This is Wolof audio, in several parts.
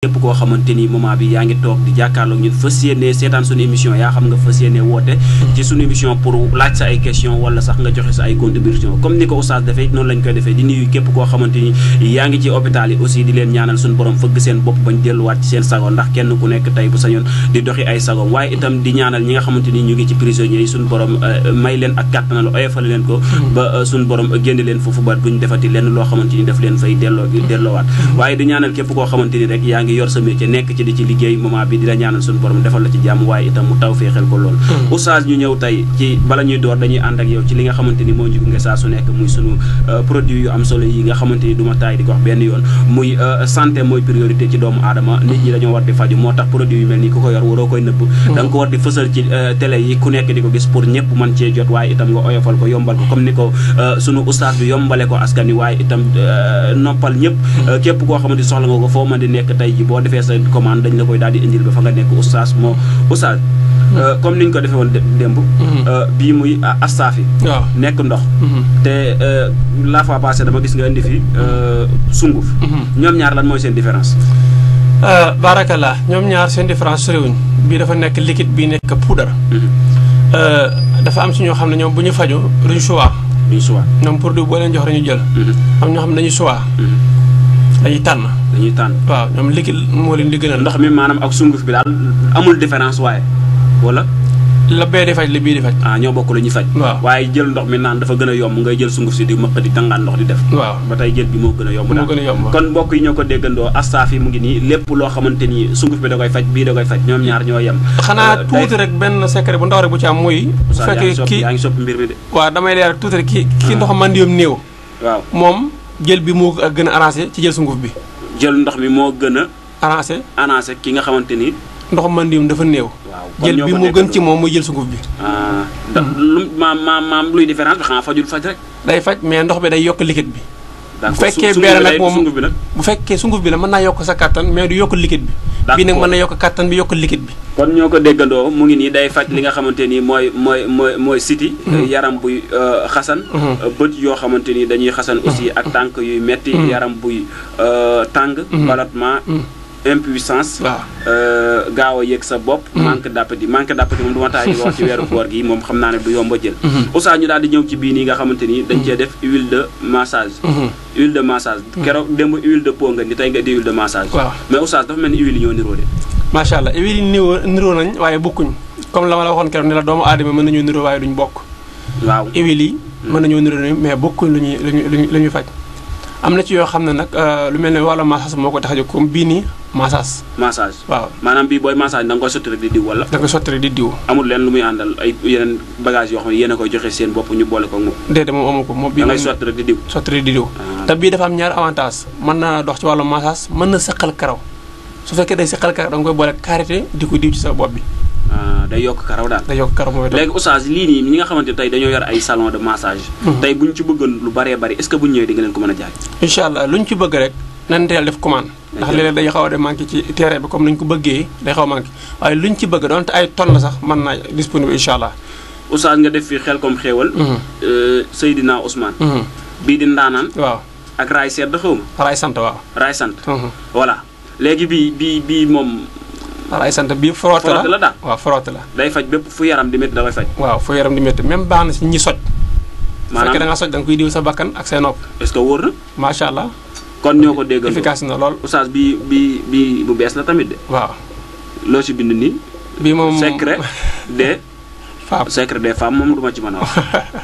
képp koo xamante ni moment bi yaa ngi toog di jàkkaarloog ñun fas yéene seetaan suñu émission yaa xam nga fas yéene woote ci suñu émission pour laaj sa ay question wala sax nga joxe sa ay contribution comme ni ko oustaz defee noonu lañ koy defee di nuyu képp koo xamante ni yaa ngi ci hôpital yi aussi di leen ñaanal suñu borom fëgg seen bopp bañ delluwaat ci seen sago ndax kenn ku nekk tey bu sañoon di doxi ay sagoom waaye itam di ñaanal ñi nga xamante ni ñu ngi ci prisonniers yi suñu borom may leen ak kàttanal oyofal leen ko ba suñu borom génn leen foofu ba duñ defati lenn loo xamante ni daf leen fay delloowaat waaye di ñaanal képp koo xamante ni rek yaa ngi yor sa métier nekk ci di ci liggéey moment bi di la ñaanal suñu borom defal la ci jàmm waaye itam mu taw féexel ko lool oustaz ñu ñëw tey ci bala ñuy door dañuy ànd ak yow ci li nga xamante ni moo ñu gunge saa su nekk muy sunu produit yu am solo yi nga xamante ni du ma taay di ko wax benn yoon muy santé mooy priorité ci doomu aadama nit ñi dañoo war di faju moo tax produit yu mel nii ku ko yor waroo koy nëbb da nga ko war di fësal ci télé yi ku nekk di ko gis pour ñëpp mën cee jot waaye itam nga oyofal ko yombal ko comme ni ko sunu oustaz bi yombale ko askan wi waaye itam noppal ñëpp képp koo xamante soxla nga ko foo mën di nekk tey ji boo defee sa commande dañ la koy daal di indil ba fa nga nekk oustaz comme niñ ko defee woon démb bii muy astaafi nekk ndox te la fois passée dama gis nga indi fi sunguf ñoom ñaar lan mooy seen différence barakallah ñoom ñaar seen différence soriwuñ bii dafa nekk liquide bii nekk poudre dafa am si ñoo xam ne ñoom bu ñu faju duñ choix ñoom produit boo leen jox dañu jël am ñoo xam ne dañuy choix dañuy tànn waaw ñoom liquide moo leen di gënal ndox mi maanaam ak sunguf bi daal amul différence waaye wala la bee di faj la bii di faj ñoo bokk la ñuy faj waaye jël ndox mi naan dafa gën a yomb ngay jël sunguf si di mëq di tàngaan ndox di def ba tey jël bi moo gën a yomb daal kon mbokk yi ñoo ko déggandoo astaafi mu ngi nii lépp loo xamante ni sunguf bi da koy faj bii da koy faj ñoom ñaar ñoo yem xanaa tuuti rek benn secret bu ndaw rek bu ci am muy bu fekkee kii yaa ngi soppi mbir mi de waaw damay leer rek tuuti rek kii ndox mandiyam néew moom jël bi moo gën a arrangé ci jël sunguf bi jël ndox mi moo gën a arrangé ki nga xamante ni ndox mandiyam dafa néew jël bi moo gën ci moom muy jël sunguf bi maam luy différence bi xanaa fajul faj rek day faj mais ndox bi day yokk liquide bi bu fekkee benn nag moom bu fekkee sunguf bi la mën naa yokk sa kattan mais du yokk liquide bi bii nag mën na yokk kattan bi yokk liquide bi kon ñoo ko déggandoo mu ngi nii day faj li nga xamante ni mooy siti yaram buy xasan bët yoo xamante ni dañuy xasan aussi ak tànk yuy metti yaram buy tàng ballottement impuissance gaaw a yëg sa bopp manque d'appétit moom du ma taay di wax ci weeru koor gi moom xam naa ne du yomb a jël oustaz ñu daal di ñëw ci bii nii nga xamante ni dañ cee def huile de massage keroog démb huile de peau nga ni tey nga di huile de massage mais oustaz dafa mel ni huile yi ñoo niroo de macha allah huile yi niroo nañ waaye bokkuñ comme la ma la waxoon keroog ne la doomu aadama mën nañoo niroo waaye duñ bokk huile yi mën nañoo niroo mais bokkuñ lu ñuy faj am na ci yoo xam ne nag lu mel ne wàllu massage moo ko tax a jóg comme bii nii massage waaw maanaam bii booy massage da nga koy sotti rek di diw wala da nga koy sotti rek di diw amul leen lu muy àndal ay yeneen bagage yoo xam ne yéen a koy joxe seen bopp ñu boole ko moom déedéet moom amu ko moom bii da ngay sotti rek di diw te bii dafa am ñaari avantage mën na dox ci wàllu massage mën na sëqal karaw su fekkee day sëqal karaw da nga koy boole karité di ko diw ci sa bopp bi day yokk karaw daal day yokk karaw mooy léegi oustaz lii nii ñi nga xamante tey dañoo yor ay salon de massage tey buñ ci bëggoon lu bëree bëri est-ce que buñ ñëwee di nga leen ko mën a jaay incha allah luñ ci bëgg rek nan teel def commande ndax léeg-léeg day xaw a de manqué ci terrain bi comme nañ ko bëggee day xaw a manqué waaye luñ ci bëgg doonte ay tonnes la sax mën naa disponible incha allah oustaz nga def fii xel comme xéewal Seydina Ousmane bii di ndaanaan waaw ak raay sedd xawma raay sant waaw raay sant voilà léegi bii moom ay sant bii frotté la daal waaw frotté la day faj bépp fu yaram di métti da koy faj waaw fu yaram di métti même baax na si ñi soj maanaam fekkee da nga soj da nga koy diw sa bakkan ak say nopp est-ce que wóor na macha allah kon ñoo ko déggal efficace na lool oustaz bi bu bees la tamit de waaw loo ci bind nii bii moom secret des femmes moom du ma ci mën a wax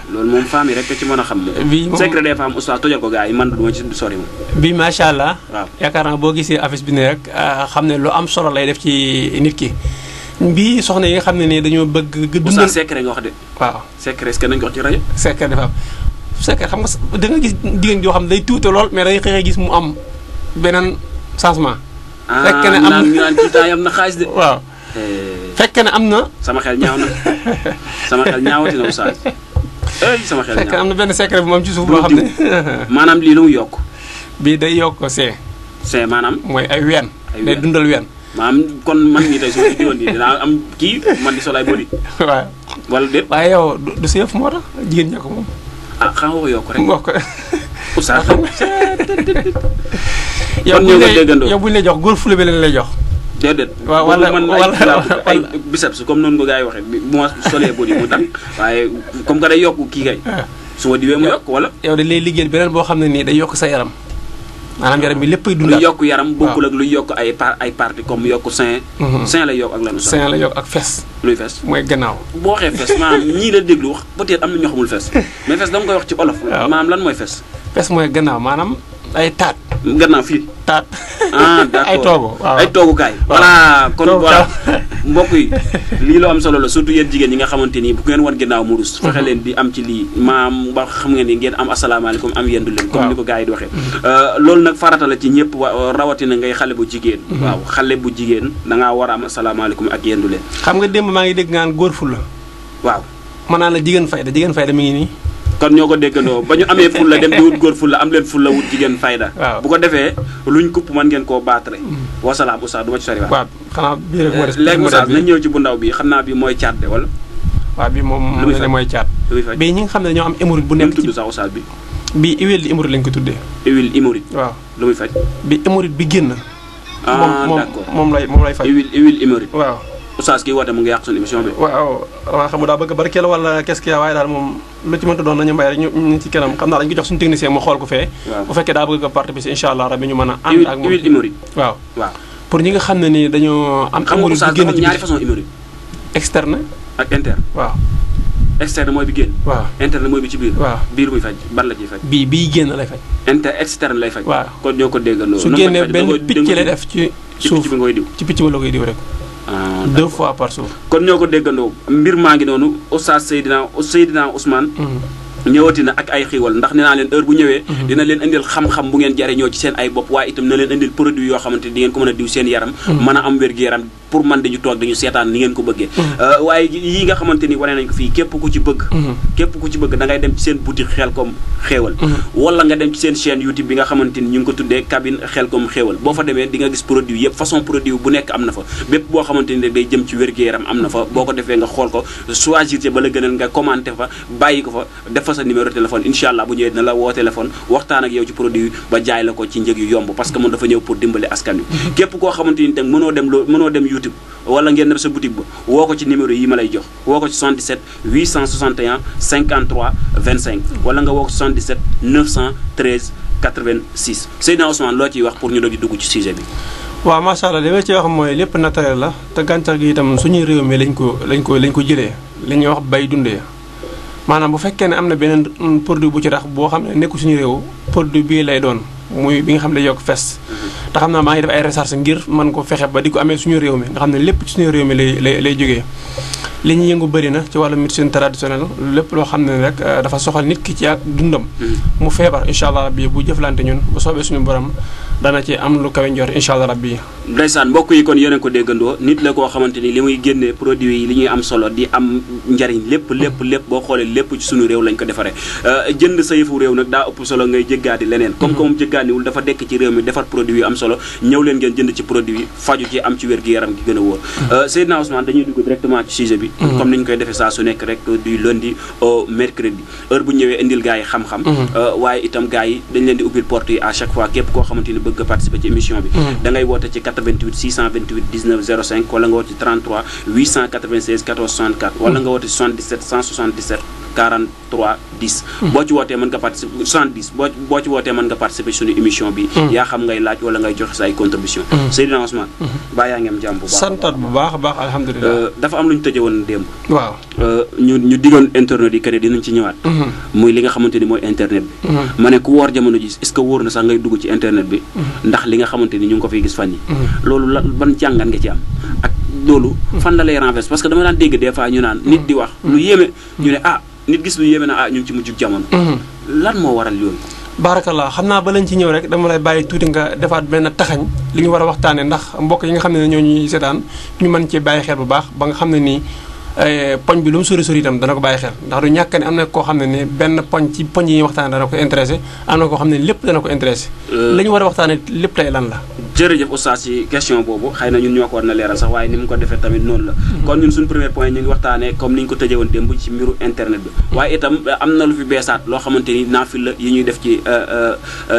loolu moom femmes yi rek ci mën a xam moom secret des femmes oustaz tojal ko gars yi man du ma ci sori moom bii macha allah waaw yaakaar naa boo gisee affiche bi nii rek xam ne lu am solo lay def ci nit ki bii soxna yi nga xam ne nii dañoo bëgg dundal secret nga wax de waaw secret est-ce que nañ ko wax ci rajo secret des femmes secret xam nga da nga gis jigéen joo xam ne day tuuti lool mais day xëy gis mu am beneen changement fekk ne am naan ci temps yam na xaalis de waaw fekk ne am na sama xel ñaaw na sama xel ñaawati na oustaz sama xel fekk am na benn secret bu moom ci suuf boo xam ne maanaam lii lu mu yokk bii day yokk see maanaam mooy ay ween day dundal ween maanaam kon man mii tey soo ci diwoon nii dinaa am kii man di sol ay body waaw wala déet waaye yow du si yëf moo tax jigéen ña ko moom xam nga ko yokk rek wax ko oustaz yow bu ñu lay jox góor fula bi lañ lay jox. déedéet. waaw wala ay biceps comme noonu ko gars yi waxee bu ma solee body mu tànk waaye comme que day yokk kii kay. su ma diwee mu yokk wala. yow dañ lay liggéeyal beneen boo xam ne nii day yokk sa yaram. maanaam yaram bi léppay dundaat luy yokk yaram bokkul ak luy yokk ay parties comme yokk sein. sein lay yokk ak lanu sax. sein lay yokk ak fes. luy fes mooy gannaaw. boo waxee fes maanaam ñii la déglu wax peut-être am na ñoo xamul fes mais fes dama koy wax ci olof. waaw maanaam lan mooy fes. fes mooy gannaaw maanaam ay taat. gannaaw fii. taat. d'accord ay toogu waaw ay toogukaay. voilà kon voilà mbokk yi lii loo am solo la surtout yéen jigéen ñi nga xamante ni bu ngeen wan ginnaaw mu rus. fexe leen di am ci lii maam ba xam ngeen ni ngeen am asalaamaaleykum am yendu leen. comme ni ko gars yi di waxee. loolu nag farata la ci ñëpp rawatina ngay xale bu jigéen. waaw xale bu jigéen da ngaa war a am asalaamaaleykum ak yendu leen. xam nga démb maa ngi dégg ngaan góor ful la. waaw. mën naa la jigéen fayda mi ngi nii. kon ñoo ko déggandoo ba ñu amee fulla dem di wut góor fulla am leen fulla wut jigéen fayda. waaw bu ko defee luñ kupp mën ngeen koo baatare. wasalaam oustaz du ma ci sori waat. waaw xanaa bii rek moo des. léegi oustaz nañ ñëw ci bu ndaw bi xam naa bi mooy caat de wala. waaw bi moom mooy caat. bii ñi nga xam ne dañoo am hémorroïde bu nekk ci tudd sax oustaz bi. bii huile di hémorroïde lañ ko tuddee. huile hémorroïde. waaw lu muy faj. bi hémorroïde bi génn. d'accord moom lay faj. huile hémorroïde. waaw. oustaz kii woote mu ngi yàq suñu émission bi. waaw xam nga daa bëgg barkeel wala qu'est-ce qu'il y a waaye daal moom lu ci mënta doon nañu mbay rek ñu ci kanam xam naa dañu ko jox suñu technicien mu xool ko fee. bu fekkee daa bëgg a participer incha allah rabbi ñu mën a ànd ak moom huile hémorroïde. waaw waaw pour ñi nga xam ne nii dañoo am hémorroïde bu génn ci ñaari façon hémorroïde. externe ak interne. waaw externe mooy bi génn. waaw interne mooy bi ci biir. waaw biir muy faj ban la ciy faj. bii génn lay faj. externe lay faj. waaw kon ñoo ko déggandoo. su génnee benn picc lay def ci suuf ci picc bi ngay diw. ci picc bi la koy diw rek. 2 fois par jour. kon ñoo ko déggandoo mbir maa ngi noonu oustaz Seydina Ousmane. ñëwati na ak ay xiiwal ndax nee naa leen heure bu ñëwee. dina leen indil xam-xam bu ngeen jariñoo ci seen ay bopp waaye itam na leen indil produit yoo xamante ni di ngeen ko mën a diw seen yaram. mën a am wér-gu-yaram pour man dañu toog dañu seetaan ni ngeen ko bëggee. waaye yii nga xamante ni wane nañ ko fii képp ku ci bëgg. képp ku ci bëgg da ngay dem ci seen boutique Xelcom xéewal. wala nga dem ci seen chaîne YouTube bi nga xamante ni ñu ngi ko tuddee cabine Xelcom xéewal boo fa demee di nga gis produit yëpp façon produit bu nekk am na fa bépp boo xamante ni day jëm ci wér-gu-yaram am na fa boo ko defee nga xool ko choisir ba la gënal nga commenté fa bàyyi ko fa def fa sa numéro téléphone incha allah bu ñëwee dina la woo téléphone waxtaan ak yow ci produit ba jaay la ko ci njëg yu yomb parce que moom dafa ñëw pour dimbali askan wi képp koo xamante ni tam mënoo dem YouTube wala ngeen dem sa boutique ba woo ko ci numéro yi ma lay jox woo ko ci 77 861 53 25 wala nga woo ko 77 913 86 Seydina Ousmane loo ciy wax pour ñu doon di dugg ci sujet bi. waaw macha allah li ma ci wax mooy lépp naturel la te gàncax gi itam suñuy réew mi lañ ko jëlee li ñuy wax bay dundee maanaam bu fekkee ne am na beneen produit bu ci rax boo xam ne nekku suñu réew produit bii lay doon muy bi nga xam ne day yokk fes te xam naa maa ngi def ay recherche ngir mën ko fexe ba di ko amee suñu réew mi nga xam ne lépp ci suñu réew mi lay jógee li ñu yëngu bëri na ci wàllu médecine traditionnelle lépp loo xam ne rek dafa soxal nit ki ci ak dundam mu feebar incha allah rabbi bu jëflante ñun bu soobee suñu borom dana ci am lu kawe njort incha allah rabbi ndeysaan mbokk yi kon yéen a ko déggandoo nit la koo xamante ni li muy génnee produit yi li ñuy am solo di am njariñ lépp boo xoolee lépp ci suñu réew lañ ko defaree jënd sa yëfu réew nag daa ëpp solo ngay jéggaani leneen comme moom jéggaaniwul dafa dekk ci réew mi defar produit yu am solo ñëw leen ngeen jënd ci produit yi faju ci am ci wér-gu-yaram gi gën a wóor Seydina Ousmane dañuy dugg directement ci sujet bi comme ni ñu koy defee saa su nekk rek du lundi au mercredi heure bu ñëwee indil gars yi xam-xam waaye itam gars yi dañ leen di ubbil porte yi à chaque fois képp koo xamante ni bëgg nga participer ci émission bi da ngay woote ci 88 628 19 05 wala nga woote ci 33 896 14 64 wala nga woote ci 77 177 43 10 boo ci wootee mën nga participer 70 boo ci wootee mën nga participer suñu émission bi yaa xam ngay laaj wala ngay joxe sa ay contribution Seydina Ousmane baa yaa ngi am jàmm bu baax santat bu baax a baax alhamdulilah dafa am lu ñu tëje woon démb waaw ñu diggoon internet yi que ne dinañ ci ñëwaat muy li nga xamante ni mooy internet bi ma ne ku woor jamono ji est-ce que wóor na sax ngay dugg ci internet bi ndax li nga xamante ni ñu ngi ko fiy gis fan yi loolu la ban jàngat nga ci am ak loolu fan la lay renverse parce que dama daan dégg des fois ñu naan nit di wax lu yéeme ñu ne nit gis lu yéeme na ñu ngi ci mujjug jamono lan moo waral yooyu barakallah xam naa ba lañ ci ñëw rek dama lay bàyyi tuuti nga defaat benn taxañ li ñu war a waxtaanee ndax mbokk yi nga xam ne ñoo ñuy seetaan ñu mën ci bàyyi xel bu baax ba nga xam ne nii poñ bi lu mu sori itam dana ko bàyyi xel ndax du ñàkk ne am na koo xam ne ni benn poñ ci poñ yi ñuy waxtaane dana ko intéressé am na koo xam ne lépp dana ko intéressé la ñu war a waxtaane lépp tey lan la jërëjëf oustaz ci question boobu xëy na ñun ñoo ko war na leeral sax waaye ni mu ko defee tamit noonu la kon ñun suñu premier point ñu ngi waxtaanee comme ni ñu ko tëjee woon démb ci mbiru internet bi waaye itam am na lu fi beesaat loo xamante ni naafila yi ñuy def ci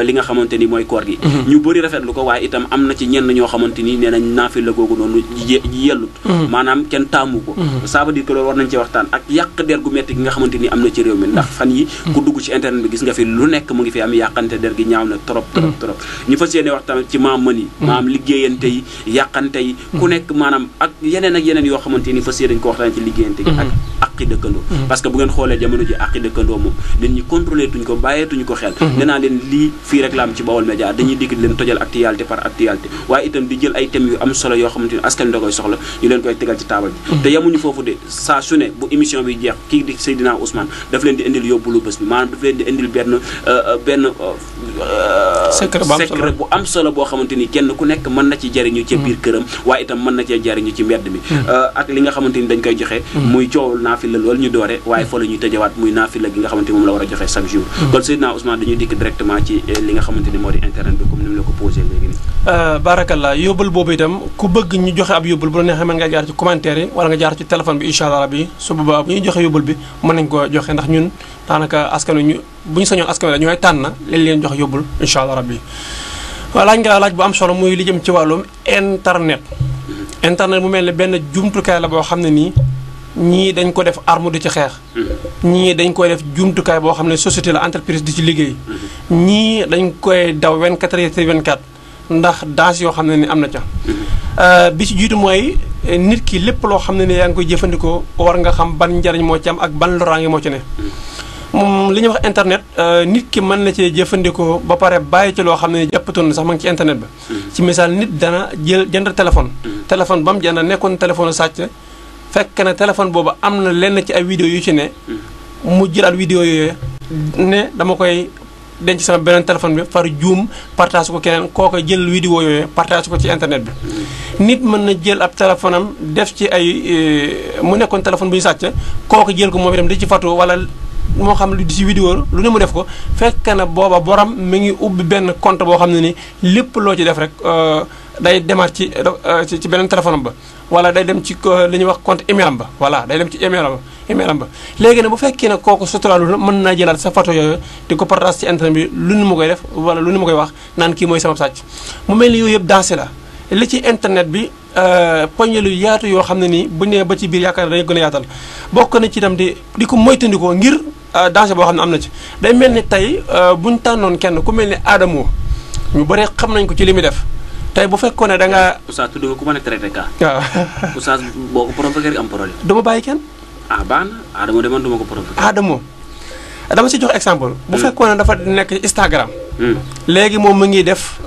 li nga xamante ni mooy koor gi ñu bëri rafetlu ko waaye itam am na ci ñenn ñoo xamante ni nee nañ naafila googu noonu yellut maanaam kenn taamu ko ça veut dire que loolu war nañ ci waxtaan ak yàq der gu metti gi nga xamante ni am na ci réew mi ndax fan yi ku dugg ci internet bi gis nga fi lu nekk mu ngi fi am yàqante der gi ñaaw na trop ñu fas yéene wax tamit ci maam liggéeyante yi yàqante yi ku nekk maanaam ak yeneen yoo xamante ni fas yéene dañ ko waxtaan ci liggéeyante gi ak aqi dëkkandoo parce que bu ngeen xoolee jamono ji aqi dëkkandoo moom nit ñi contrôlé tuñ ko bàyyeetuñu ko xel nee naa leen lii fii rek la am ci Baol Média dañuy dikk di leen tojal actualité par actualité waaye itam di jël ay thèmes yu am solo yoo xamante ni askan da koy soxla ñu leen koy tegal ci taabal bi te yemuñu foofu de saa su ne bu émission bi jeex kii di Seydina Ousmane daf leen di indil yóbbulu bés bi maanaam daf leen di indil benn secret bu am solo boo xamante ni kenn ku nekk mën na ci jariñu ci biir këram waaye itam mën na cee jariñu ci mbedd mi ak li nga xamante ni dañ koy joxe muy coowul naafila loolu ñu doore waaye fa la ñuy tëjawaat muy naafila gi nga xamante ni moom la war a joxe chaque jour kon Seydina Ousmane dañuy dikk directement ci li nga xamante ni moo di internet bi comme ni mu la ko posé léegi nii barakallah yóbbal boobu itam ku bëgg ñu joxe ab yóbbal bu la neexee mën nga jaar ci commentaire yi wala nga jaar ci téléphone bi incha allah rabbi su boobaa bu ñuy joxe yóbbal bi mën nañ ko joxe ndax ñun daanaka askan wi bu ñu sañoon askan wi la ñooy tànn leen jox yóbbal incha allah rabbi waaw laaj nga laaj bu am solo muy li jëm ci wàllum internet mu mel ne benn jumtukaay la boo xam ne nii ñii dañ ko def arme di ci xeex ñii dañ koy def jumtukaay boo xam ne société la entreprise di ci liggéey ñii dañ koy daw 24 heures sur 24 ndax danger yoo xam ne ni am na ca bi ci jiitu mooy nit ki lépp loo xam ne ni yaa ngi koy jëfandikoo war nga xam ban njariñ moo ci am ak ban loraange moo ci ne moom li ñuy wax internet nit ki mën na cee jëfandikoo ba pare bàyyi ci loo xam ne jàppatoon na sax ma ngi ci internet ba ci misaal nit dana jënd téléphone ba mu jënd nekkoon téléphone sàcc fekk na téléphone boobu am na lenn ci ay vidéo yu ci ne mu jëlaat vidéo yooyu ne dama koy denc sama beneen téléphone bi far juum partage ko keneen kooka jël vidéo yooyu partage ko ci internet bi nit mën na jël ab téléphone am def ci ay mu nekkoon téléphone bu ñu sàcc kooka jël ko moom itam di ci photo wala moo xam lu di ci vidéo lu ne mu def ko fekk na booba borom mi ngi ubbi benn compte boo xam ne ni lépp loo ci def rek day demaat ci beneen téléphone am ba wala day dem ci li ñuy wax compte email am ba voilà day dem ci email am ba léegi nag bu fekkee ne kooku suturaalu la mën naa jëlaat sa photo yooyu di ko partage ci internet bi lu nu mu koy def wala lu nu mu koy wax naan kii mooy sama sàcc mu mel ni yooyu yëpp dansé la li ci internet bi poñe lu yaatu yoo xam ne nii bu nee ba ci biir yaakaar dañu gën a yaatal bokk na ci itam di ko moytandikoo ngir danger boo xam ne am na ci day mel ni tey buñ tànnoon kenn ku mel ni Adamo ñu bëri xam nañ ko ci li muy def tey bu fekkoon ne da nga oustaz tudd nga ku mën a traité cas waaw oustaz boo ko provoqué am problème dama bàyyi kenn baax na Adamo de man duma ko provoqué Adamo dama si jox exemple bu fekkoon ne dafa nekk Instagram léegi moom mu ngi def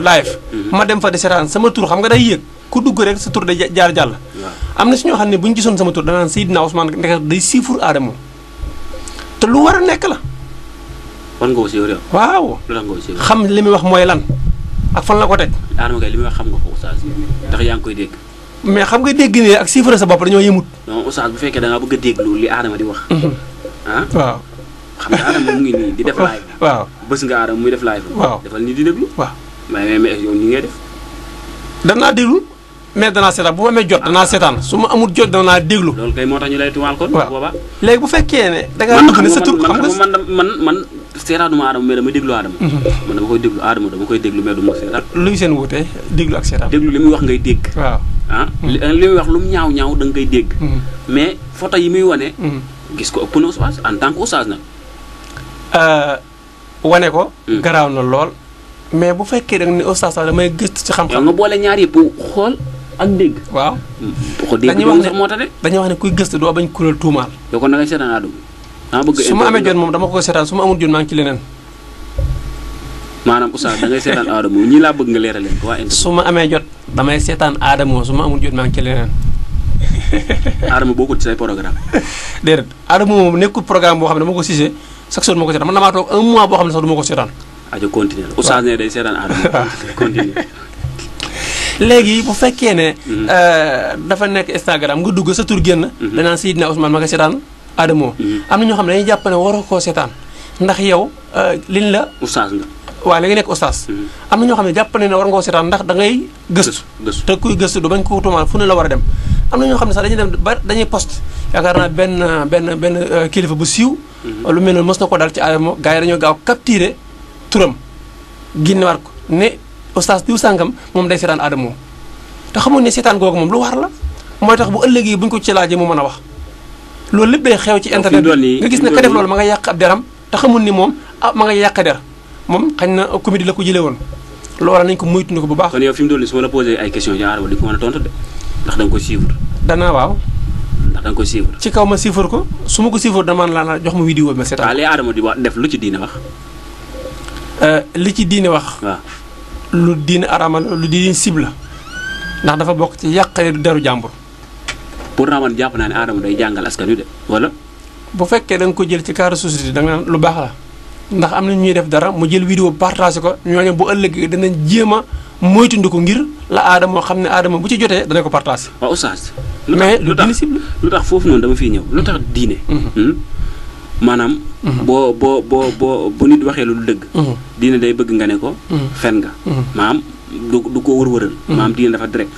live ma dem fa di seetaan sama tur xam nga day yéeg ku dugg rek sa tur day jaar jàll am na si ñoo xam ne bu ñu gisoon sama tur danaan Seydina Ousmane ndeke day siifur Adamo te lu war a nekk la wan nga ko si yow waaw lu tax nga ko si xam li muy wax mooy lan ak fan la ko teg Adamo kay li muy wax xam nga ko oustaz ndax yaa ngi koy dégg mais xam nga dégg ne ak siifur sa bopp dañoo yëmut non oustaz bu fekkee da ngaa bëgg a déglu li Adamo di wax waaw xam nga Adamo mu ngi nii di def live waaw bës nga Adamo muy def live waaw defal nii di déglu waaw mais yow ni ngay def danaa déglu mais danaa seetaan bu ma amee jot danaa seetaan su ma amul jot danaa déglu loolu kay moo tax ñu lay tuwaal kon boobaa léegi bu fekkee ne da ngaa bëgg ne sa tur xam nga man seetaanuma Adamo mais dama déglu Adamo man dama koy déglu Adamo dama koy déglu mais du ma seetaan luy seen wuute déglu ak seetaan déglu li muy wax ngay dégg waaw li muy wax lu mu ñaaw da nga koy dégg mais photo yi muy wane gis ko ëpp na oustaz en tant que oustaz nag wane ko garaaw na lool mais bu fekkee da nga ne oustaz sax damay gëstu ci xam-xam nga boole ñaar yëpp xool ak dégg waaw ko dégg dañuy wax sax moo tax de dañuy wax ne kuy gëstu doo bañ kuréel tuumaal yow kon da ngay seetaan Adamo bëgg su ma amee jot moom dama ko seetaan su ma amul jot maa ngi ci leneen maanaam oustaz da ngay seetaan Adamo ñii laa bëgg nga leeral leen ko waa internet su ma amee jot damay seetaan Adamo su ma amul jot maa ngi ci leneen Adamo bokkul ci say programme déedéet Adamo moom nekkul programme boo xam ne dama ko sisee chaque jour ma ko seetaan man damaa toog un mois boo xam ne sax du ma ko seetaan ajo continuer oustaz ne day seetaan Adamo continuer léegi bu fekkee ne dafa nekk Instagram nga dugg sa tur génn danaan Seydina Ousmane ma nga seetaan Adamo am na ñoo xam ne dañuy jàpp ne waroo koo seetaan ndax yow liñ la oustaz nga waaw léegi nekk oustaz am na ñoo xam ne jàpp ne war nga koo seetaan ndax da ngay gëstu te kuy gëstu du bañ ko tuumaal fu ne la war a dem am na ñoo xam ne sax dañuy dem ba dañuy post yaakaar naa benn kilifa bu siiw lu mel noonu mos na ko dal ci Adamo gars yi dañoo gaaw capturé turam génnewaat ko ne oustaz diw sàngam moom day seetaan Adamo te xamoon ne seetaan googu moom lu war la mooy tax bu ëllëgee buñ ko ci laajee mu mën a wax loolu lépp day xew ci internet bi nga gis ne ka def loolu ma nga yàq ab deram te xamul ni moom ma nga yàq der moom xañ na comédie la ko jëlee woon loola nañ ko moytu ko bu baax. kon yow fi mu doon nii su ma la posé ay questions ci Adamo di ko mën a tontu de ndax da nga koy suivre. danaa waaw. ndax da nga koy suivre. ci kaw ma suivre ko su ma ko suivre dama la jox ma vidéo bi ma seetaan. waaw li Adamo di wax def lu ci diine wax. li ci diine wax. waaw lu diine aramal lu diine cible ndax dafa bokk ci yàq deru jàmbur. pour man jàpp naa ne Adamo day jàngal askan wi de wala. bu fekkee da nga ko jël ci cadre société da nga naan lu baax la ndax am na ñuy def dara mu jël vidéo partagé ko ñooñu bu ëllëgee danañ jéem a moytandiku ngir la Adamo xam ne Adamo bu ci jotee dana ko partagé. waaw oustaz. mais lu diine cible lu tax foofu noonu dama fiy ñëw lu tax diine. maanaam. bu nit waxee lu dëgg. diine day bëgg nga ne ko. fen nga. maanaam du ko wër-wëral. maanaam diine dafa direct.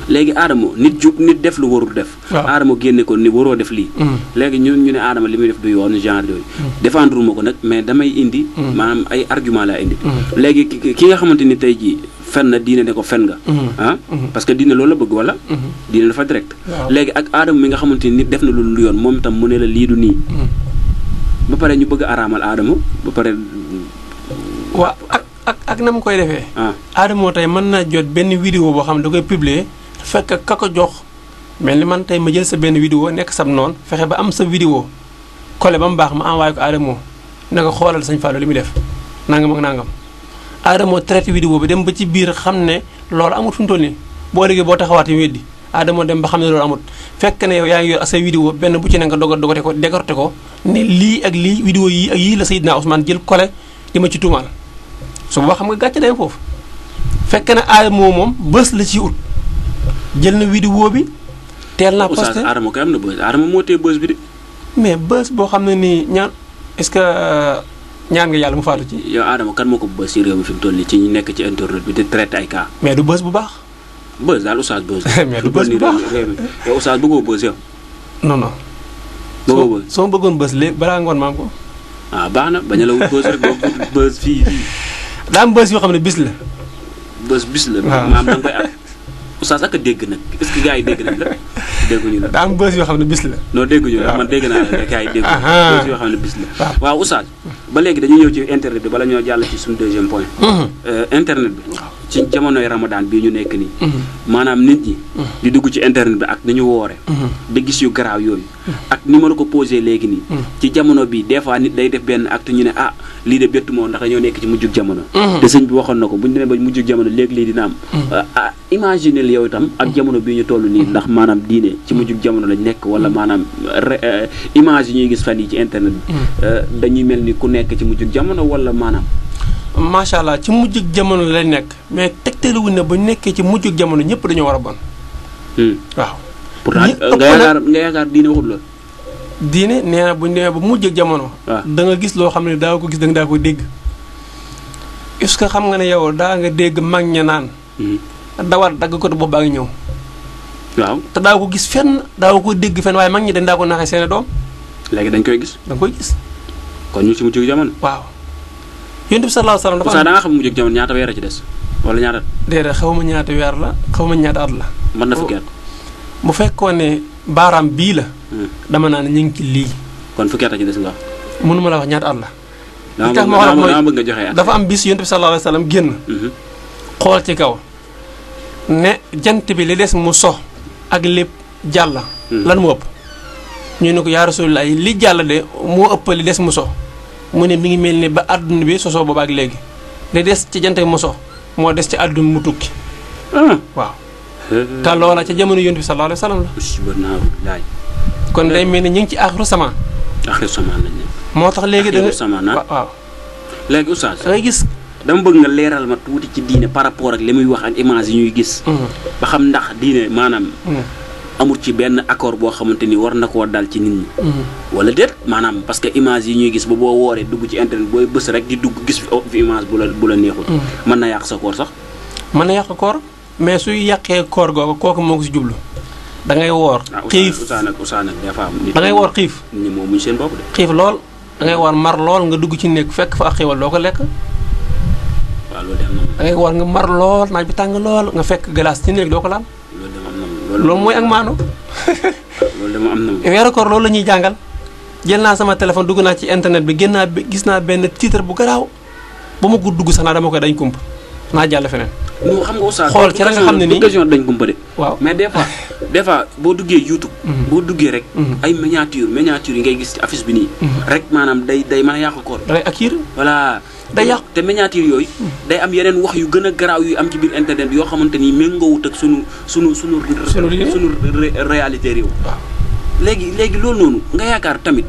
léegi Adamo nit def lu warul def. Adamo génne ko ni waroo def lii. léegi ñu ne Adamo li muy def du yoon genre yooyu. défendre ma ko nag mais damay indi. maanaam ay argument laa indi. léegi ki nga xamante ni tey jii fen na diine ne ko fen nga. parce que diine loolu la bëgg wala. diine dafa direct. léegi ak Adamo mi nga xamante ni nit def na lu yoon moom itam mu ne la lii du nii. ba pare ñu bëgg a araamal Adamo ba pare. waaw ak na mu koy defee. Adamo tey mën na jot benn vidéo boo xam ne da koy publier fekk ka ko jox mel ni man tey ma jël sa benn vidéo nekk sab noonu fexe ba am sa vidéo collé ba mu baax ma envoyé ko Adamo na nga xoolal Sëñ Fallou li muy def nangam ak nangam. Adamo traité vidéo bi dem ba ci biir xam ne loolu amut fu mu toll nii boo léegi boo taxawaatee weddi Adamo dem ba xam ne loolu amut fekk ne yow yaa ngi yor ak say vidéo benn bu ci ne nga dogate ko décorté ko ne lii ak lii vidéo yii ak yii la Seydina Ousmane jël collé di ma ci tuumaal su boobaa xam nga gàcce day foofu fekk na Adamo moom bës la ci ut jël na vidéo bi teel naa posté Adamo kay am na bës Adamo moo tee bës bi de. mais bës boo xam ne nii ñaan est-ce que ñaan nga yàlla mu faatu ci. yow Adamo kan moo ko bës ci réew mi fi mu toll nii ci ñu nekk ci internet bi di traité ay cas. mais du bës bu baax. bës daal oustaz bës. mais du bës bu baax yow oustaz bëggoo bës yow. non non. bëggoo bës soo bëggoon bës léegi balaa ngoon maam ko. baax na bañ a la wut bës rek boo bës fii. daa am bës yoo xam ne bis la. bis la. maam da nga koy am. oustaz ak a dégg nag est-ce que gars yi dégg nañ la dégguñu la. daa am bës yoo xam ne bis la. non dégguñu la man dégg naa la gars yi dégg bës yoo xam ne bis la. waaw oustaz ba léegi dañuy ñëw ci internet bi bala ñoo jàll ci suñu deuxième point. internet bi. ci jamonoy Ramadan bii ñu nekk nii. maanaam nit ñi. di dugg ci internet bi ak ni ñu woore. da gis yu garaaw yooyu. ak ni ma la ko posé léegi nii. ci jamono bi des fois nit day def benn acte ñu ne lii de bettu moo ndax dañoo nekk ci mujjug jamono. te sëñ bi waxoon na ko bu ñu demee ba mujjug jamono léegi lii dina am. imaginez yow itam ak jamono bii ñu toll nii ndax maanaam diine ci mujjug jamono lañ nekk wala maanaam image yi ñuy gis fan yi ci internet bi. dañuy mel ni ku nekk ci mujjug jamono wala maanaam. macha allah ci mujjug jamono lañ nekk mais tegtaluwuñ ne ba nekkee ci mujjug jamono ñëpp dañoo war a bon. waaw. pourtant nga yaakaar diine waxul la. diine nee na bu ñu demee ba mujjug jamono. da nga gis loo xam ne daa ko gis da nga daa ko dégg. est-ce que xam nga ne yow daa nga dégg mag ña naan. dawal dagg ko boobu baa ngi ñëw. waaw te daa ko gis fenn daa ko dégg fenn waaye mag ñi dañ daa ko naxee seen doom. léegi dañ koy gis. da nga koy gis. kon ñu ci mujjug jamono. waaw. Yonent bi sallallahu alayhi wa sallam dafa am da nga xam mujjug jamono ñaata weer a ci des wala ñaata at. déedéet xaw ma ñaata weer la xaw ma ñaata at la. mën na fukki at. bu fekkoon ne baaraam bii la. dama naan ñu ngi ci lii. kon fukki at a ci des nga wax. mënuma la wax ñaata at la. li tax ma wax bëgg nga joxe at. dafa am bis Yonent bi sallallahu alayhi wa sallam génn. xool ci kaw ne jant bi li des mu so ak lépp jàll. lan mu ëpp. ñu ne ko yaa Rasulullah li jàll de moo ëpp li des mu so. mu ne mi ngi mel ni ba àdduna bi sosoo booba ak léegi li des ci jant bi mu so moo des ci àdduna mu tukki. waaw. te loola ca jamono Yonent bi sallallahu alayhi wa sallam la. kon day mel ni ñu ngi ci aaxiru samaan. aaxiru samaan lañ ne. moo tax léegi da nga waaw. léegi oustaz da ngay gis dama bëgg nga leeral ma tuuti ci diine par rapport ak li muy wax ak image yi ñuy gis. ba xam ndax diine maanaam. amul ci benn accord boo xamante ni war na koo dal ci nit ñi. wala déet maanaam parce que image yi ñuy gis ba boo wooree dugg ci internet booy bës rek di dugg gis fi image bu la neexul. mën na yàq sa koor sax. mën na yàq koor mais suy yàqee koor googu kooku moo ko si jublu da ngay woor. xiif Ousseyn des fois da ngay woor xiif. nit ñi moom muñ seen bopp de. xiif lool da ngay woor mar lool nga dugg ci nekk fekk fa ak xéwal doo ko lekk. waaw loolu de am na. da ngay woor nga mar lool naaj bi tàng lool nga fekk glace ci nekk doo ko laal. loolu de am na loolu mooy ak maanu. loolu de am na. weeru koor loolu la ñuy jàngal jël naa sama téléphone dugg naa ci internet bi gis naa benn titre bu garaaw ba ma ko dugg sax naa dama koy dañ kump naa jàll feneen. non xam nga Oustaz xool ci la nga xam ne nii occasion dañ kumpa de. waaw mais des fois boo duggee YouTube. boo duggee rek. ay miniature yi ngay gis ci affiche bi nii. rek maanaam day mën a yàq koor. day akir voilà. day yàq te miniature yooyu. day am yeneen wax yu gën a garaaw yu am ci biir internet bi yoo xamante ni méngoowut ak sunu réalité réew. waaw léegi loolu noonu nga yaakaar tamit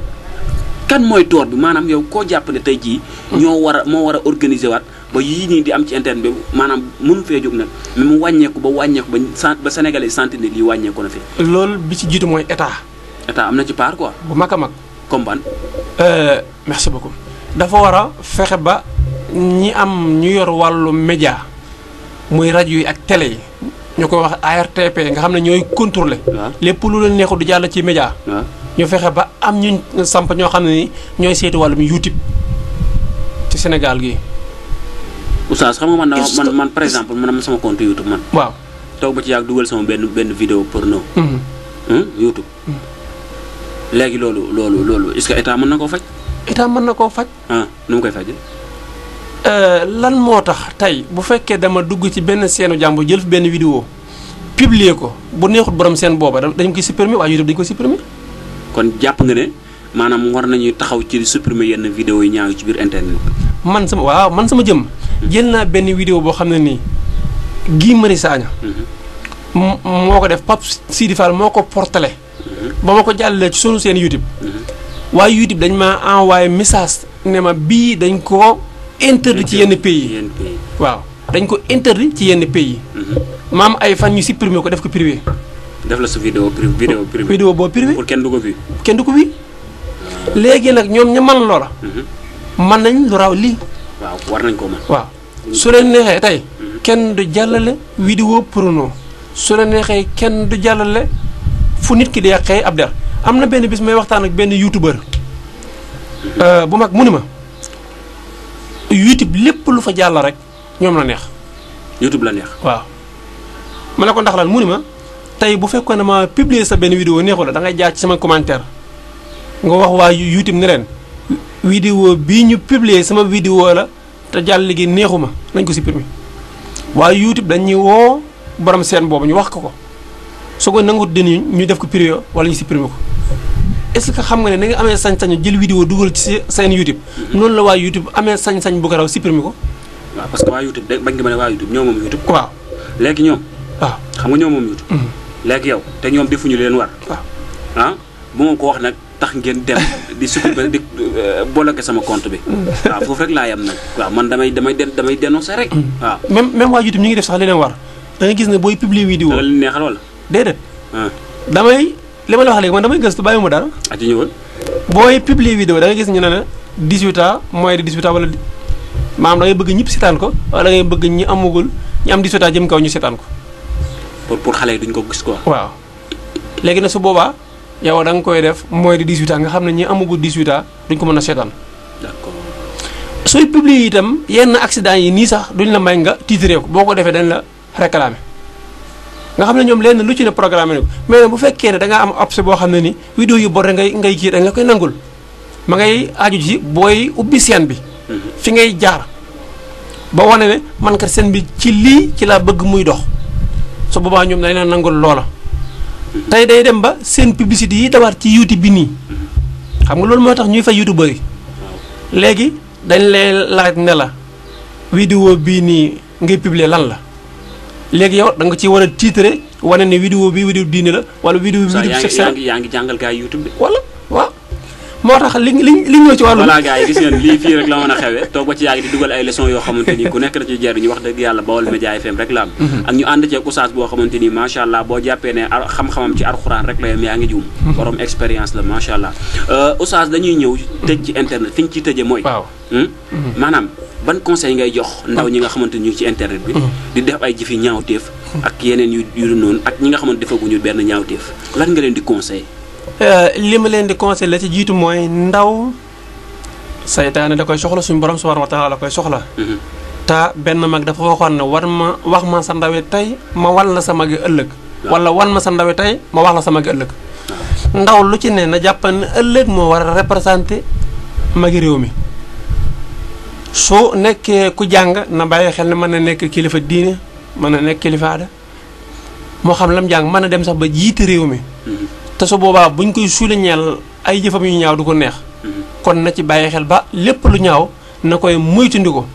kan mooy toor bi maanaam yow koo jàpp ne tey jii. moo war a organiser waat ba yii nii di am ci internet bi maanaam mënu fee jóg nag mais mu wàññeeku ba Sénégalais sentir ne lii wàññeeku na fi. loolu bi ci jiitu mooy état. état am na ci part quoi. bu mag a mag. comme ban. merci beaucoup. dafa war a fexe ba ñi yor wàllu média muy rajo yi ak télé yi ñu koy wax ARTP nga xam ne ñooy contrôler. lépp lu leen neexul du jàll ci média. ñu fexe ba am ñu samp ñoo xam ne ni ñooy seetu wàllum YouTube ci Sénégal gi. Oustaz xam nga man par exemple man sama compte YouTube man. waaw toog ba ci yàgg dugal sama benn vidéo porno. YouTube. léegi loolu est-ce que état mën na koo faj. état mën na koo faj. nu mu koy fajee. lan moo tax tey bu fekkee dama dugg ci benn seenu jàmbur jël fi benn vidéo publier ko bu neexut borom seen booba dañ koy supprimer waaye YouTube dañ ko supprimer. kon jàpp nga ne maanaam war nañuy taxaw ci supprimer yenn vidéo yi ñaaw ci biir internet. man sama jëm. jël naa benn vidéo boo xam ne nii Guy Marius Sagna moo ko def Pape Sidi Fall moo ko portale ba ma ko jàllalee ci sunu seen YouTube waaye YouTube dañ ma envoyé message ne ma bii dañ ko interdit ci yenn pays yi waaw dañ ko interdit ci yenn pays yi maam ay fan ñu supprimer ko def ko privé. def la sa vidéo privé. vidéo boo privé pour kenn du ko fi. kenn du ko fi léegi nag ñoom ña mën loola. mën nañ lu raw lii. waaw war nañ ko mën. waaw su leen neexee tey kenn du jàllale vidéo porno su leen neexee kenn du jàllale fu nit ki di yàqee ab der am na benn bis may waxtaan ak benn youtubeur bu mag mu ni ma YouTube lépp lu fa jàll rek ñoom la neex. YouTube la neex. waaw ma ne ko ndax lan mu ni ma tey bu fekkoon ne ma publier sa benn vidéo neexu la da ngay jaar ci sama commentaire nga wax waa YouTube ne leen vidéo bii ñu publier sama vidéo la te jàll gi neexuma nañ ko supprimer waaye YouTube dañuy woo borom seen boobu ñu wax ko su ko nangut dinañ ñu def ko privé wala ñu supprimer ko est-ce que xam nga ne da nga amee sañ-sañu jël vidéo dugal ci seen YouTube noonu la waa YouTube amee sañ-sañ bu ko raw supprimer ko. waaw parce que waa YouTube bañ nga ma ne waa YouTube ñoo moom YouTube. waaw léegi ñoom. waaw xam nga ñoo moom YouTube. léegi yow te ñoom defuñu leen war. waaw bu ma ko wax nag tax ngeen dem di supprimer di bloquer sama compte bi. waaw foofu rek laa yam nag. waaw man damay dénoncer rek. waaw même waa YouTube ñu ngi def sax li leen war da nga gis ne booy publier vidéo. da leen neexal wala. déedéet. li ma la wax léegi man damay gëstu bàyyi ma dara. ci ñëwal. booy publier vidéo da nga gis ñu ne la 18 ans moins de 18 ans wala maanaam da ngay bëgg ñëpp seetaan ko wala da ngay bëgg ñi amagul ñi am 18 ans jëm kaw ñu seetaan ko. pour xale yi duñ ko gis quoi. waaw léegi nag su boobaa yow da nga koy def moins de 18 ans nga xam ne ñi amagul 18 ans duñ ko mën a seetaan. d'accord sooy publier itam yenn accident yi nii sax duñ la may nga titré ko boo ko defee dañ la réclamer. nga xam ne ñoom lenn lu ci ne programme ne ko mais bu fekkee ne da nga am option boo xam ne ni vidéo yu bon rek ngay kii dañ la koy nangul ma ngay aju ci booy ubbi scène bi. fi ngay jaar ba wane ne man kat scène bi ci lii ci laa bëgg muy dox su boobaa ñoom dañ la nangul loola. tey day dem ba seen publicité yi dawaat ci YouTube bi nii xam nga loolu moo tax ñuy fay youtubeur yi léegi dañ lay laaj ne la vidéo bii nii ngay publier lan la. léegi yow da nga ci war a titre wane ne vidéo bi vidéo diine la wala vidéo bi. vidéo sexuelle yaa ngi jàngal gars yi YouTube bi. wala waaw moo tax li ñëw ci wàllu. voilà gars yi gis ngeen lii fii rek la mën a xewee toog ba ci yàgg di dugal ay leçons yoo xamante ni ku nekk da ci jariñu wax dëgg yàlla Baol Média FM rek la am. ak ñu ànd ceeg oustaz boo xamante ni macha allah boo jàppee ne xam-xamam ci alxuraan rek la yem yaa ngi juum. borom expérience la macha allah oustaz dañuy ñëw tëj ci internet fi ñu ciy tëjee mooy. waaw maanaam ban conseil ngay jox ndaw ñi nga xamante ni ñu ngi ci internet bi. di def ay jëfi ñaawteef. ak yeneen yu noonu ak ñi nga xamante defaguñu benn ñaawteef lan nga leen di conseil. li ma leen di conseil la ci jiitu mooy ndaw saytaane da koy soxla suñu borom subhanahu wa taala la koy soxla. te benn mag dafa waxoon ne wax ma sa ndawe tey ma wal la sa magi ëllëg. wala wan ma sa ndawe tey ma wax la sa magi ëllëg. ndaw lu ci ne na jàpp ne ëllëg moo war a représenté magi réew mi. soo nekkee ku jàng na bàyyi xel ne mën na nekk kilifa diine mën na nekk kilifa aada moo xam lam jàng mën na dem sax ba jiite réew mi. te su boobaa buñ koy souligner ay jëfam yu ñaaw du ko neex. kon na ci bàyyi xel ba lépp lu ñaaw na koy moytandiku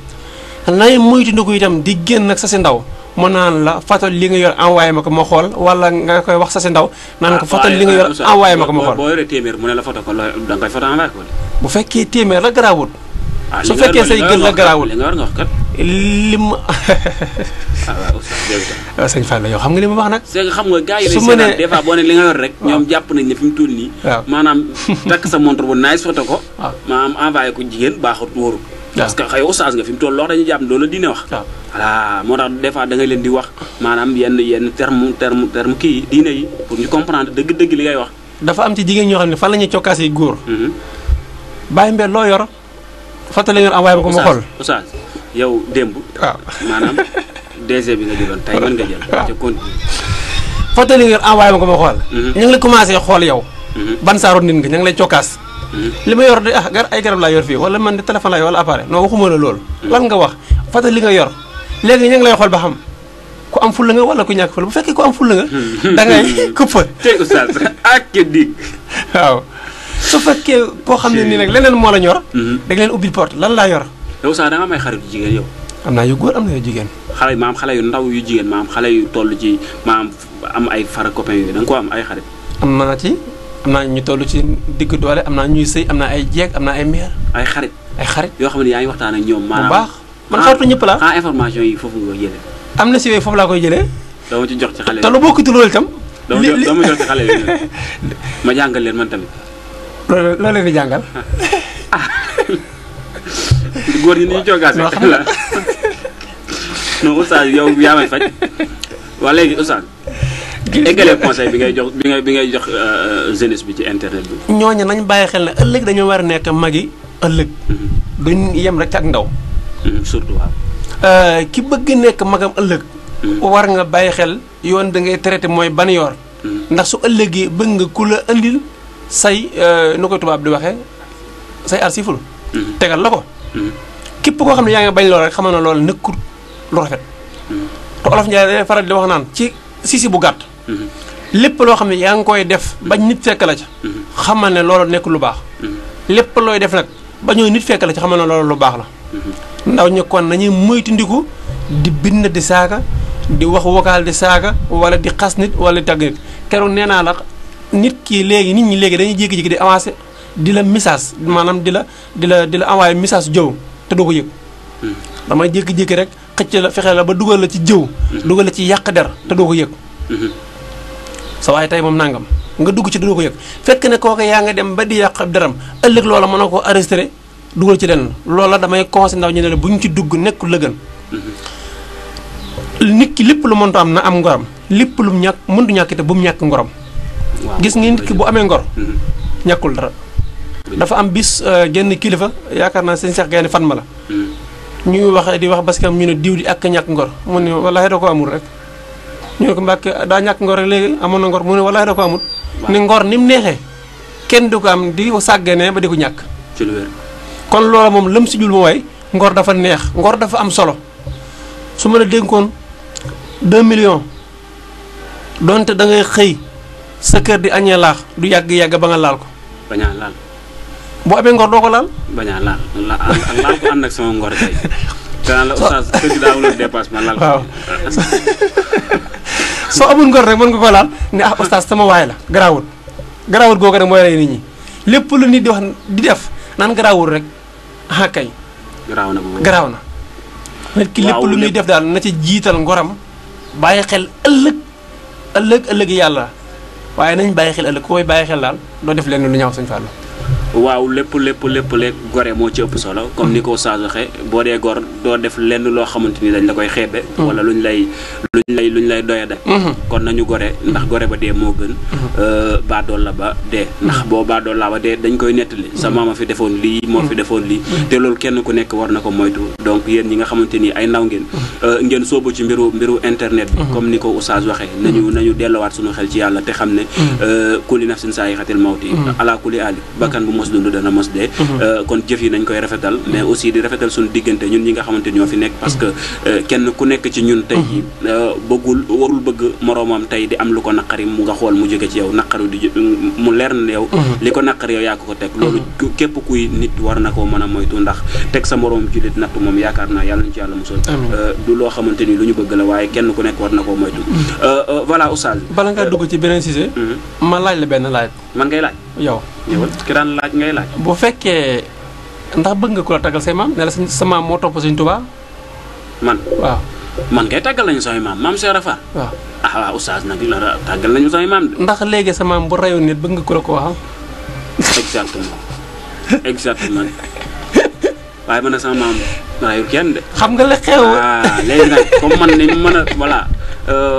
nay moytandiku itam di génn ak sa si ndaw mu naan la foto li nga yor envoyé ma ko ma xool wala nga koy wax sa si ndaw naan ko foto li nga yor envoyé ma ko ma xool. boo yoree téeméer mu ne la foto ko da nga koy foto envoyé ko. bu fekkee téeméer la garaawut. su fekkee say gën la garaawul li nga war nga wax kat. lim. waaw sëñ Fall yow xam nga li ma wax nag. c'est que xam nga gars yi lay seetaan des fois boo ne li nga yor rek. ñoom jàpp nañ ne fi mu toll nii. waaw maanaam takk sa montre bu nice foto ko. maanaam envoyé ko jigéen baaxut wóorul. parce que xëy oustaz nga fi mu toll loo dañuy jàpp ne loolu la diine wax. voilà moo tax des fois da ngay leen di wax maanaam yenn terme kii diine yi pour ñu comprendre dëgg-dëgg li ngay wax. dafa am ci jigéen ñoo xam ne fan la ñuy cokkaas yi góor. bàyyi mbel loo yor. foto la ñu yor envoyé ma ko ma xool. oustaz yow démb. waaw maanaam DG bi nga jëloon tey mën nga jël. waaw te continue. foto la ñu yor envoyé ma ko ma xool. ñu ngi la commencé xool yow. ban saaru nit nga ñu ngi lay cokkaas. li ma yor de ay garab laa yor fii wala man de téléphone laa yor wala appareil non waxuma la loolu. lan nga wax foto li nga yor léegi ñu ngi lay xool ba xam ku am fulla nga wala ku ñàkk fulla bu fekkee ku am fulla nga. da ngay kuppa. tey oustaz ak dig. waaw. su fekkee koo xam ne nii nag leneen moo la ñor. da nga leen ubbil porte lan laa yor. yow sax da nga may xarit yu jigéen yow. am naa yu góor am na yu jigéen. xale maam xale yu ndaw yu jigéen maam xale yu toll ci maam am ay fara copain yooyu da nga ko am ay xarit. am naa ñu toll ci digg doole am naa ñuy sëy am naa ay jeeg am naa ay meer. ay xarit. yoo xam ne yaa ngi waxtaan ak ñoom. maanaam bu baax man xaritu ñëpp la. information yi foofu nga koy jëlee. am na si yooyu foofu laa koy jëlee. dama ci jox ci xale yi te lu bokkatu loolu itam. dama jox ci xale yi ma jàngal leen man tamit. loolu leen di jàngal. góor ñi ni ñu coogaase la non oustaz yow yaa may faj waa léegi oustaz eggale conseil bi ngay jox jeunesse bi ci internet bi. ñooñu nañ bàyyi xel ne ëllëg dañoo war a nekk magi ëllëg. duñ yem rek ak ndaw. surtout waaw. ki bëgg nekk magam ëllëg. war nga bàyyi xel yoon da ngay traité mooy ban yoor. ndax su ëllëgee bëgg nga ku la andil say nu koy tubaab di waxee say arsiful. tegal la ko. képp koo xam ne yaa ngi bañ lool rek xamal na loolu nekkul lu rafet. te olof Ndiaye day faral di wax naan ci sisi bu gàtt. lépp loo xam ne yaa ngi koy def bañ nit fekk la ca. xamal ne loolu nekkul lu baax. lépp looy def nag bañoo nit fekk la ca xamal ne loolu lu baax la. ndaw ñi kon nañuy moytandiku di bind di saaga di wax vocal di saaga wala di xas nit wala di tagg nit keroog nee naa la nit ñi léegi dañuy jékki-jékki di avancé di la message maanaam di la envoyé message jëw te doo ko yëg. damay jékki-jékki rek xëcc la fexe la ba dugal la ci jëw. dugal la ci yàq der te doo ko yëg. sa waaye tey moom nangam nga dugg ci doo ko yëg fekk ne kooku yaa nga dem ba di yàq deram ëllëg loola mën na koo arrêté dugal ci lenn loola damay conseillé ndaw ñu ne la bu ñu ci dugg nekkul la gën. nit ki lépp lu mënta am na am ngoram lépp lu mu ñàkk mëntu ñàkk te bu mu ñàkk ngoram. gis nga nit ki bu amee ngor. ñàkkul dara. dafa am bis genn kilifa yaakaar naa sëñ Cheikh Gaynde Fatma la. ñuy wax di wax parce que ñu ne diw di ak ñàkk ngor mu ne wallaahi da ko amul rek. ñu ne ko Mbàkke daa ñàkk ngor rek léegi amoon na ngor mu ne wallaahi da ko amul. ni ngor ni mu neexee kenn du ko am di ko sàgganee ba di ko ñàkk. ci lu wér. kon loola moom lëm si jul ma waay ngor dafa neex ngor dafa am solo su ma la dénkoon 2 millions donte da ngay xëy sa kër di añee laax du yàgg ba nga laal ko. bañaa laal. boo amee ngor doo ko laal. bañaa laal laal ko ànd ak sama ngor tey. danaa la oustaz kër gi daa wul dépasse ma laal ko. waaw soo amul ngor rek mën nga ko laal ne ah oustaz sama waay la garaawut googu rek mooy rey nit ñi lépp lu nit di wax di def naan garaawul rek ah kay. garaaw na. nit ki lépp lu muy def daal na ci jiital ngoram bàyyi xel ëllëg yàlla waaye nañ bàyyi xel ëllëg ku koy bàyyi xel daal doo def leen lu ñaaw Sëñ Fallou. waaw lépp gore moo ci ëpp solo comme ni ko Oustaz waxee boo dee gor doo def lenn loo xamante ni dañ la koy xeebe wala luñ lay doyade kon nañu gore ndax gore ba dee moo gën baadool la ba dee ndax boo baadool la ba dee dañ koy nettali sa maama fi defoon lii moo fi defoon lii te loolu kenn ku nekk war na ko moytu donc yéen ñi nga xamante ni ay ndaw ngeen soobu ci mbiru internet bi comme ni ko Oustaz waxee nañu dellowaat suñu xel ci yàlla te xam ne kulli nafsin saa'iqatul mawti ala kulli aali bakkan bu mos dund dana mos dee kon jëf yi nañ koy rafetal mais aussi di rafetal suñu diggante ñun ñi nga xamante ñoo fi nekk parce que kenn ku nekk ci ñun tey ji warul bëgg moroomam tey di am lu ko naqari mu nga xool mu jóge ci yow naqaru di mu leer na yow li ko naqari yow yaa ko teg loolu képp kuy nit war na koo mën a moytu ndax teg sa moroom jullit natt moom yaakaar naa yàlla ñu ci yàlla musal du loo xamante ni lu ñu bëgg la waaye kenn ku nekk war na koo moytu voilà Oustaz bala nga dugg ci beneen sujet ma laaj la benn laaj man ngay laaj yow ki daan laaj ngay laaj bu fekkee ndax bëgg nga ko la taggal say maam ne la sa maam moo topp Sëñ Tuubaa man waaw man kay tàggal nañu samay maam Cheikh Rafa waaw waaw Oustaz nag la tàggal nañu samay maam de ndax léegi sa maam bu rayoon nit bëgg nga ko la ko waxal exactement waaye man nag sama maam rayul kenn de xam nga la xew léegi nag comme man ni mën a voilà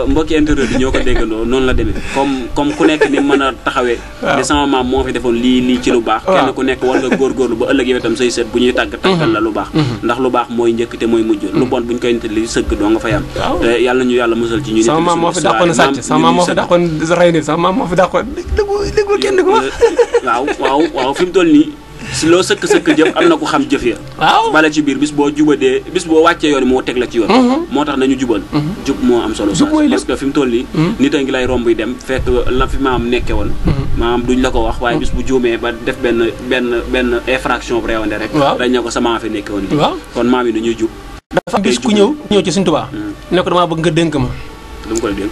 mbokki internet yi ñoo ko déggandoo noonu la demee comme ku nekk ni mën a taxawee ne sama maam moo fi defoon lii ci lu baax kenn ku nekk war nga góorgóorlu ba ëllëg yow itam say sët bu ñuy tàggal la lu baax ndax lu baax mooy njëkk te mooy mujj lu bon bu ñu koy nettali sëgg doo nga fay am te yàlla ñu yàlla musal ci ñu sama maam moo fi dàqoon sàcc sama maam moo fi dàqoon rey nit sama maam moo fi dàqoon déggul kenn ko wax waaw fi mu toll nii si loo sëkk jëf am na ko xam jëf ya bala ci biir bis boo wàccee yoon moo teg la ci yoon moo tax nañu jubal jub moo am solo parce que fi mu toll nii nit a ngi lay romb yi dem fekk la fi maam nekke woon maam duñ la ko wax waaye bis bu juumee ba def benn infraction bu réewande rek dañ ne ko sa maam fi nekke woon lii kon maam yi dañuy jub dafa bis ku ñëw ci Sëñ Tuubaa ne ko damaa bëgg nga dénk ma lu mu koy dénk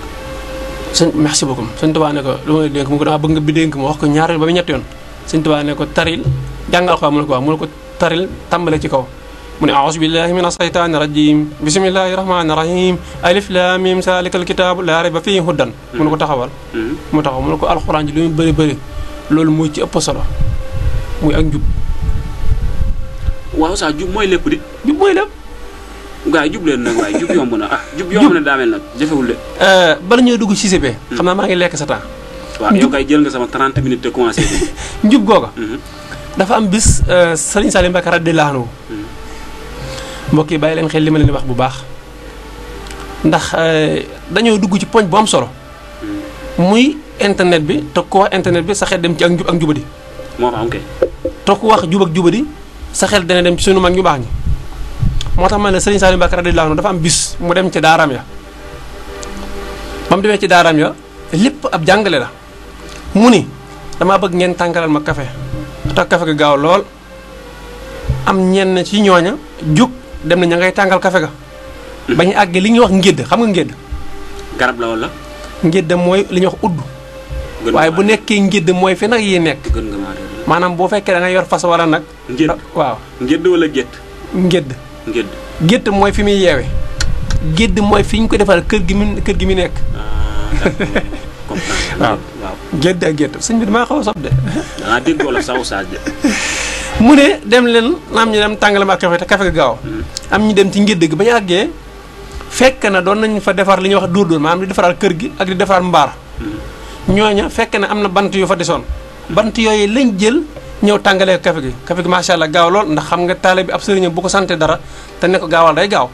merci beaucoup Sëñ Tuubaa ne ko lu ma dénk mu ko damaa bëgg nga bi dénk ma wax ko ñaar ba mu ñett yoon Sëñ Tuubaa ne ko taril jàngal ko mu ne ko waaw mu ne ko taril tàmbale ci kaw mu ne a'uuzu billahi mina shaytaani rajiim bismillahi rahmaani rahiim alif laam miim zaalikal kitaabu laa rayba fiihi hudan mu ne ko taxawal mu taxaw mu ne ko alxuraan ji lu muy bëri loolu mooy ci ëpp solo muy ak njub waaw sax jub mooy lépp di jub mooy lépp gaa yi jub leen nag waaye jub yomb na jub yomb na daa mel nag jafewul de bala ñuy dugg ci CP xam naa maa ngi lekk sa temps waaw yow kay jël nga sama 30 minutes de commencé njub googa dafa am bis Sëriñ Saliou Mbacké radiyallaahu anhu mbokk yi bàyyi leen xel li ma leen wax bu baax ndax dañoo dugg ci poñ bu am solo muy internet bi te ku wax internet bi sa xel dem ci ak njub ak njubadi moo fa am kay te ku wax jub ak jubadi sa xel dana dem ci sunu mag ñu baax ñi moo tax man ne Sëriñ Saliou Mbacké radiyallaahu anhu dafa am bis mu dem ci daaraam ya ba mu demee ci daaraam ya lépp ab jàngale la mu ni damaa bëgg ngeen tàngalal ma café te café ga gaaw lool am ñenn ci ñooña jóg dem na ña ngay tàngal café ga ba ñu àggee li ñuy wax ngédd xam nga ngédd garab la wala ngédd mooy li ñuy wax udd waaye bu nekkee ngédd mooy fi nag yi nekk maanaam boo fekkee da nga yor fas wala nag waaw ngédd wala gétt gétt mooy fi muy yeewe gédd mooy fi ñu ko defal kër gi mi nekk waaw gédd ak gétt sëñ bi damaa xaw a sob de dégg wala saw saaj de mu ne dem leen am ñu dem tàngale ma café te café ga gaaw am ñu dem ci ngédd gi ba ñu àggee fekk na doon nañ fa defar li ñuy wax dóor maanaam di defaral kër gi ak di defar mbaar ñooña fekk na am na bant yu fa desoon bant yooyu lañ jël ñëw tàngalee café gi macha allah gaaw lool ndax xam nga taale bi ab sëriñam bu ko sante dara te ne ko gaawal day gaaw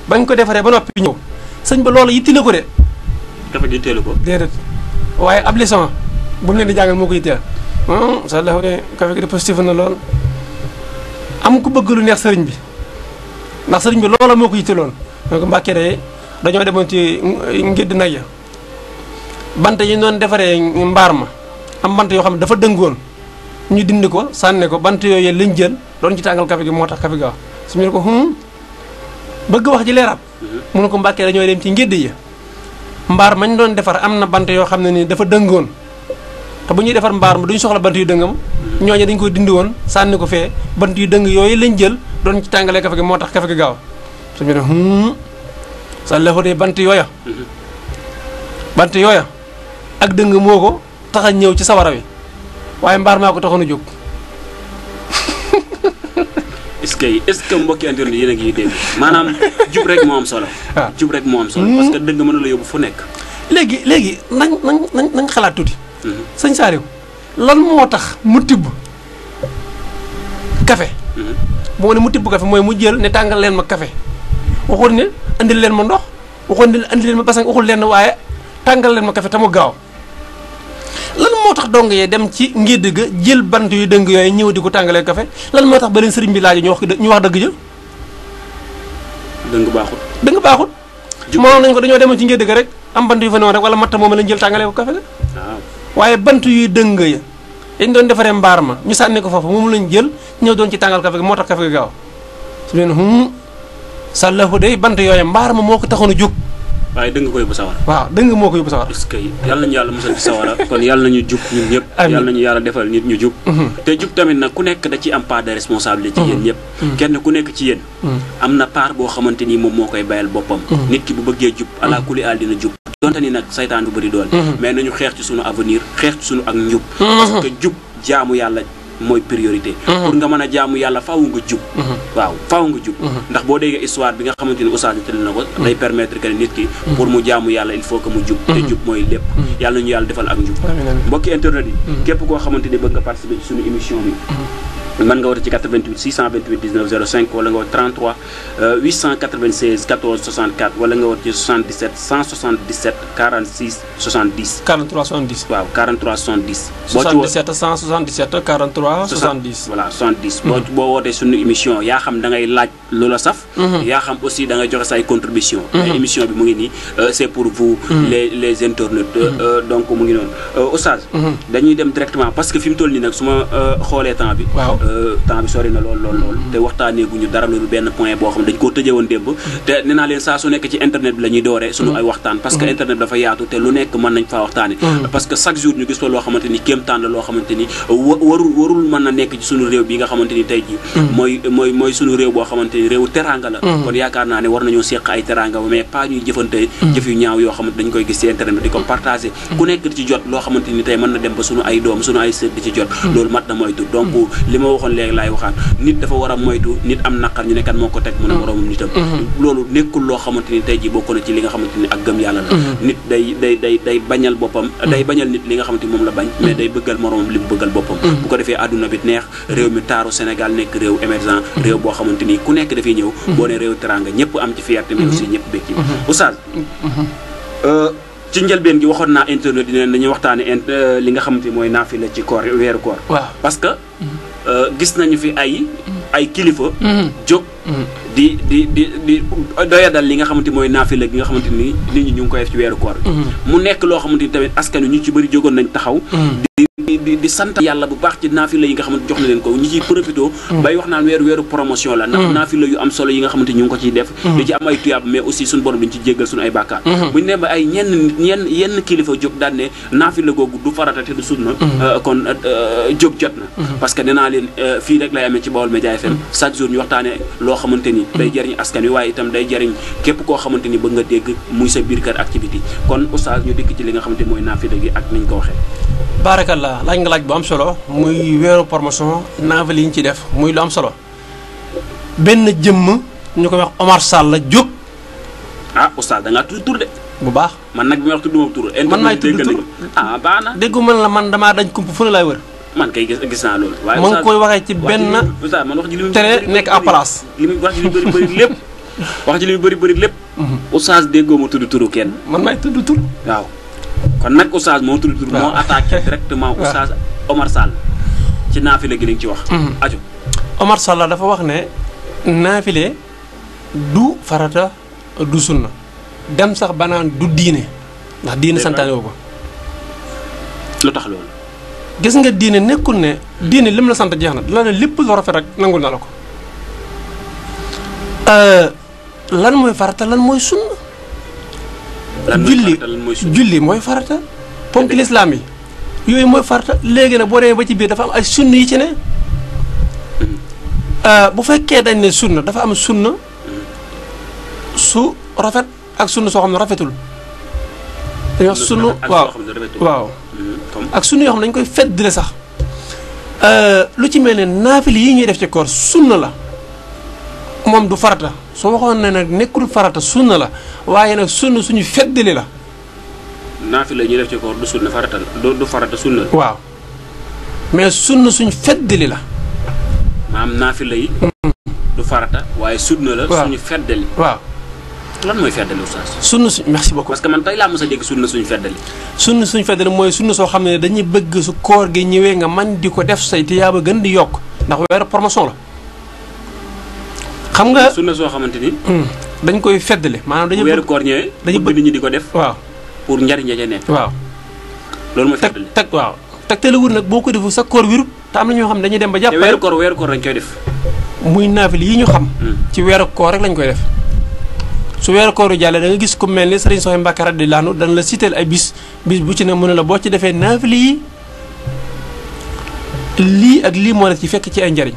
bañ ko defaree ba noppi ñëw sëñ ba loolu yittile ko de café gi teelu ko déedéet waaye ab leçon bu mu leen di jàngal moo ko yitteel sa la de café gi de positif na lool am ku bëgg lu neex sëriñ bi ndax sëriñ bi loola moo ko yitteloon donc Mbàkke de dañoo demoon ci ngédd nag ya bant yi doon defaree mbaar ma am bant yoo xam ne dafa dëngoon ñu dindi ko sànne ko bant yooyu lañ jël doon ci tàngal café gi moo tax café gi wax su ñu ne ko bëgg wax ji leeraat mu ne ko Mbàkke dañoo dem ci ngédd yi mbaar mañ doon defar am na bant yoo xam ne nii dafa dëngoon te bu ñuy defar mbaar ma duñ soxla bant yu dëngam ñooñu dañ koy dindi woon sànni ko fee bant yu dëng yooyu lañ jël doon ci tàngalee kafe gi moo tax kafe gi gaaw suñu ne sa lefo de bant yooya ak dëng moo ko tax a ñëw ci sawara wi waaye mbaar maa ko taxoon a jóg. est-ce que mbokki internet yéen a ngi dégg maanaam jub rek moo am solo. waaw jub rek moo am solo. parce que dëgg mën na la yóbbu fu nekk. léegi nañ xalaat tuuti. sëñ Saliou lan moo tax mu tibb café. bu ma ne mu tibb café mooy mu jël ne tàngal leen ma café waxul ne andil leen ma ndox waxul ne andil leen ma basang waxul leen waaye tàngal leen ma café te mu gaaw lan moo tax dong yee dem ci ngédd ga jël bant yu dëng yooyu ñëw di ko tàngalee café lan moo tax ba leen sëriñ bi laaj ñu wax dëgg ja. dëng baaxut. dëng baaxut. mënoon nañ ko dañoo demoon ci ngédd ga rek am bant yu fa newoon rek wala matt moom lañ jël tàngalee ko café ga. waaw waaye bant yuy dëng ya dañ doon defaree mbaar ma ñu sànni ko foofu moom lañ jël ñëw doon ci tàngal café ga moo tax café ga gaaw su leen sàllahu day bant yooyu mbaar ma moo ko taxoon a jóg. waaye dëng ko yóbbu sawara. waaw dëng moo ko yóbbu sawara. est-ce que yàlla nañu yàlla musal ci sawara kon yàlla nañu jub ñun ñëpp. yàlla nañu yàlla defal nit ñu jub. te jub tamit nag ku nekk da ci am part de responsabilité. ci yéen ñëpp. kenn ku nekk ci yéen. am na part boo xamante ni moom moo koy bayal boppam. nit ki bu bëggee jub ala kuli aal dina jub. donte ni nag saytaan bu bëri doole. mais nañu xeex ci sunu avenir xeex ci sunu ak njub. parce que jub jaamu yàlla mooy priorité. pour nga mën a jaamu yàlla faaw nga jub. waaw faaw nga jub. ndax boo déggee histoire bi nga xamante ni Oustaz tëdd na ko. day permettre que nit ki. pour mu jaamu yàlla il faut que mu jub. te jub mooy lépp. yàlla ñu yàlla defal ak njub. mbokki internet yi. képp koo xamante ni bëgg nga participer ci suñu émission bi. mën nga woote ci 88 628 19 05 wala nga woote 33 896 14 64 wala nga woote ci 77 177 46 70. 43 70. waaw 43 70. 77 177 43 70. voilà 70. boo wootee suñu émission yaa xam da ngay laaj loola saf. yaa xam aussi da ngay joxe say contribution. émission bi mu ngi nii c'est pour vous. les internautes. donc mu ngi noonu Oustaz. dañuy dem directement parce que fi mu toll nii nag su ma xoolee temps bi. waaw. temps bi sori na lool te waxtaanee gu ñu dara loolu benn point boo xam ne dañ koo tëjee woon démb te nee naa leen saa su nekk ci internet bi la ñuy dooree suñu ay waxtaan parce que internet bi dafa yaatu te lu nekk mën nañ faa waxtaane parce que chaque jour ñu gis fa loo xamante ni kéemtaan la loo xamante ni warul mën na nekk ci suñu réew bi nga xamante ni tey ji mooy suñu réew boo xamante ni réew teranga la kon yaakaar naa ne war nañoo seq ay teranga mais pas ñuy jëfante jëf yu ñaaw yoo xamante dañ koy gis ci internet bi di ko partagé ku nekk di ci jot loo xamante ni tey mën na dem ba suñu ay doom suñu ay sët di ci jot loolu mat na moytu donc li ma waxoon léegi laay waxaat nit dafa war a moytu nit am naqar ñu ne kan moo ko teg mu ne moroomam nitam loolu nekkul loo xamante ni tey ji bokk na ci li nga xamante ni ak gëm yàlla la nit day bañal boppam day bañal nit li nga xamante ni moom la bañ mais day bëggal moroomam li mu bëggal boppam bu ko defee àdduna bi neex réew mi taaru Sénégal nekk réew émergent réew boo xamante ni ku nekk dafay ñëw boo ne réew teranga ñëpp am ci fierté mais aussi ñëpp békki Oustaz ci njëlbeen gi waxoon naa internet di leen dañuy waxtaane li nga xamante ni mooy naafila ci koor weeru koor parce que gis nañu fi ay kilifa jóg di doyadal li nga xamante mooy naafila gi nga xamante ni nit ñi ñu ngi koy def ci weeru koor mu nekk loo xamante ni tamit askan wi ñu ci bëri jógoon nañ taxaw di sant yàlla bu baax ci naafila yi nga xamante jox na leen ko ñi ciy profité bay wax naan weeru promotion la ndax naafila yu am solo yi nga xamante ñu ngi ko ciy def di ci am ay tuyaab mais aussi suñu borom dañu ci jéggal suñu ay bàkkaar buñu ne ba ay yenn kilifa jóg daan ne naafila googu du farata te du sunna kon jóg jot na parce que dinaa leen fii rek lay amee ci Baol Média FM chaque jour ñu waxtaane loo xamante ni day jariñ askan wi waaye itam day jariñ képp koo xamante ni bëgg nga dégg muy sa biir kër activité kon Oustaz ñu dikk ci li nga xamante ni mooy naafila gi ak niñ ko waxee baarakallah laaj nga laaj bu am solo muy weeru promotion naafila yi ñu ci def muy lu am solo benn jëmm ñu koy wax Omar Sall la jóg Oustaz da ngaa tudd tur de bu baax man nag bi ma wax tudd moom tur man maay tudd tur baax na déggu man la man damaa dañ kump fu ne laay wër man kay gis naa loolu waaye ma ngi koy waxee ci benn télé nekk à place li muy wax ji li bëri bëri lépp wax ji li bëri bëri lépp Oustaz déggoo ma tudd turu kenn man maay tudd tur waaw kon nag Oustaz moo tudd tur moo attaqué directement Oustaz Omar Sall ci naafile gi li nga ci wax aju Omar Sall dafa wax ne naafile du farata du sunna dem sax banaan du diine ndax diine santaane woo ko lu tax loolu gis nga diine nekkul ne diine lim la sant jeex na la ne lépp lu rafet rek nangul na la ko lan mooy farata lan mooy sunna julli mooy farata ponk lislaam yi yooyu mooy farata léegi nag boo demee ba ci biir dafa am ay sunna yi ci ne bu fekkee dañ ne sunna dafa am sunna su rafet ak sunna soo xam ne rafetul dañuy wax sunna waaw ak sunna yoo xam ne dañ koy feddale sax lu ci mel ne naafili yi ñuy def ci koor sunna la moom du farata soo waxoon ne nag nekkul farata sunna la waaye nag sunna suñu feddali la naafila yi ñuy def ci koor du sunna farata du farata sunna la waaw mais sunna suñu feddali la maanaam naafila yi du farata waaye sunna la suñu feddali waaw lan mooy feddali oustaz sunna suñ merci beaucoup parce que man tey laa mos a dégg sunna suñu feddali sunna suñu feddali mooy sunna soo xam ne dañuy bëgg su koor gi ñëwee nga man di ko def say te yaa ba gën di yokk ndax weeru promotion la xam nga sunna soo xamante ni dañ koy feddali maanaam dañu weeru koor ñëwee dañu bëgg nit ñi di ko def waaw pour njariñ ja nekk waaw loolu mooy feddali teg waaw tegtale wur nag boo ko defu sa koor wirut te am na ñoo xam ne dañuy dem ba jàpp weeru koor lañ koy def muy naafil yi ñu xam ci weeru koor rek lañ koy def su weeru kooru jàllee da nga gis ku mel ni Serigne Soxna Mbacke radiyallahu anhu dana la citeel ay bis bu ci ne mu ne la boo ci defee naafil yi lii ak lii moo la ci fekk ci ay njariñ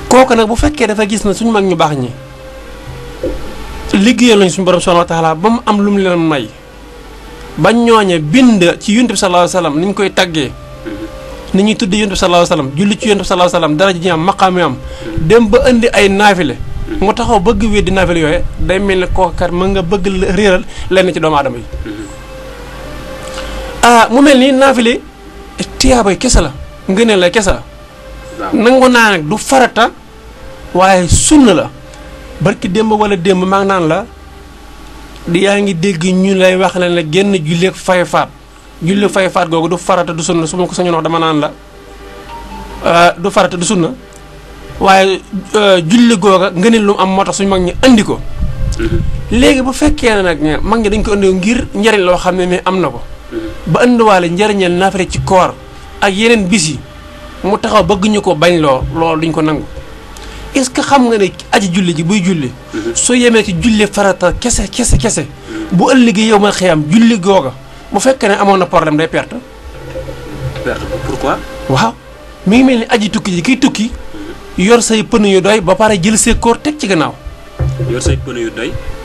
kooku nag bu fekkee dafa gis na suñu mag ñu baax ñi liggéeyal lañ suñu borom subhanahu wa taala ba mu am lu mu leen may ba ñooñe bind ci yonent bi sallallahu alayhi wasallam ni ñu koy taggee ni ñuy tudd yonent bi sallallahu alayhi wasallam julli ci yonent bi sallallahu alayhi wasallam daraja ji am maqaam am dem ba indi ay naafile mu taxaw bëgg weddi naafile yooyu day mel ne kooku kat mën nga bëgg réeral lenn ci doomu aadama yi mu mel ni naafile tiyaabay kese la ngëneel la kese la nangu naa nag du farata waaye sunna la barki démb wala démb maa ngi naan la di yaa ngi dégg ñu lay wax leen la génn julleeg fay faat googu du farata du sunna su ma ko sañoon wax dama naan la du farata du sunna waaye julli googa ngëneel lu am moo tax suñu mag ñi andi ko léegi bu fekkee ne nag mag ñi dañ ko andi ngir njariñ loo xam ne mais am na ko ba andiwaale njariñal naafare ci koor ak yeneen bis yi mu taxaw bëgg ñu ko bañ loolu duñ ko nangu est-ce que xam nga ne aji julli ji buy julli soo yemee ci julli farata kese bu ëllëgee yow ma xiyam julli googa bu fekkee ne amoon na problème day perte pourquoi waaw mi ngi mel ni aji tukki ji kiy tukki yor say pneu yu doy ba pare jël secours teg ci gannaaw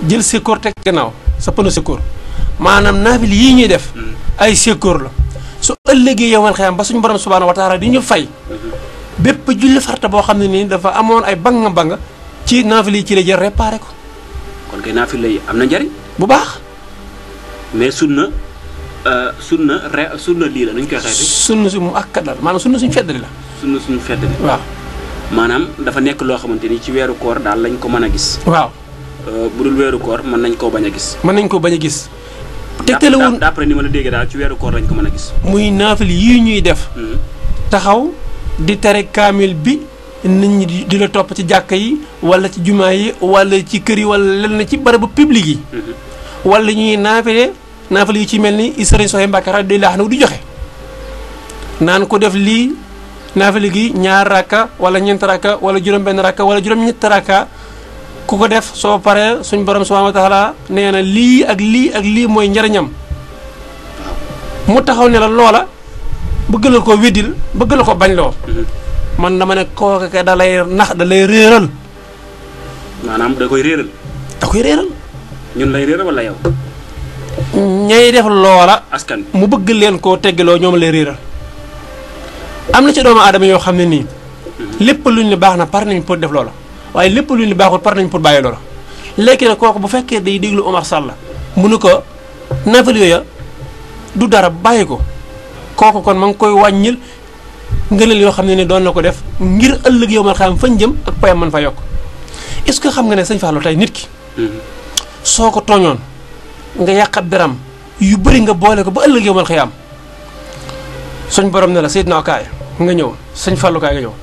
jël secours teg ci gannaaw sa pneu secours maanaam naafil yii ñuy def ay secours la su ëllëgee yow ma xiyam ba suñu borom subhanahu wa taala di ñu fay bépp julli farata boo xam ne nii dafa amoon ay banga ci naafile yi ci la jël réparé ko. kon kay naafile yi am na njariñ bu baax. mais sunna lii la nuñ koy xeeti. sunna si mu ak kadal maanaam sunna suñu feddali la. sunna suñu feddali. waaw. maanaam dafa nekk loo xamante ni ci weeru koor daal lañ ko mën a gis. waaw. bu dul weeru koor mën nañ koo bañ a gis. tegtalewul d'après ni ma la déggee daal ci weeru koor lañ ko mën a gis. muy naafile yii ñuy def. taxaw. di tere kaamil bi nit ñi di la topp ci jàkka yi wala ci jumaa yi wala ci kër yi wala lenn ci barabu public yi wala ñuy naafile yi ci mel ni Sëriñ Soxna Mbacke radiyallahu anhu di joxe naan ko def lii naafile gi 2 rakka wala 4 rakka wala juróom-benn rakka wala juróom-ñetti rakka ku ko def soo paree suñ borom subhanahu wa taala nee na lii ak lii mooy njariñam mu taxaw ne la loola bëgg la ko weddil bëgg la ko bañ loo man dama ne kooku kay da lay nax da lay réeral maanaam da koy réeral ñun lay réeral wala yow ñay def loola askan mu bëgg leen koo teggaloo ñoom lay réeral am na ci doomu aadama yoo xam ne nii lépp luñ ne baax na par nañ pour def loola waaye lépp luñ ne baaxul par nañ pour bàyyi loola léegi nag kooku bu fekkee day déglu Omar Sall mu ne ko naafil yooya du dara bàyyi ko kooku kon ma ngi koy wàññil ngëneel yoo xam ne ni doon na ko def ngir ëllëg yow man xam fañ jëm ak payam man fa yokk est-ce que xam nga ne sëñ Fallou tey nit ki soo ko tooñoon nga yàq ab deram yu bëri nga boole ko ba ëllëg yow man xëy am suñ borom ne la Seydina kaay nga ñëw sëñ Fallou kaay nga ñëw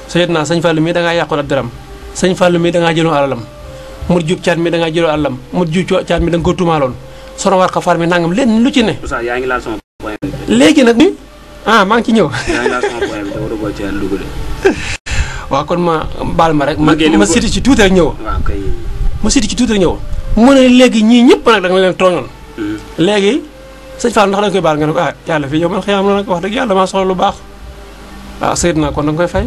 Seydina sëñ Fallou mii da ngaa yàqoon ab deram sëñ Fallou mii da ngaa jëloon alalam mut jub caat mi da ngaa jëloon alalam mut jub caat mi da nga ko tumaaloon sono war ko far mi nangam leen lu ci ne yaa ngi laal sama léegi nag ni maa ngi ci ñëw. waaw kon ma baal ma rek. ma siti ci tuuti rek ñëw. waaw kay. ma siti ci tuuti rek ñëw. mu ne léegi ñii ñëpp nag da nga leen tooñoon. léegi sëñ Fall ndax da nga koy baal nga ne ko yàlla fii yow man xëy na nag wax dëgg yàlla maa soxla lu baax sayt naa kon da nga koy fay.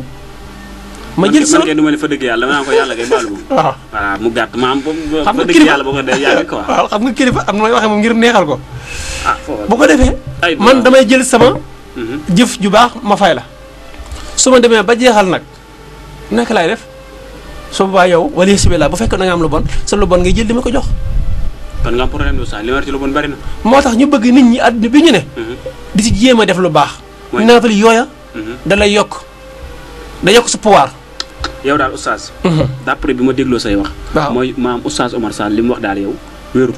ma jël sama man du ma ne fa dëgg yàlla ma naan ko yàlla kay baalu moom. waaw voilà mu gàtt ma am. xam nga dëgg yàlla boo ko dee yàgg quoi. waaw xam nga kilifa am na may waxee moom ngir neexal ko. foofu bu ko defee. man damay jël sama. jëf ju baax ma fay la. su ma demee ba jeexal nag naka laay def su boobaa yow wala si la bu fekkee da nga am lu bon sa lu bon ngay jël di ma ko jox. kon nga am problème du saa li ma ci lu bon bari na. moo tax ñu bëgg nit ñi àdduna bi ñu ne. di si jéem a def lu baax. mooy naafali yooya. da lay yokk da yokk sa pouvoir. yow daal oustaz. d'après bi ma dégloo say wax. waaw mooy maam oustaz Omar Sall li mu wax daal yow wérut.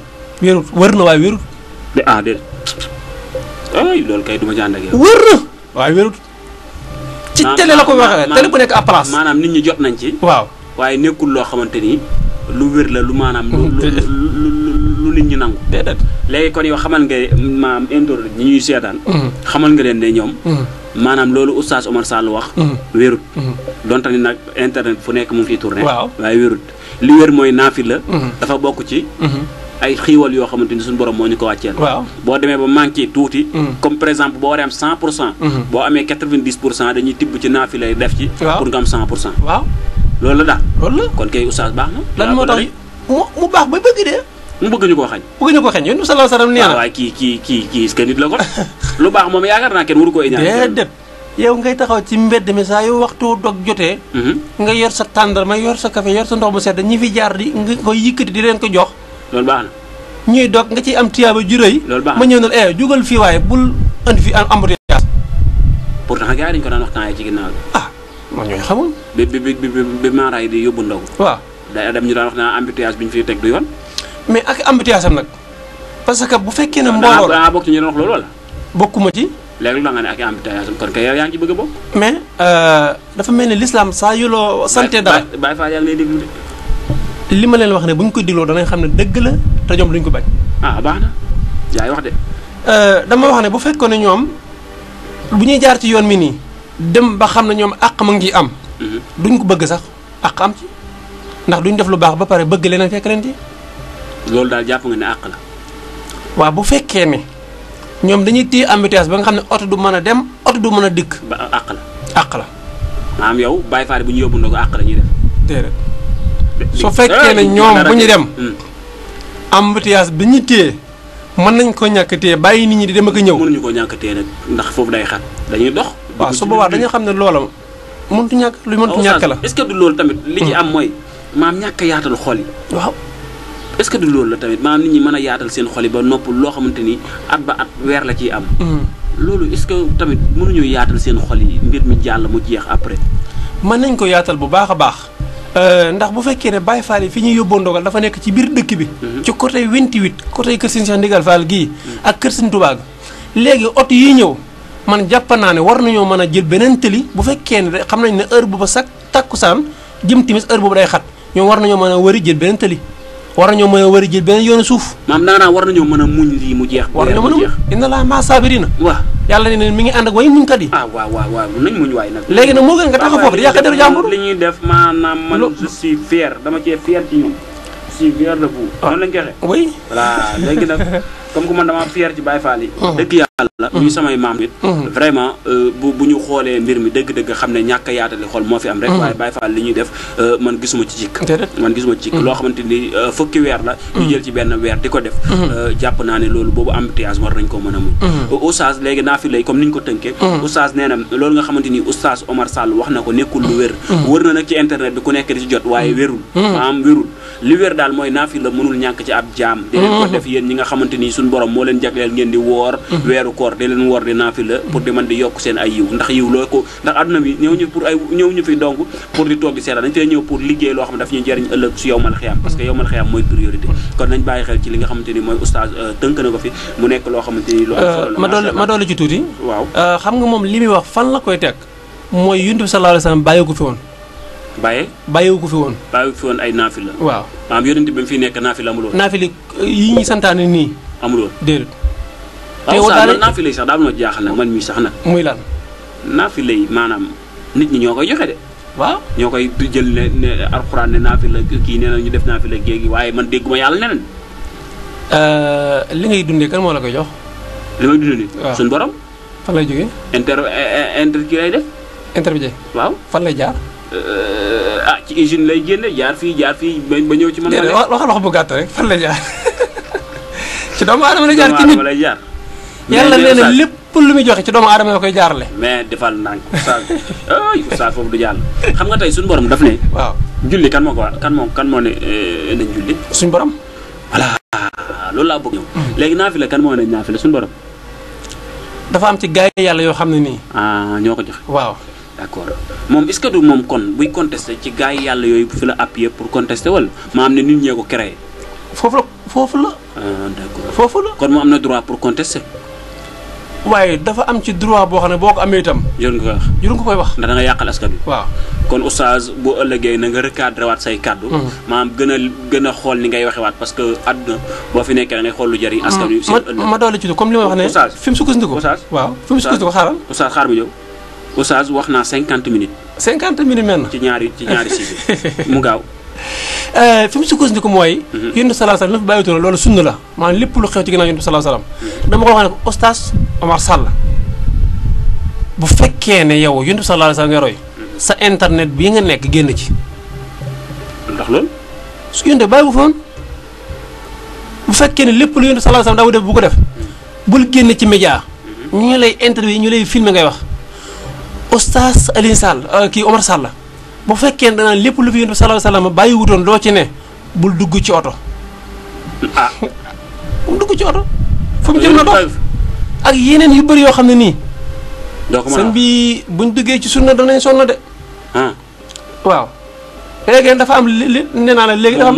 wër na waaye wérut. déedéet ay loolu kay du ma jànd ak yow. wër na waaye wérut. ci télé la ko waxee télé bu nekk à place. maanaam nit ñi jot nañ ci. waaw waaye nekkul loo xamante ni lu wér la lu maanaam. lu nit ñi nangu. déedéet léegi kon yow xamal nga maam indoor ñi ñuy seetaan. xamal nga leen ne ñoom. maanaam loolu oustaz Omar Sall wax. wérut. donte ni nag internet fu nekk mu ngi fiy tourné. waaw waaye wérut li wér mooy naafila dafa bokk ci. ay xiiwal yoo xamante ni suñu borom moo ñu ko wàcceel. waaw boo demee ba manqué tuuti. comme par exemple boo waree am 100%. boo amee 90% dañuy tibb ci naafila yi def ci. pour nga am 100%. waaw loolu la daal. loolu la kon kay oustaz baax na. lan moo tax mu baax ba bëgg dee. mu bëgg ñu koo xañ. bëgg ñu ko xañ yéen sallallahu alayhi wasallam nee na. waaye kii est-ce que nit la kon. lu baax moom yaakaar naa kenn waru ko ñaan. déedéet yow ngay taxaw ci mbedd mi saa yu waxtu dog jotee. nga yor sa tàndarma yor sa café yor sa ndox mu sedd ñi fi jaar di nga koy yëkkati di leen ko jox. loolu baax na. ñuy dog nga ciy am tiyaaba ju rëy. loolu baax ma ñëw ne jugal fii waaye bul andi fi embouteillage. pourtant gars yi dañu ko daan waxtaan ci ginnaaw bi. man ñooy xamul. bi maaraay di yóbbu ndaw. waaw day dem ñu daan wax naa embouteillage bi ñu fiy teg du yoon. mais ak embouteillage am nag parce que bu fekkee ne mbooloo la bokk ci ñu doon wax loolu wala. bokkuma ci. léegi lu la nga ne ak embouteillage am kon kay yaa ngi ci bëgg a bokk. mais dafa mel ni l'islam saa yu loo sante dara. Baye Fall yaa ngi lay déglu de. li ma leen wax ne bu ñu ko digloo danañ xam ne dëgg la te ñoom duñ ko bañ. baax na yaay wax de. dama wax ne bu fekkoon ne ñoom bu ñuy jaar ci yoon mi nii dem ba xam ne ñoom àq ma ngi am. duñ ko bëgg sax àq am ci ndax duñ def lu baax ba pare bëgg leneen fekk leen ci. loolu daal jàpp nga ne àq la. waaw bu fekkee ne ñoom dañuy téye embouteillage ba nga xam ne oto du mën a dem oto du mën a dikk. ba àq la. àq la. maanaam yow Baye Fall bu ñu yóbbu ndogu àq la ñuy def. déedéet. su fekkee ne ñoom bu ñu dem embouteillage bi ñu téye mën nañ ko ñàkk téye bàyyi nit ñi di dem ak a ñëw. mënuñu ko ñàkk téye nag ndax foofu day xat dañuy dox. waaw su boobaa dañoo xam ne loola mëntu ñàkk lu mëntu ñàkk la. est-ce que du loolu tamit. li ci am mooy maam ñàkk yaatal xol yi. waaw est-ce que du loolu la tamit maam nit ñi mën a yaatal seen xol yi ba nopp loo xamante ni at ba at weer la ciy am. loolu est-ce que tamit mënuñu yaatal seen xol yi mbir mi jàll mu jeex après. mën nañ ko yaatal bu baax a baax. ndax bu fekkee ne Baye Fall yi fi ñuy yóbboo ndogal dafa nekk ci biir dëkk bi. ci côté 28 côté Kër Sëñ Cheikh Ndigal Fall gii. ak Kër Sëñ Touba léegi oto yi ñëw man jàpp naa ne war nañoo mën a jël beneen tëli bu fekkee ne xam nañ ne heure booba sax takkusaan jëm timis heure boobu day xat ñoom war nañoo mën a wari jël beneen tëli. war nañoo mën a wari jël beneen yoonu suuf. maam daanaka war nañoo mën a muñ lii mu jeex. war nañoo mën a muñ inna laa maa saabirina. waaw yàlla ne mi ngi ànd ak way muñ kat yi. waaw nañ muñ waay nag. léegi nag moo gën nga taxaw foofu di yàq deru jàmbur. li ñuy def maanaam man je suis fier dama cee fier ci ñoom. je suis fier de vous. noonu lañ koy waxee. oui. voilà léegi nag comme que man dama fier ci Baye Fall yi. dëgg yàlla ñuy samay maam it. vraiment bu ñu xoolee mbir mi dëgg-dëgg xam ne ñàkk a yaatali xol moo fi am rek. waaye Baye Fall li ñuy def man gisuma ci cikk. man gisuma ci cikk loo xamante ni fukki weer la. ñu jël ci benn weer di ko def. jàpp naa ne loolu boobu embouteillage war nañ ko mën a muñ. oustaz léegi naa fi lay comme ni ñu ko tënkee. oustaz nee na loolu nga xamante ni oustaz Omar Sall wax na ko nekkul lu wér. wër na nag ci internet bi ku nekk di ci jot waaye wérul. maanaam wérul li wér daal mooy naa fi la mënul ñàkk ci ab jaam. di leen ko def yéen ñi nga xamante ni suñu borom moo leen jagleel ngeen di woor weeru koor di leen woor di naafila pour di mën di yokk seen ay yiw ndax yiw loo ko ndax àdduna bi ñëw ñu fi donc pour di toog di seetaan dañ fee ñëw pour liggéey loo xam ne daf ñuy jëriñ ëllëg su yowmal xiyaam parce que yowmal xiyaam mooy priorité kon nañ bàyyi xel ci li nga xamante ni mooy oustaz tënk na ko fi mu nekk loo xamante ni lu am solo ma doole ci tuuti waaw xam nga moom li muy wax fan la koy teg mooy Yonent bi sallallahu alayhi wasallam bàyyi ko fi woon bàyyiwu ko fi woon ay naafila waaw maanaam Yonent bi mu fi nekk naafila amul woon naafila yi ñuy santaane nii amul woon déedéet waaw sax naafila yi sax daal ma jaaxal nag man mii sax nag muy lan naafila yi maanaam nit ñi ñoo koy joxe de waaw ñoo koy jël ne alxuraan ne naafila kii nee na ñu def naafila géegi waaye man dégguma yàlla neneen li ngay dundee kan moo la koy jox li may dund nii. waaw suñu borom. fan lay jógee. inter kii lay def. intermédiaire. waaw fan lay jaar. ci usine lay génne jaar fii ba ñëw ci man. waxal wax bu gàtt rek fan lay jaar ci doomu aadama lay jaar ci nit lay jaar. yàlla nee na lépp lu muy joxe ci doomu aadama la koy jaarale. mais defal ndànk oustaz foofu du jàll. xam nga tey suñu borom daf ne. waaw julli kan moo ko war kan moo ne nañ julli. suñu borom. voilà loolu laa bëgg ñëw. léegi naafila kan moo ne naafila suñu borom. dafa am ci gaay yàlla yoo xam ne nii. ñoo ko joxe. waaw. d'accord moom est-ce que du moom kon buy contesté ci gaay yàlla yooyu fi la appuyé pour contester wala maa am ne nit ñee ko créé. foofu la. d'accord foofu la. kon mu am na droit pour contester. waaye dafa am ci droit boo xam ne boo ko amee itam. yor nga koy wax. yor nga koy wax. ndax da nga yàqal askan bi. waaw kon oustaz boo ëllëgee na nga recadré waat say kaddu. maanaam gën a xool ni ngay waxe waat parce que àdduna boo fi nekkee da ngay xool lu jëriñ askan wi. seen ëllëg ma doole ci comme li ma wax ne. oustaz fi mu sukkandiku. oustaz waaw fi mu sukkandiku xaaral. oustaz xaar mu ñëw. oustaz wax naa 50 minutes. 50 minutes mel na. ci ñaari sujet mu gaaw. fi mu sukkandiku mooy. Yonent sallallahu alayhi wasallam fi bàyyitoon loolu sunna la maanaam lépp lu xew ci ginnaaw Yonent sallallahu alayhi wasallam dama ko wax ne ko oustaz Omar Sall bu fekkee ne yow Yonent sallallahu alayhi wasallam nga roy sa internet bii nga nekk génn ci. ndax loolu. su Yonent bàyyi bu foon bu fekkee ne lépp lu Yonent sallallahu alayhi wasallam daaw def bu ko def bul génn ci média ñu lay interview ñu lay filmer ngay wax oustaz Alioune Sall kii Omar Sall bu fekkee ne danaa lépp lu fi Yonent sallallahu alayhi wasallam bàyyi wutoon doo ci ne bul dugg ci oto. bu mu dugg ci oto. fu mu jëm na dox ak yeneen yu bëri yoo xam ne nii. doo ko mën a sëñ bi buñ duggee ci sunna danañ sonn de. waaw. léegi dafa am li nee naa la léegi. dafa am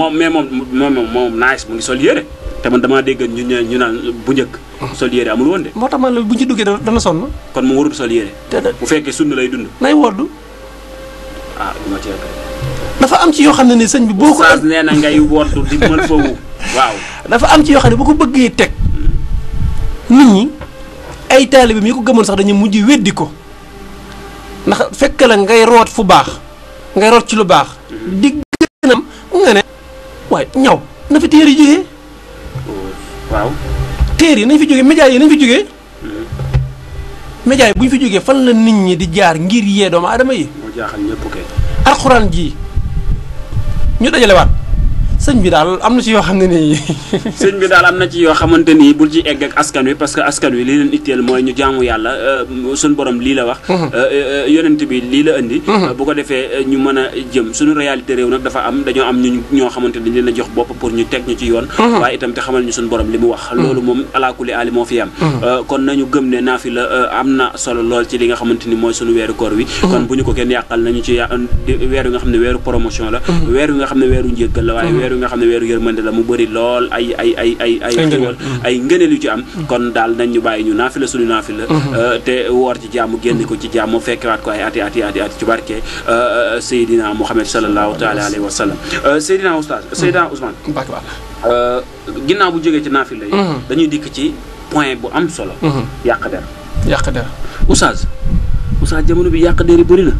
moom nice mu ngi sol yére te man damaa dégg ñu naan bu njëkk. sol yére amul woon de. moo tax man la buñ ci duggee dana sonn. kon mu warul sol yére. bu fekkee sunna lay dund. nay woddu. ma teel dafa am ci yoo xam ne ni sëñ bi boo ko. oustaz nee na ngay woddu di mën foofu waaw. dafa am ci yoo xam ne bu ko bëggee teg nit ñi ay taalibe mi ko gëmoon sax dañuy mujj weddi ko ndax fekk la ngay root fu baax ngay root ci lu baax. di gënam nga ne waaye ñaw na fi téere yi jógee. waaw. téere yi nañ fi jógee média yi nañ fi jógee. média yi bu ñu fi jógee fan la nit ñi di jaar ngir yee doomu aadama yi. moo jaaxal ñëpp kay. alxuraan ji ñu dajalewaat sëñ bi daal am na ci yoo xam ne nii. sëñ bi daal am na ci yoo xamante ni bul ci egg ak askan wi parce que askan wi li leen itteel mooy ñu jaamu yàlla suñu borom lii la wax. yonent bi lii la indi. bu ko defee ñu mën a jëm suñu réalité réew nag dafa am dañoo am ñoo xamante ni dañ leen a jox bopp pour ñu teg ñu ci yoon. waaye itam te xamal ñu suñu borom li mu wax. loolu moom alaakuli aali moo fi am. kon nañu gëm ne naafila am na solo lool ci li nga xamante ni mooy suñu weeru koor wi. kon bu ñu ko kenn yàqal nañu ci weer wi nga xam ne weeru promotion la. weer wi nga xam ne weeru njëggal la waaye weer wi nga xam ne weeru yërmande la mu bëri lool ay xéwal ay ngëneel yu ci am kon daal nañ ñu bàyyi ñu naafila suñu naafila te woor ci jàmm génn ko ci jàmm fekkewaat ko ay ati ci barke Seydina Muhammad sallallahu taala alayhi wa sallam Seydina Ousmane ginnaaw bu jógee ci naafila yi dañuy dikk ci point bu am solo yàq der Oustaz jamono bi yàq der yi bëri na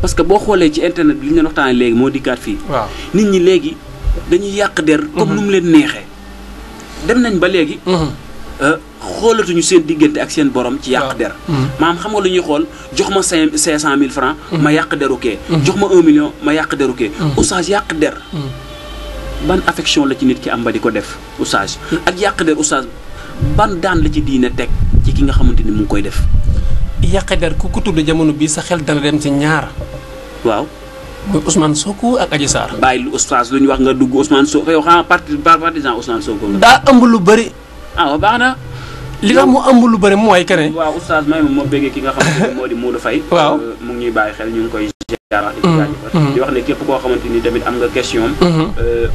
parce que boo xoolee ci internet bi li ñu leen waxtaanee léegi moo dikkaat fii nit ñi léegi dañuy yàq der comme nu mu leen neexee dem nañ ba léegi xoolatuñu seen diggante ak seen borom ci yàq der maanaam xam nga lu ñuy xool jox ma 500 000 francs ma yàq deru kee jox ma 1 million ma yàq deru kee oustaz yàq der ban affection la ci nit ki am ba di ko def oustaz ak yàq der oustaz ban daan la ci diine teg ci ki nga xamante ni mu ngi koy def yàq der ku ko tudd jamono bii sa xel dana dem ci ñaar waaw muy Ousmane Sonko ak Adji Sarr. bàyyi lu oustaz lu ñu wax nga dugg Ousmane Sonko yow xanaa partisan Ousmane Sonko nga. daa ëmb lu bëri. baax na. li tax mu ëmb lu bëri mooy que ne. waaw oustaz may ma bëggee ki nga xamante ni moo di Modou Faye. waaw mu ngi ñuy bàyyi xel ñu ngi koy jaaraat di wax ne képp koo xamante ni tamit am nga question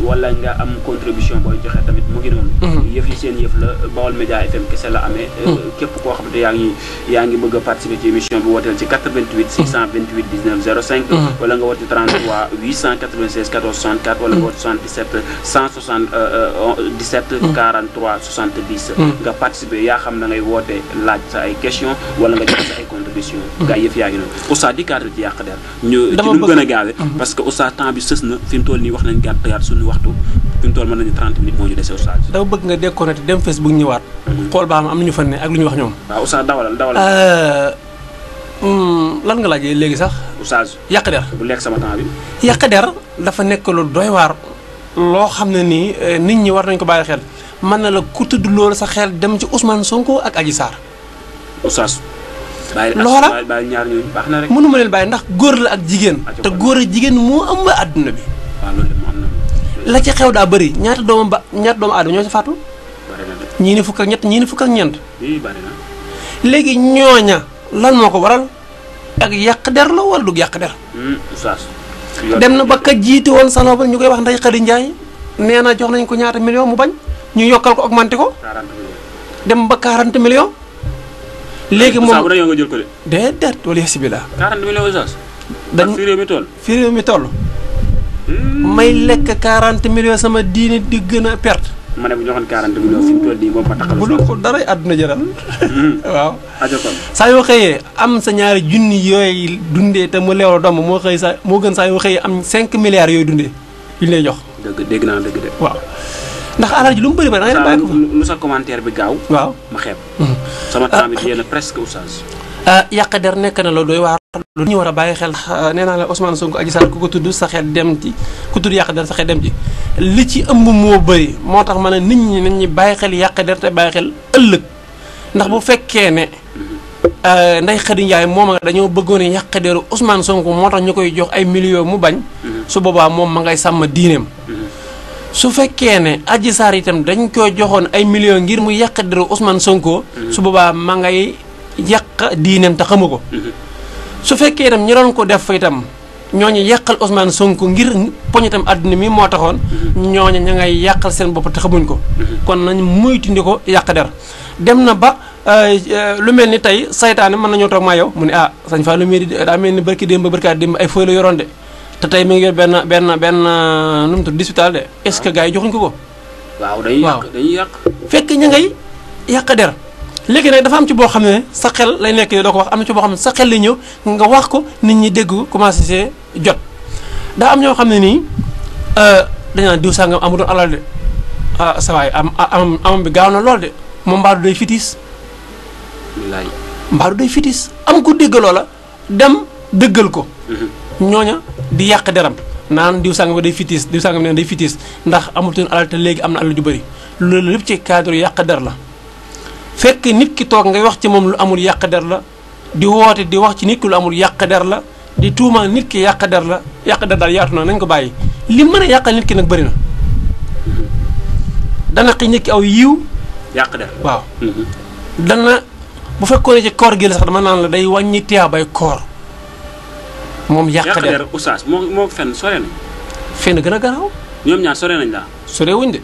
wala nga am contribution booy joxe tamit mu ngi noonu. yëf yi seen yëf la Baol Média FM kese la amee. képp koo xamante yaa ngi bëgg a participer ci émission bi wooteel ci 88 628 19 05. wala nga woote 33 896 14 64 wala nga woote 77 177 43 70. nga participer yaa xam na ngay woote laaj sa ay question wala nga joxe sa ay contribution gaa yëf yaa ngi noonu oustaz di cadre ci yàq der ñu lu gën a gaawee parce que oustaz temps bi sës na fi mu toll nii wax nañ gàtt suñu waxtu fi mu toll mën nañu 30 minutes moo ñu dese oustaz. dama bëgg nga déconnecté dem Facebook ñëwaat. xool ba am nañu fa ne ak lu ñu wax ñoom. waaw oustaz dawalal. lan nga laajee léegi sax. oustaz yàq der bu lekk sama temps bi. yàq der dafa nekk lu doy waar loo xam ne nii nit ñi war nañ ko bàyyi xel mën na la ku tudd loolu sa xel dem ci Ousmane Sonko ak Adji Sarr. oustaz. loola bàyyi ñaar ñooñu baax na rek. mënu ma leen bàyyi ndax góor la ak jigéen. te góor ak jigéen moo ëmb àdduna bi. waaw loolu moo am na. la ci xew daa bëri ñaata doomu aadama ñoo ci faatu. bari na de. ñii ni fukk ak ñett ñii ni fukk ak ñeent. bari na. léegi ñooña lan moo ko waral ak yàq der la wala du yàq der. oustaz. dem na ba ka jiite woon Sanobel ñu koy wax Ndeye Khady Ndiaye nee na jox nañ ko ñaata million mu bañ ñu yokkal ko augmenté ko. 40 millions. dem ba 40 millions. léegi moom bu nga jël ko de. déedéet wala yasibilaa. 40 millions oustaz. dañ fi réew mi toll. fi réew mi toll. may lekk 40 millions sama diine di gën a perte. ma ne bu ñu waxoon 40 millions fi mu toll nii moom ma taxal. bu dul ko dara àdduna jëral. waaw. kon. saa yoo xëyee am sa ñaari junni yooyu dundee te mu leew la doom moo gën saa yoo xëyee am 5 milliards yooyu dundee yu ñu lay jox. dégg naa dëgg de. waaw ndax alal ji lu mu bëri ba da ngay bàyyi ko. lu sa commentaire bi gaaw. waaw ma xeeb. sama temps bi yéen a presque oustaz. yàq der nekk na loolu doy waar. lu ñu war a bàyyi xel nee naa la Ousmane Sonko Adji Sarr ku ko tudd sa xel dem ci ku tudd yàq der sa xel dem ci li ci ëmb moo bëri moo tax ma ne nit ñi nañ ñi bàyyi xel yàq der te bàyyi xel ëllëg ndax bu fekkee ne Ndeye Khady Ndiaye moom nga dañoo bëggoon a yàq deru Ousmane Sonko moo tax ñu koy jox ay millions mu bañ su boobaa moom ma ngay sàmm diineem su fekkee ne Adji Sarr itam dañ koy joxoon ay millions ngir mu yàq deru Ousmane Sonko su boobaa ma ngay yàq diineem te xamu ko su fekkee itam ñi doon ko def fa itam ñooñu yàqal Ousmane Sonko ngir poñ itam àdduna mi moo taxoon ñooñu ña ngay yàqal seen bopp te xamuñ ko kon nañ muytundi ko yàq der dem na ba lu mel ni tey saytaane mën nañoo toog maa yow mu ne sañ fa lu mel ni daa mel ni barki démb ay fooy la yoroon de te tey mi ngi yor benn nu mu tudd digital de est-ce que gars yi joxuñ ko ko waaw dañuy yàq fekk ña ngay yàq der léegi nag dafa am ci boo xam ne sa xel lay nekk doo ko wax am na ci boo xam ne sa xel lay ñëw nga wax ko nit ñi dégg ko commencé see jot daa am ñoo xam ne nii dañu naan diw sangam amu doon alal de sa waay am bi gaaw na lool de moom mbaadu day fitis mbaadu day fitis am ko dégg loola dem dëggal ko ñooña di yàq deram naan diw sangam day fitis diw sangam ne day fitis ndax amutoon alal te léegi am na alal ju bëri loolu lépp ci cadre yàq der la fekk nit ki toog ngay wax ci moom lu amul yàq der la di woote di wax ci nit ki lu amul yàq der la di tuuma nit ki yàq der la yàq der daal yaatu na nañ ko bàyyi li mën a yàqal nit ki nag bëri na dana xëy nit ki aw yiw yàq der waaw dana bu fekkoon ne ci koor gi la sax dama naan la day wàññi tiyaabay koor moom yàq der oustaz moo fenn sore nañ fenn gën a garaaw ñoom ñaar sore nañ laa sore wuñ de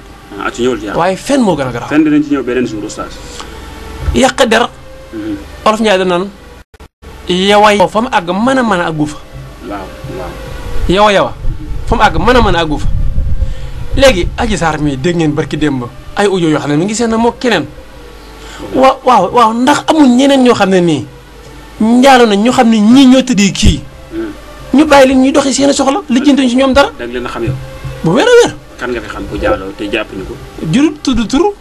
ci ñëwul ci waaye fenn moo gën a garaaw fenn dinañ ci ñëw beneen jour oustaz yàq der olof Njaay da naan yawa fa mu àgg mën a àggu fa waaw yawa fa mu àgg mën a àggu fa léegi Adji Sarr mii dégg ngeen barki démb ay audio yoo xam ne mi ngi seen na moo keneen waaw ndax amul ñeneen ñoo xam ne nii njaalo na ñoo xam ne ñii ñoo tëddee kii ñu bàyyi leen ñuy doxi seen soxla lijjantuñ ci ñoom dara dag leen a xam yow bu wér a wér kan nga fi xam ku jaaloo te jàppuñu ko jurut tudd tur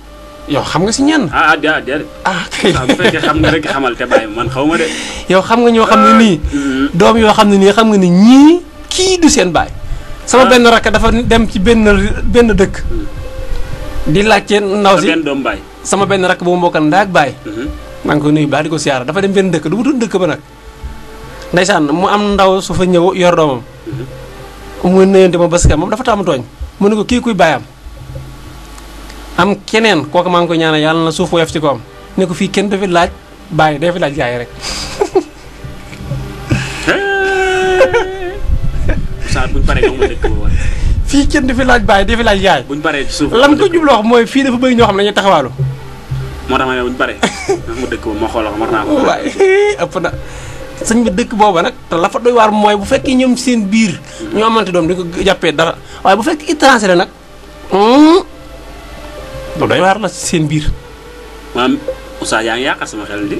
yow xam nga si ñenn déedéet kay bu fekkee xam nga rek xamal te bàyyi man xaw ma de yow xam nga ñoo xam ne nii doom yoo xam ne nii xam nga ni ñii kii du seen baay sama benn rakk dafa dem ci benn dëkk di laajte ndaw si benn doom baay sama benn rakk bu mu bokkal ndaay ak baay maa ngi ko nuyu baax di ko siyaara dafa dem benn dëkk du mu tudd dëkk ba nag ndeysaan mu am ndaw su fa ñëw yor doomam mu nëyante ma parce que moom dafa taamu tooñ mu ne ko kii kuy baayam am keneen kooku maa ngi ko ñaanal yàlla na suuf woyof ci ko am ne ko fii kenn du fi laaj bàyyi day fi laaj yaay rek buñ paree nga ma dëkk ba fii kenn du fi laaj bàyyi day fi laaj yaay buñ paree ci suuf lan ko jubloo wax mooy fii dafa bëri ñoo xam ne dañuy taxawaalu moo tax ma ne buñ paree ma dëkk ba ma xoolal ko mar naa ko waaye ëpp na sëñ bi dëkk booba nag te la fa doy waar mooy bu fekkee ñoom seen biir ñoo amante doom di ko jàppee dara waaye bu fekkee étranger la nag lu doy waar la seen biir maanaam Oustaz yaa ngi yàqal sama xel di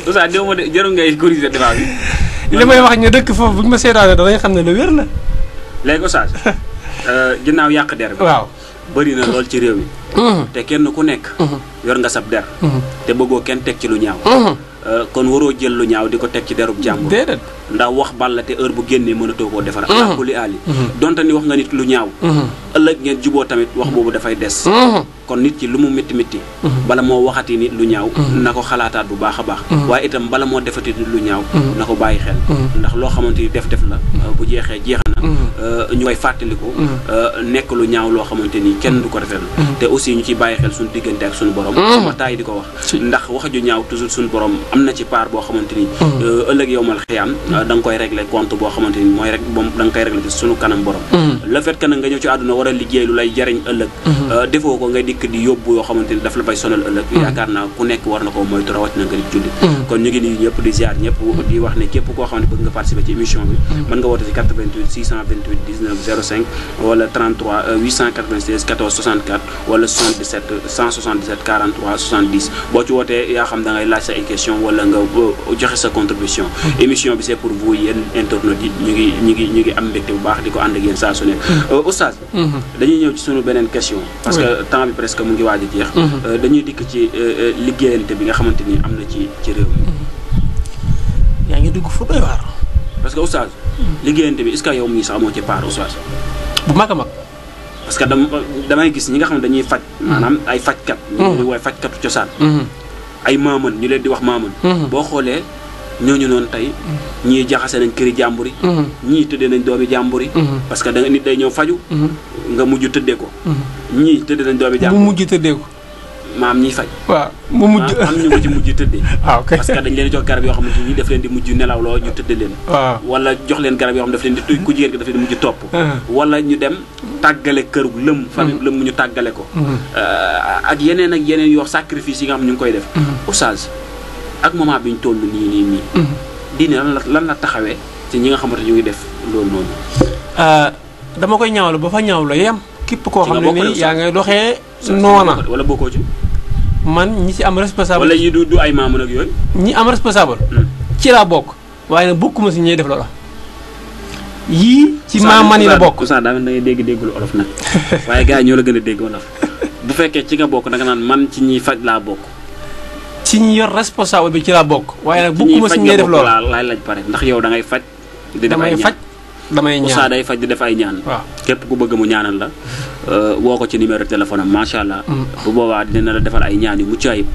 Oustaz déw ma de jarul ngay corriger débat bi li may wax ñu dëkk foofu bu ñu ma seetaanee danañ xam ne lu wér la. léegi Oustaz ginnaaw yàq der bi. waaw bëri na lool ci réew mi. te kenn ku nekk. yor nga sab der. te bëggoo kenn teg ci lu ñaaw. kon waroo jël lu ñaaw di ko teg ci derub jàmbur. déedéet. ndax wax balla te heure bu génnee mënatoo koo defar. ala kulli aali. donte ni wax nga nit lu ñaaw. ëllëg ngeen juboo tamit wax boobu dafay des. kon nit ki lu mu métti métti. bala moo waxati nit lu ñaaw. na ko xalaataat bu baax a baax. waaye itam bala moo defati nit lu ñaaw. na ko bàyyi xel. ndax loo xamante ni def la. bu jeexee jeex na. ñu koy fàttaliku. nekk lu ñaaw loo xamante ni kenn du ko rafetlu. te aussi ñu ciy bàyyi xel suñu diggante ak suñu borom. ma taay di ko wax. ndax wax ju ñaaw toujours suñu borom am na ci part boo xamante ni. ëllëg yowmal xiyaam da nga koy régler compte boo xamante ni mooy rek moom da nga koy régler ci suñu kanam borom. le fait que nag nga ñëw ci àdduna war a liggéey lu lay jariñ ëllëg. defoo ko ngay dikk di yóbbu yoo xamante ni daf la fay sonal ëllëg. yaakaar naa ku nekk war na ko moytu rawatina nga di julli. kon ñu ngi nuyu ñëpp di ziar ñëpp di wax ne képp koo xam ne bëgg nga participer ci émission bi mën nga woote ci 88 628 19 05 wala 33 896 14 64 wala 77 177 43 70 boo ci wootee yaa xam da ngay laaj sa ay question wala nga joxe sa contribution. émission bi c'est pour vous yéen internautes yi ñu ngi am mbégte bu baax di ko ànd ak yéen saa su nekk. Oustaz dañuy ñëw ci sunu beneen question parce que temps bi presque mu ngi waaj a jeex. dañuy dikk ci liggéeyante bi nga xamante ni am na ci réew mi. yaa ngi dugg fu doy waar. parce que Oustaz liggéeyante bi est-ce que yow mii sax amoo ci part Oustaz. bu mag a mag. parce que damay gis ñi nga xam ne dañuy faj. maanaam ay fajkat. ñu di woy fajkatu cosaan. ay maaman ñu leen di wax maaman. boo xoolee ñooñu noonu tey ñii jaxase nañ këri jàmbur yi. ñii tëddee nañ doomi jàmbur yi. parce que da nga nit day ñëw faju nga mujj tëddee ko. ñii tëddee nañ doomi jàmbur mu mujj tëddee ko. maam ñiy faj. waaw mu mujj am ñu ko ci mujj tëddee. waaw kay parce que dañ leen jox garab yoo xamante ni daf leen di mujj nelawloo ñu tëddee leen. waaw wala jox leen garab yoo xam daf leen di ku jigéen gi daf leen di mujj topp. wala ñu dem tàggale kër lëm famille lëm mu ñu tàggale ko. ak yeneen yoo sacrifice yi nga xam ñu ngi koy def. Oustaz ak moment bi ñu toll nii. diine lan la taxawee ci ñi nga xamante ñu ngi def loolu noonu. dama koy ñaawlu ba fa ñaawlu yem. képp koo xam ne nii yaa ngay doxee noona wala bokkoo ci. man ñi ci am responsable. wala yi du ay maamu nag yooyu. ñi am responsable. ci laa bokk. waaye nag bokkuma si ñuy def loola. yii ci maaman yi la bokk. Oustaz daa mel da ngay dégg-déggul olof nag waaye gars yi ñoo la gën a dégg olof bu fekkee ci nga bokk da nga naan man ci ñiy faj laa bokk. ci ñi yor responsable bi ci laa bokk. waaye nag bokkuma si ñuy def loola laay laaj pare ndax yow da ngay faj. di def damay faj damay ñaan Oustaz day faj di def ay ñaan. waaw képp ku bëgg mu ñaanal la woo ko ci numéro téléphone am macha allah. bu boobaa dina la defal ay ñaan yu mucc ayib.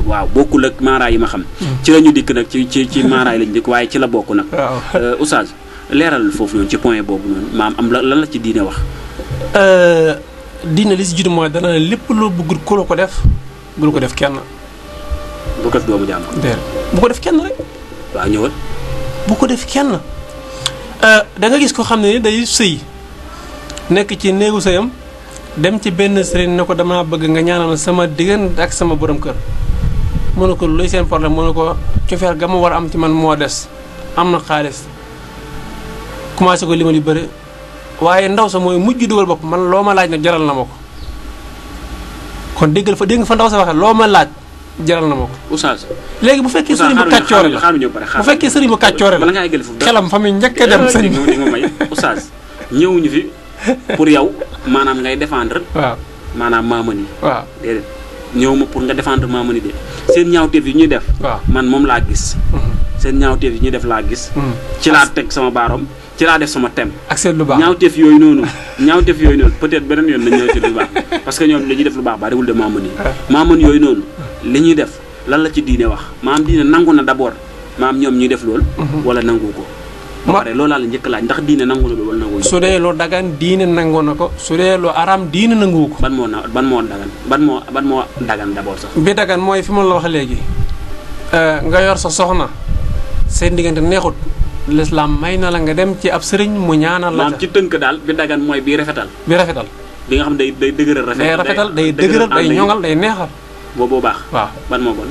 waaw bokkul ak maaraay yi ma xam. ci la ñu dikk nag ci maaraay lañu dikk waaye ci la bokk nag. waaw Oustaz leeral foofu noonu ci point boobu noonu maam am lan la ci diine wax. diine li si jiitu mooy dana lépp loo bëggul ku la ko def bul ko def kenn. bu ko def doomu jàmm. bu ko def kenn rek. waaw ñëwal. bu ko def kenn. da nga gis ko xam ne ni day sëy nekk ci néegu sëyam dem ci benn sëriñ ne ko dama bëgg nga ñaanal sama diggante ak sama borom kër. mu ne ko luy seen problème mu ne ko cofeel ga ma war a am ci man moo des am na xaalis commencé ko limal yu bëri waaye ndaw sa mooy mujj dugal bopp man loo ma laaj nag jaral na ma ko kon dégg nga fa ndaw sa waxee loo ma laaj jaral na ma ko. Oustaz léegi bu fekkee sëriñ bu kàccoore la bu fekkee sëriñ bu kàccoore la xelam fa muy njëkk a dem sëriñ di nga may Oustaz ñëwuñu fi pour yow maanaam ngay défendre. waaw maanaam maamani. waaw déedéet ñëw ma pour nga défendre maamani de seen ñaawteef yi ñuy def. waaw man moom laa gis. seen ñaawteef yi ñuy def laa gis. ci laa teg sama baaroom ci laa def sama thème. ak seen lu baax ñaawteef yooyu noonu peut-être beneen yoon nañ ñëw ci lu baax parce que ñoom li ñuy def lu baax bariwul de maamani. maamani yooyu noonu li ñuy def lan la ci diine wax maam diine nangu na d'abord maam ñoom ñuy def lool. wala nangu ko. ba pare loolu laa la njëkk laaj ndax diine nangu na loolu wala nangu. su dee loo dagan diine nangu na ko su dee loo araam diine nangu ko. ban moo dagan d'abord sax. bi dagan mooy fi ma la wax léegi nga yor sa soxna seen diggante neexut l'islam may na la nga dem ci ab sëriñ mu ñaanal la. maam ci tënk daal bi dagan mooy bii rafetal. bi rafetal. bi nga xam day dëgëral rafetal. day dëgëral day ñoŋal day neexal. boobu baax. waaw ban moo bon.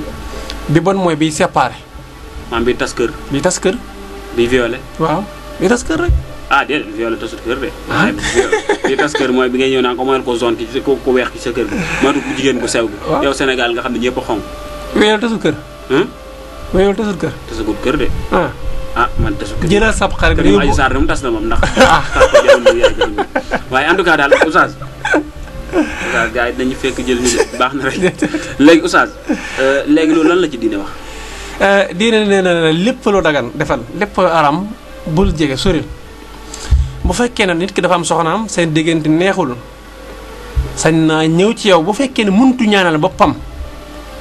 bi bon mooy biy séparé. maam bi tas kër. bi tas kër. bi violé. waaw bi tas kër rek. ah déedéet violé tasut kër de. waaye bi tas kër mooy bi ngay ñëw naan ko mooyal ko zone ki ku weex ci sa kër bi. moytu bu jigéen bu sew bi. yow Sénégal nga xam ne ñëpp a xonq. violé tasut kër. mais yow tasul kër. tasagul kër de. Man tasul kër. jëlal sab xarit kër yi Saar moom tas na moom ndax. waaye en tout cas daal Oustaz. Oustaz gars yi dañu fekk jël ñu baax na rek léegi Oustaz léegi loolu lan la ci diine wax. diine nee na lépp lu dagan defal lépp lu aram bul jege soril bu fekkee ne nit ki dafa am soxnaam seen diggante neexul sañ naa ñëw ci yow bu fekkee ne muntu ñaanal boppam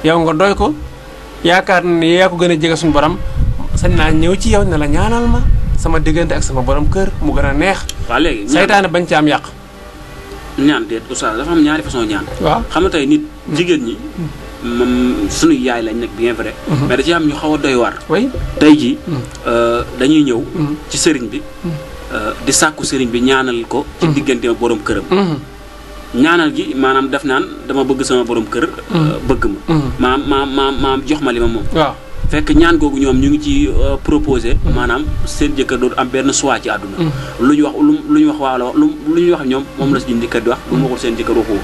yow nga doy ko yaakaar ne yaa ko gën a jege suñu borom sañ naa ñëw ci yow ne la ñaanal ma sama diggante ak sama borom kër mu gën a neex. waaw léegi saytaane bañ ci am yàq. ñaan déet Oustaz dafa am ñaari façon ñaan. waaw xam nga tey nit jigéen ñi. moom suñu yaay lañ nag bien vrai. mais da ci am ñu xaw a doy waar. oui tey jii dañuy ñëw. ci sëriñ bi. di sàkku sëriñ bi ñaanal ko. ci diggante ak borom këram. ñaanal gi maanaam def naan dama bëgg sama borom kër. bëgg ma. maam jox ma li ma moom. waaw fekk ñaan googu ñoom ñu ngi ci proposé. maanaam seen jëkkër dootu am benn choix ci àdduna. lu ñu wax waaw lu ñu wax ñoom moom la suñu jëkkër di wax lu mu waxul seen jëkkër waxu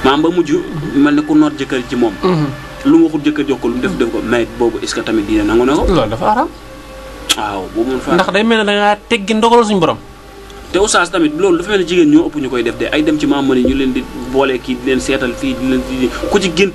maanaam ba mujj mel ne ku noot jëkkër ci moom. lu mu waxul jëkkër jox ko lu mu def ko mais boobu est-ce que tamit diine nangu na ko. loolu dafa araam. waaw boobu moom ndax day mel ne da ngaa teggi ndogal suñu borom. te Oustaz tamit loolu dafa mel ne jigéen ñoo ëpp ñu koy def de ay dem ci maam yi ñu leen di boole kii di leen seetal fii di leen di ku ci gént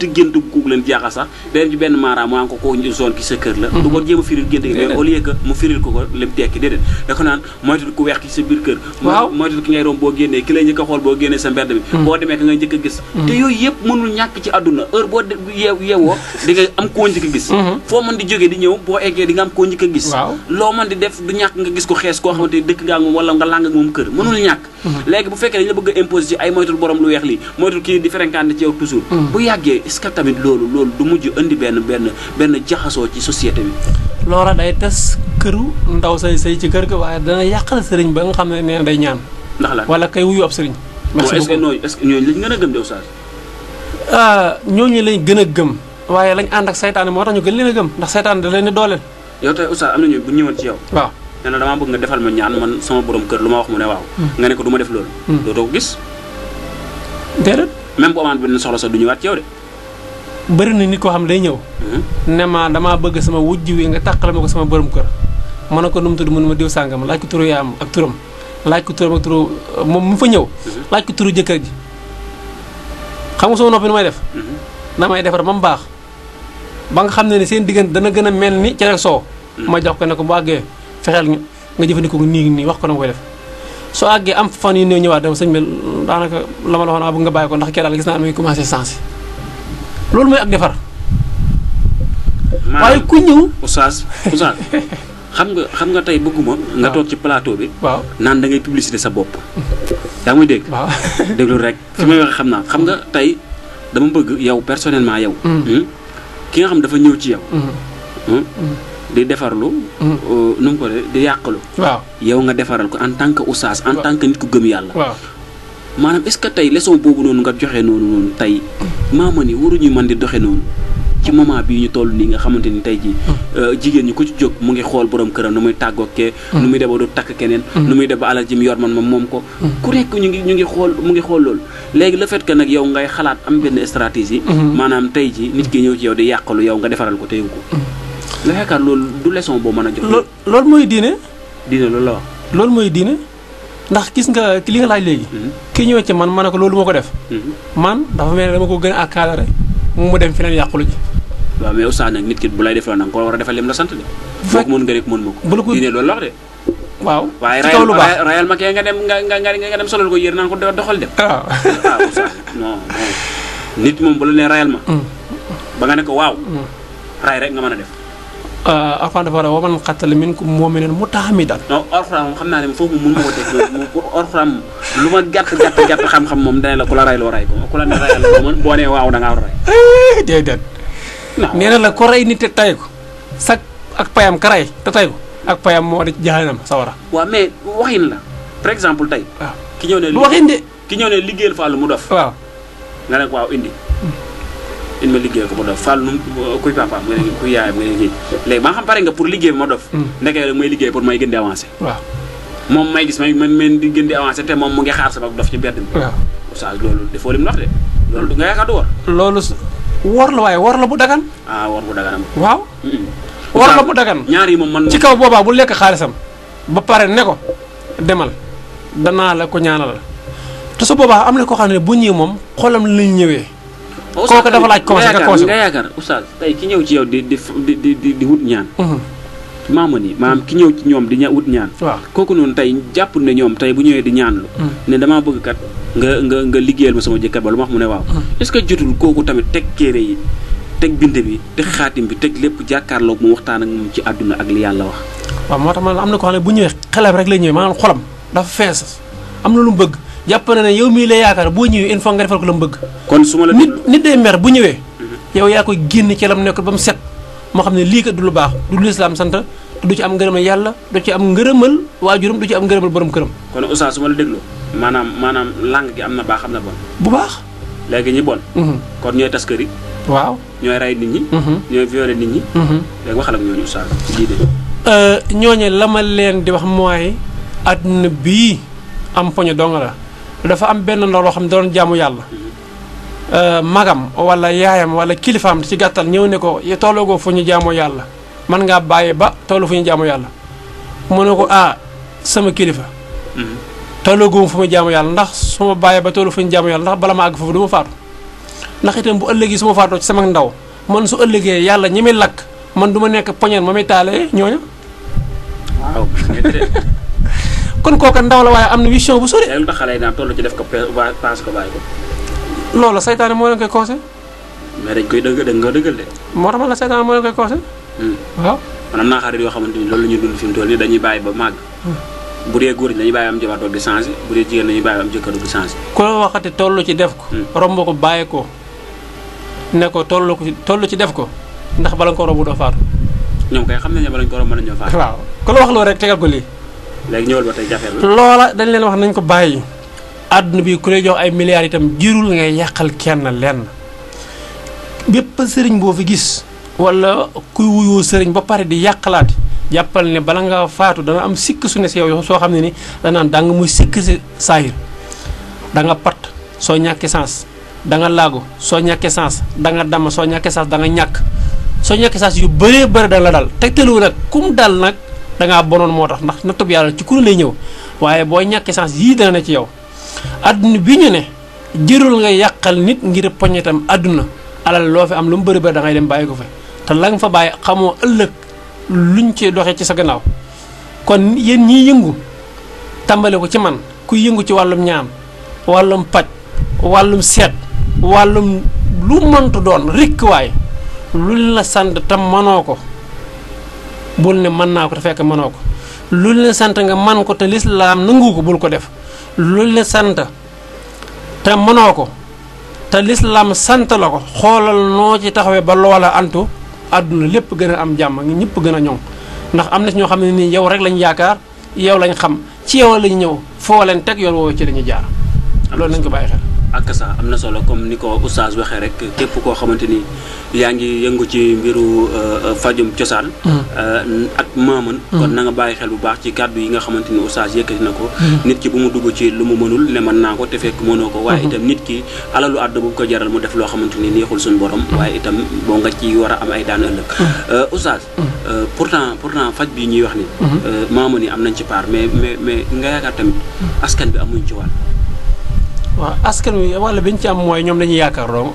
ku leen jaaxal sax day dem ci benn maaraam mu naan ko koo zone ki sa kër la. du ko jéem a firil gént gi mais au lieu que mu firil ko lim tekki déedéet da ko naan moytul ku weex ki sa biir kër. waaw moytul ki ngay romb boo génnee ki lay njëkk a xool boo génnee sa mbedd mi. boo demee ka ngay njëkk a gis. te yooyu yëpp mënul ñàkk ci àdduna heure boo yeewoo di nga am koo njëkk a gis. foo mën di jógee di ñëw boo eggee di nga am koo njëkk a gis. loo mën di def du ñàkk nga gis ko xees koo xamante ni dëkk nga ak moom wala nga làng ak moom kër mënul ñàkk léegi bu fekkee dañu la bëgg a imposer ci ay moytul borom lu weex lii moytul kii di fréquenté ci yow toujours bu yàggee est-ce que tamit loolu du mujj indi benn jaxasoo ci société bi. loola day tas këru ndaw say ci kër ga waaye dana yàqal sëriñ ba nga xam ne nee na day ñaan. ndax la wala kay wuyu ab sëriñ. merci beaucoup est-ce que ñooñu lañ gën a gëm de Oustaz. ñooñu lañ gën a gëm waaye lañ ànd ak saytaane moo tax ñu gën leen a gëm ndax saytaane da leen di dooleel. yow tey Oustaz am na ñu bu ñëwoon ci yow. waaw nee na damaa bëgg nga defal ma ñaan man sama borom kër lu ma wax mu ne waaw. nga ne ko du ma def loolu. dootoo ko gis. déedéet. même bu amaan benn soxla sax du ñëwaat ci yow de. bëri na nit koo xam ne day ñëw. ne ma damaa bëgg sama wujj wi nga tàqale ma ko sama borom kër. ma ne ko nu mu tudd mu ne ma diw sàngam laaj ko turu yaayam ak turam laaj ko turam ak turu moom mu fa ñëw. laaj ko turu jëkkër ji. xam nga sama noppi nu may def. damay defar ba mu baax. ba nga xam ne seen diggante dana gën a mel ni cere soo. ma jox ko ne ko bu àggee fexeel nga jëfandikoo ko nii wax ko na ma koy def soo àggee am fan yu néew ñëwaat dem sëñ bi daanaka la ma la waxoon bëgg nga bàyyi ko ndax kii daal gis naa ne muy commencé sensé loolu mooy ak defar. waaye ku ñëw. Oustaz xam nga tey bëgguma nga toog ci plateau bi. waaw naan da ngay publicité sa bopp. yaa ngi may dégg. waaw déglu rek fi may waxee xam naa xam nga tey dama bëgg yow personnellement yow. ki nga xam dafa ñëw ci yow. di defarlu. nu mu ko di yàqalu. waaw yow nga defaral ko en tant que Oustaz en tant que nit ku gëm yàlla. waaw maanaam est-ce que tey leçon boobu noonu nga joxe noonu tey maama ni waruñu mën di doxe noonu ci moment bii ñu toll nii nga xamante ni tey jii. jigéen ñi ku ci jóg mu ngi xool borom këram nu muy tàggookee. nu muy def ba du takk keneen. nu muy def ba alal ji mu yor man moom ko. ku nekk ñu ngi xool mu ngi xool loolu. léegi le fait que nag yow ngay xalaat am benn stratégie. maanaam tey jii nit ki ñëw ci yow di yàqalu yow nga defaral ko téyu ko. nga yaakaar loolu du leçon boo mën a jox. loolu mooy diine. diine loolu la wax. loolu mooy diine ndax gis nga li nga laaj léegi. ki ñëwee ci man ma ne ko loolu moo ko def. man dafa mel ne dama ko gën a encadré mu dem feneen yàqulu ji. waaw mais Oustaz nag nit ki bu lay defee nag ko war a defal lim la sant de. boo ko mën nga rek mën ma ko. bu la ko diine loolu la wax de. waaw waaye ci kaw lu baax rayal ma kee nga dem solal ko yéer naan ko doxal dem. waaw Oustaz non nit moom bu la nee rayal ma. ba nga ne ko waaw. ray rek nga mën a def. Alxuraan dafa war a wa man qatala minkum mu'minan mutaamidan. non Alxuraan moom xam naa ne foofu mun ma ko teg moom pour Alxuraan lu ma gàtt xam-xam moom dana la ku la ray loo ray ko ku la ne rayal la boo nee waaw da ngaa war a ray. déedéet. nee na la ko rey nit te tay ko sax ak payam ka ray te tay ko ak payam moo di jahanam sawara. waaw mais waxin la par exemple tey. waaw ki ñëw ne. du waxin de. ki ñëw ne liggéeyal Fallou mu dof. waaw nga ne ko waaw indi ma liggéeyal ko mu dof Fallou kuy papaam nga ne kuy yaayam nga ne kii léegi ba nga xam pare nga pour liggéey bi ma dof. ndeke rek may liggéey pour may gën di avancé. waaw moom may gis man di gën di avancé te moom mu ngi xaar sama dof ci mbedd mi. waaw Oustaz loolu defoo lim wax de loolu nga yaakaar du war. loolu wor la waaye wor la bu dagan. ah wor bu daganam. waaw. war la mu dagan ñaar yi moom man ci kaw boobaa bu lekk xaalisam ba pare ne ko demal danaa la ko ñaanal te su boobaa am na koo xam ne bu ñëwee moom xolam lañ ñëwee. kooku dafa laaj conseil nga yaakaar oustaz tey ki ñëw ci yow di wut ñaan. maanaam ki ñëw ci ñoom di wut ñaan. waaw kooku noonu tey jàpp ne ñoom tey bu ñëwee di ñaan lu ne damaa bëgg kat nga liggéeyal ma sama jëkkër ba lu ma wax mu ne waaw. est-ce que jotul kooku tamit teg téere yi teg bind bi teg xaatim bi teg lépp jàkkaarloog mu waxtaan ak moom ci àdduna ak li yàlla wax. waaw moo tax man am na ko xam ne bu ñëwee xelam rek lay ñëwee maanaam xolam dafa fees am na lu mu bëgg jàpp na ne yow mii lay yaakaar boo ñëwee il faut nga defal ko la mu bëgg. kon su ma la nit day mer bu ñëwee. yow yaa koy génn ci lam nekk ba mu set moo xam ne lii kat du lu baax du lislaam sant te du ci am ngërëmal yàlla du ci am ngërëmal waajuram du ci am ngërëmal borom këram. kon oustaz su ma la dégloo maanaam langue gi am na baax am na bon. bu baax. léegi ñi bon. kon ñooy tas kër yi. waaw ñooy rey nit ñi. ñooy violer nit ñi. léegi waxal ak ñooñu oustaz ci diine. ñooñu la ma leen di wax mooy àdduna bii am poñe dong la dafa am benn ndaw loo xam ne doon jaamu yàlla. magam wala yaayam wala kilifaam ci gàttal ñëw ne ko tolloo fu ñu jaamoo yàlla man ngaa bàyyi ba tollu fu ñu jaamoo yàlla mu ne ko sama kilifa. tolloo fu ma jaamoo yàlla ndax su ma bàyyee ba tollu fu ñu jaamoo yàlla ndax bala ma àgg foofu du ma faatu ndax itam bu ëllëgee su ma faatoo ci sama ndaw man su ëllëgee yàlla ñi muy lakk man du ma nekk poñeen ma muy taalee ñooña. waaw. kon kooka ndaw la waaye am na vision bu sori. lu tax xale yi daan toll ci def ko paase ko bàyyi ko. loolu saytaane moo leen koy conseil. mais dañ koy dëggal de. moo tax man la saytaane moo leen koy conseil. waaw. man am naa xarit yoo xamante ni loolu la ñuy dund fi mu toll nii dañuy bàyyi ba màgg. bu dee góor ñi dañuy bàyyi am jabar doog di changé bu dee jigéen dañuy bàyyi am jëkkër doog di changé. ku la waxati toll ci def ko. romb ko bàyyi ko ne ko toll ci def ko ndax bala nga ko romb doo faatu. ñoom kay xam nañ ne bala ñu ko romb mën nañoo faatu. waaw ku la wax loolu rek tegal ko lii. léegi ñëwal ba tey jafeel la. loola dañ leen wax nañ ko bàyyi. àdduna bi ku lay jox ay milliards itam jirul ngay yàqal kenn lenn bépp sëriñ boo fi gis wala kuy wuyoo sëriñ ba pare di yàqalaati jàppal ne bala nga faatu dana am sikk su ne si yow soo xam ne ni danaan da nga muy sikk si saahir da nga pat soo ñàkkee sens da nga laago soo ñàkkee sens da nga damm soo ñàkkee sens da nga ñàkk soo ñàkkee sens yu bëree bëri da la dal tegtalu nag kum dal nag dangaa bonoon moo tax ndax nattub yàlla ci ku lay ñëw waaye boo ñàkkee sens yii dana ne ci yow àdduna bi ñu ne jërul nga yàqal nit ngir poñetam àdduna alal loo fi am lu mu bëri bëri da ngay dem bàyyi ko fa te la nga fa bàyyi xamoo ëllëg luñ ci doxee ci sa gannaaw kon yéen ñiy yëngu tàmbale ko ci man kuy yëngu ci wàllum ñaan wàllum paj wàllum seet wàllum lu mëntu doon rikk waay luñ la sant te mënoo ko bul ne mën naa ko te fekk mënoo ko luñ la sant nga man ko te lislaam nangu ko bul ko def luñ la sant te mënoo ko te lislaam sant la ko xoolal noo ci taxawee ba loola antu àdduna lépp gën a am jàmm ñëpp gën a ñoŋ ndax am na ci ñoo xam ne nii yow rek lañ yaakaar yow lañ xam ci yow lañ ñëw foo leen teg yoon woowu ci la ñuy jaar loolu nañ ko bàyyi xel. ak sa am na solo comme ni ko oustaz waxee rek képp koo xamante ni yaa ngi yëngu ci mbiru fajum cosaan ak maaman kon na nga bàyyi xel bu baax ci kàddu yi nga xamante ni oustaz yëkkati na ko nit ki bu mu dugg ci lu mu mënul ne mën naa ko te fekk mënoo ko waaye itam nit ki alalu àdd bu ko jaral mu def loo xamante ni neexul suñu borom waaye itam boo nga ci war a am ay daan ëllëg oustaz pourtant faj bi ñuy wax ni maaman yi am nañ ci part mais nga yaakaar tamit askan bi amuñ ci wàll. waaw askan wi wala bi ñu ci am mooy ñoom dañuy yaakaar dong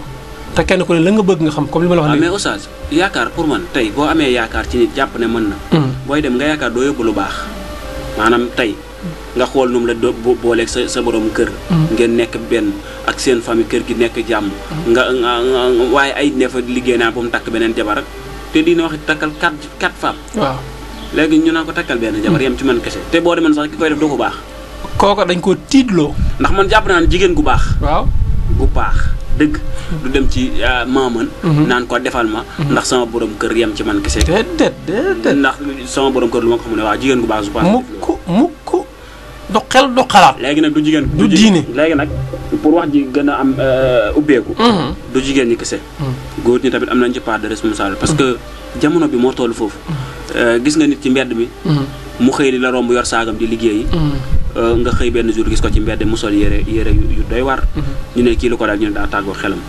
te kenn ku ne la nga bëgg nga xam comme li ma la wax. mais oustaz yaakaar pour man tey boo amee yaakaar ci nit jàpp ne mën na. booy dem nga yaakaar doo yóbbu lu baax maanaam tey nga xool nu mu la booleeg sa borom kër. ngeen nekk benn ak seen famille kër gi nekk jàmm. nga waaye ay ne fa liggéey naa ba mu takk beneen jabar ak te dina wax takkal quatre femmes. waaw léegi ñu naan ko takkal benn jabar yem ci man kese te boo demoon sax ki koy def doo ko baax. kooka dañ koo tiitloo. ndax man jàpp naa ne jigéen gu baax. waaw gu baax dëgg. du dem ci maaman. naan ko defal ma. ndax sama borom kër yem ci man kese. déedéet. ndax sama borom kër lu ma ko xam ne waaw jigéen gu baax. su baax mukk du xel du xalaat. léegi nag du jigéen. du diine léegi nag pour wax ji gën a am ubbeeku. du jigéen ñi kese. góor ñi tamit am nañ ci part de responsable parce que jamono bi moo toll foofu. gis nga nit ci mbedd mi. mu xëy di la romb yor saagam di liggéeyi. nga xëy benn jour gis ko ci mbedd mu sol yére yu doy war. ñu ne kii lu ko daal ñu ne daa tàggoo xelam.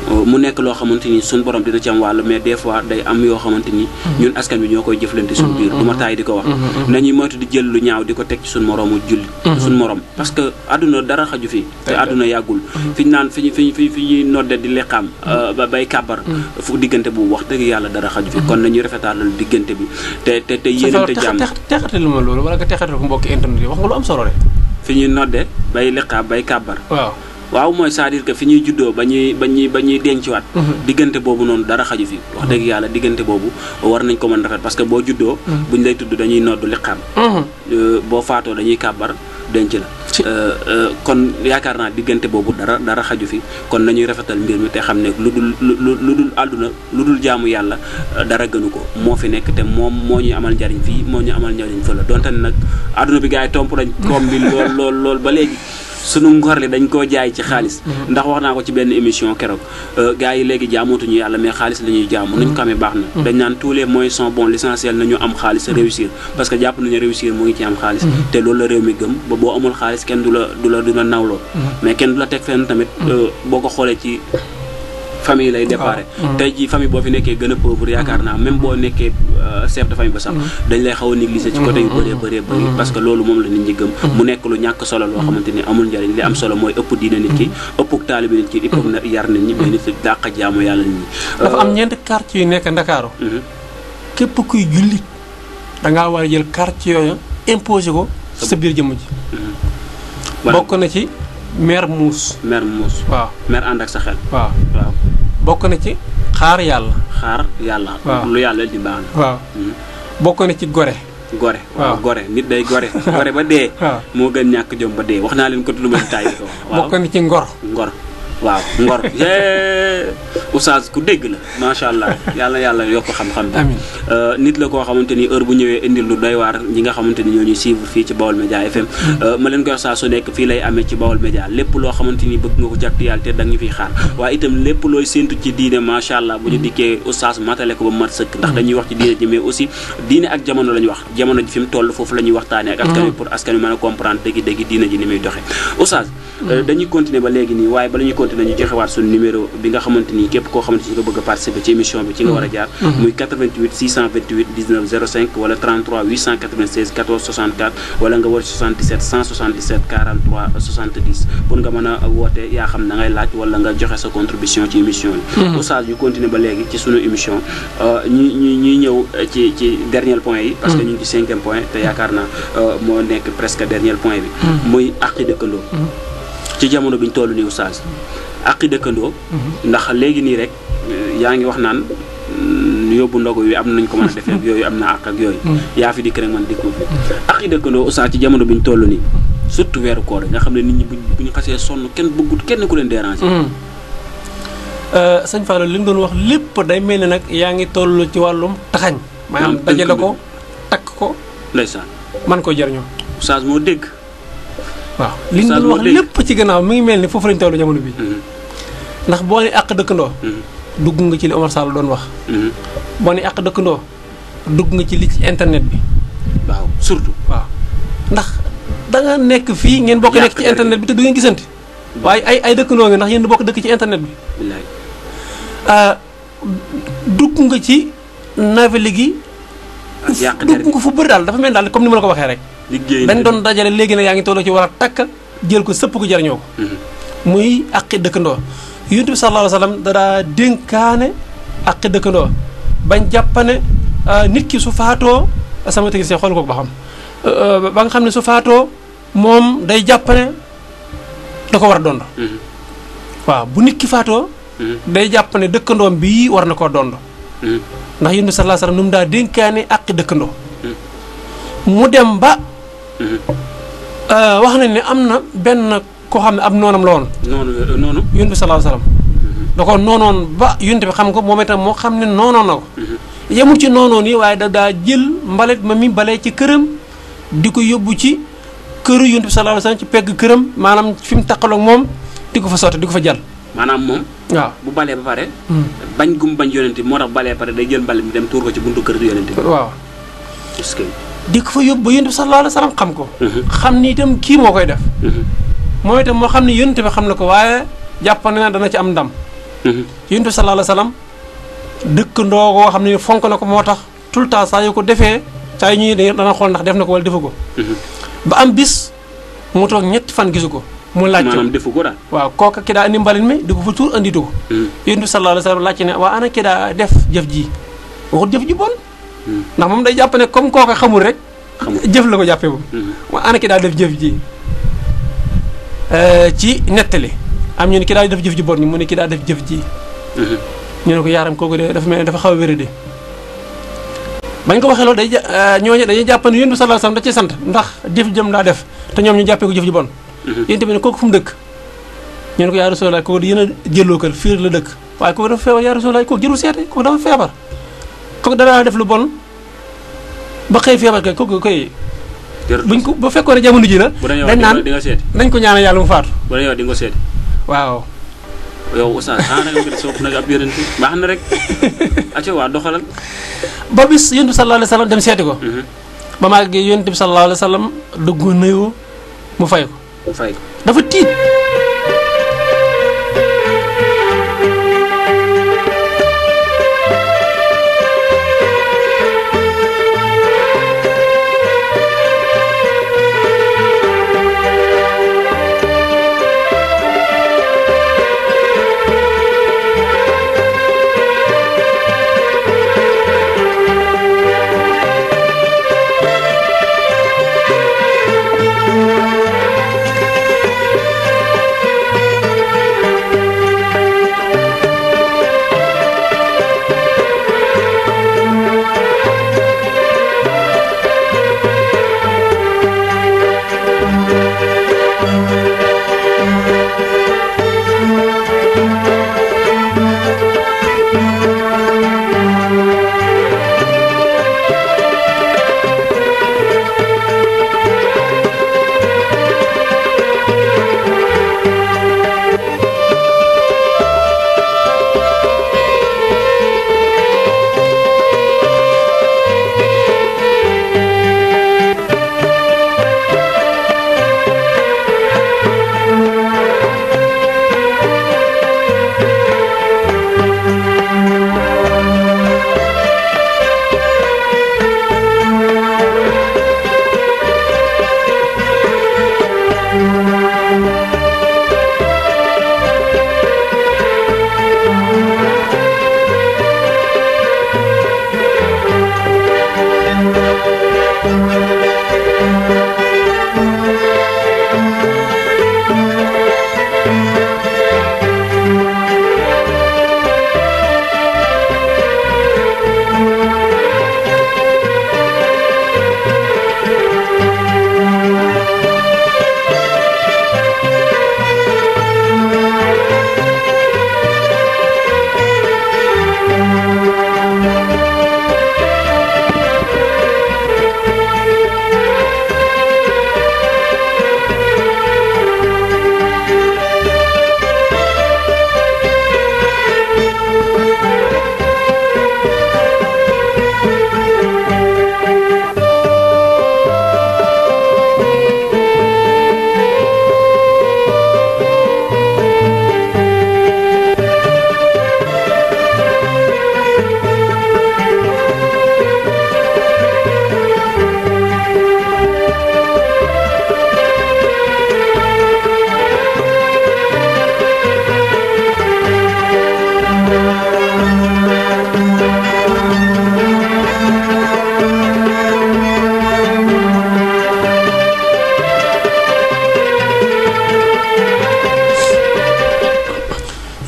mu nekk loo xamante ni suñu borom dina ci am wàll mais des fois day am yoo xamante ni ñun askan bi ñoo koy jëflante suñu biir du ma taay di ko wax nañuy moytu di jël lu ñaaw di ko teg ci suñu moroomu julli suñu morom parce que àdduna dara xaju fi te àdduna yàggul fi ñu naan fi ñuy nodde di leqaam ba bay kàbbar fu diggante bu wax dëgg yàlla dara xaju fi kon nañuy rafetaalal diggante bi te yéenante jàmm texatal ma loolu wala nga texatal ko mbokki internet yi wax nga lu am solo rek fi ñuy nodde bay leqaam bay kàbbar waaw mooy c'est-à-dire que fi ñuy juddoo ba ñuy denciwaat diggante boobu noonu dara xaju fi wax dëgg yàlla diggante boobu war nañ ko mën rafet parce que boo juddoo buñ lay tudd dañuy noddu liqaam boo faatoo dañuy kàbbar denc la kon yaakaar naa diggante boobu dara xaju fi kon nañuy rafetal mbir mi te xam ne lu dul àdduna lu dul jaamu yàlla dara gënu ko moo fi nekk te moom moo ñuy amal njariñ fii moo ñu amal njariñ fa la donte ne nag àdduna bi gars yi tomp nañ koom bi lool ba léegi sunu ngor li dañ koo jaay ci xaalis ndax wax naa ko ci benn émission keroog gars yi léegi jaamootuñu yàlla mais xaalis la ñuy jaamu nañ ko amee baax na dañ naan tous les moyens sont bons l'essentiel nañu am xaalis réussir parce que jàpp nañu réussir mu ngi ci am xaalis te loolu la réew mi gëm ba boo amul xaalis kenn du la nawloo mais kenn du la teg fenn tamit boo ko xoolee ci famille lay déparé tey jii famille boo fi nekkee gën a pauvre yaakaar naa même boo nekkee chef de famille ba sax dañ lay xaw a négliger ci côté yu bëree bëri parce que loolu moom la nit ñi gëm mu nekk lu ñàkk solo loo xamante ni amul njariñ li am solo mooy ëpp diina nit ki ëpp taalibe nit ki ëpp na yar nit ñi mais nit dàq jaamu yàlla nit ñi dafa am ñeenti quartier yu nekk Ndakaaru képp kuy jullit dangaa war a jël quartier yooyu imposé ko sa biir jëmm ji bokk na ci maire muus waaw maire ànd ak sa xel waaw bokk na ci xaar yàlla lu yàlla di baax na waaw bokk na ci gore waaw gore nit day gore ba dee moo gën ñàkk jom ba dee wax naa leen ko lu ma taay ko bokk na ci ngor waaw ngor oustaz ku dégg la macha allah yàlla yokk xam-xam bi nit la koo xamante ni heure bu ñëwee indil lu doy waar ñi nga xamante ni ñoo ñuy suivre fii ci Baol Média FM ma leen koy wax saa su nekk fii lay amee ci Baol Média lépp loo xamante ni bëgg nga ko ci actualité da nga ñu fiy xaar waaye itam lépp looy séentu ci diine macha allah bu ñu dikkee oustaz matale ko ba mat sëkk ndax dañuy wax ci diine ji mais aussi diine ak jamono la ñu wax jamono ji fi mu toll foofu la ñuy waxtaanee ak askan wi pour askan wi mën a comprendre dëgg diine ji ni muy doxee oustaz dañuy continuer ba léegi nii waaye bala ñuy continuer ñu joxewaat suñu numéro bi nga xamante ni képp koo xamante ni nga bëgg a participer ci émission bi ci nga war a jaar muy 88 628 19 05 wala 33 896 14 64 wala nga war 77 177 43 70 pour nga mën a woote yaa xam na ngay laaj wala nga joxe sa contribution ci émission yi oustaz ñu continuer ba léegi ci suñu émission ñuy ñëw ci dernier point yi parce que ñu ngi ci 5e point te yaakaar naa moo nekk presque dernier point bi muy àqi dëkkandoo ci jamono bi ñu toll nii oustaz àqi dëkkandoo ndax léegi nii rek yaa ngi wax naan yóbbu ndogu yi am nañ ko mën a defee ak yooyu am na àq ak yooyu yaa fi dikk rek man dikku fi àqi dëkkandoo oustaz ci jamono bi ñu toll nii surtout weeru koor nga xam ne nit ñi bu ñu xasee sonn kenn bëggut kenn ku leen déranger sëñ Fallou li nga doon wax lépp day mel ne nag yaa ngi toll ci wàllum taxañ maanaam dajale ko takk ko ndeysaan man ko jëriñoo oustaz moo dégg waaw li ñu doon wax lépp ci gannaaw mi ngi mel ni foofu lañu toll jamono bi ndax boo ne àq dëkkandoo dugg nga ci li Omar Sall doon wax boo ne àq dëkkandoo dugg nga ci li ci internet bi waaw surtout waaw ndax da nga nekk fii ngeen bokk nekk ci internet bi te du ngeen gisante waaye ay dëkkandoo ngeen ndax yéen bokk dëkk ci internet bi dugg nga ci naveli gi dugg nga fu bëri daal dafa mel daal comme ni ma la ko waxee rek dañ doon dajale léegi nag yaa ngi toll ci war a takk jël ko sëpp ko jariñoo ko muy àqi dëkkandoo Yonent bi sallallahu alayhi wa sallam dadaa dénkaane àqi dëkkandoo bañ jàppane nit ki su faatoo sama technicien xool ko ba xam ba nga xam ne su faatoo moom day jàppane da ko war a dond waaw bu nit ki faatoo day jàppane dëkkandoom bii war na koo dond ndax Yonent bi sallallahu alayhi wa sallam nu mu daa dénkaane àqi dëkkandoo mu dem ba wax nañ ne am na benn koo xam ne ab noonam la woon noonu Yonent bi sallallahu alayhi wa sallam da ko noonoon ba Yonent bi xam ko moom itam moo xam ne noonoon na ko yemul ci noonoon yi waaye da daa jël mbalit ma mi balee ci këram di ko yóbbu ci këru Yonent bi sallallahu alayhi wa sallam ci pegg këram maanaam fi mu taqaloog moom di ko fa sotti di ko fa jàll maanaam moom waaw bu balee ba pare bañ gum bañ Yonent bi moo tax balee ba pare day jël mbalit mi dem tuur ko ci buntu kër Yonent bi waaw est-ce que di ko fa yóbbu ba Yonent bi sallallahu alayhi wa sallam xam ko xam ni itam kii moo koy def moom itam moo xam ne Yonent bi xam na ko waaye jàpp na dana ci am ndam yonent bi sallallahu alayhi wasallam dëkkandoo koo xam ne fonk na ko moo tax tout le temps saa yu ko defee saa yu ñuy dana xool ndax def na ko wala defu ko. ba am bis mu toog ñetti fan gisu ko. mu laaj ko maanaam defu ko daal. waaw kooka ki daa indi mbalin mi di ko fa tuur anditu ko. yonent bi sallallahu alayhi wasallam laajte ne waa ana ki daa def jëf ji waxut jëf ji bon. ndax moom day jàpp ne comme kooka xamul rek. jëf la ko jàppee moom. waa ana ki daa def jëf ji ci nettali am ñu ne ki daa def jëf ji bon mu ne ki daa def jëf ji. ñu ne ko yaaram kooku de dafa mel ne dafa xaw a wéradi bañ ko waxee loolu day ñooñu dañuy jàpp ne yonent bi sallallahu alayhi wasallam da ciy sant ndax jëf jëm daa def te ñoom ñu jàppee ko jëf ji bon. yéen tamit ne kooku fu mu dëkk ñu ne ko yaa Rasulullah kooku di yéen a jëloo kër fiir la dëkk waaye kooku dafa feebar yaa Rasulullah kooku jëru seete kooku dafa feebar kooku danaa def lu bon ba xëy feebar kay kooku koy buñ ko ba fekkoon ne jamono ji la dañ naan nañ ko ñaanal yàlla mu faatu bu la yow di nga seeti waaw yow oustaz nag nga sopp nag ab yonent baax na rek acca waa doxalal ba bis yonent bi sallallahu alayhi wasallam dem seeti ko ba maa ngi yonent bi sallallahu alayhi wasallam dugg nuyoo mu fay ko dafa tiit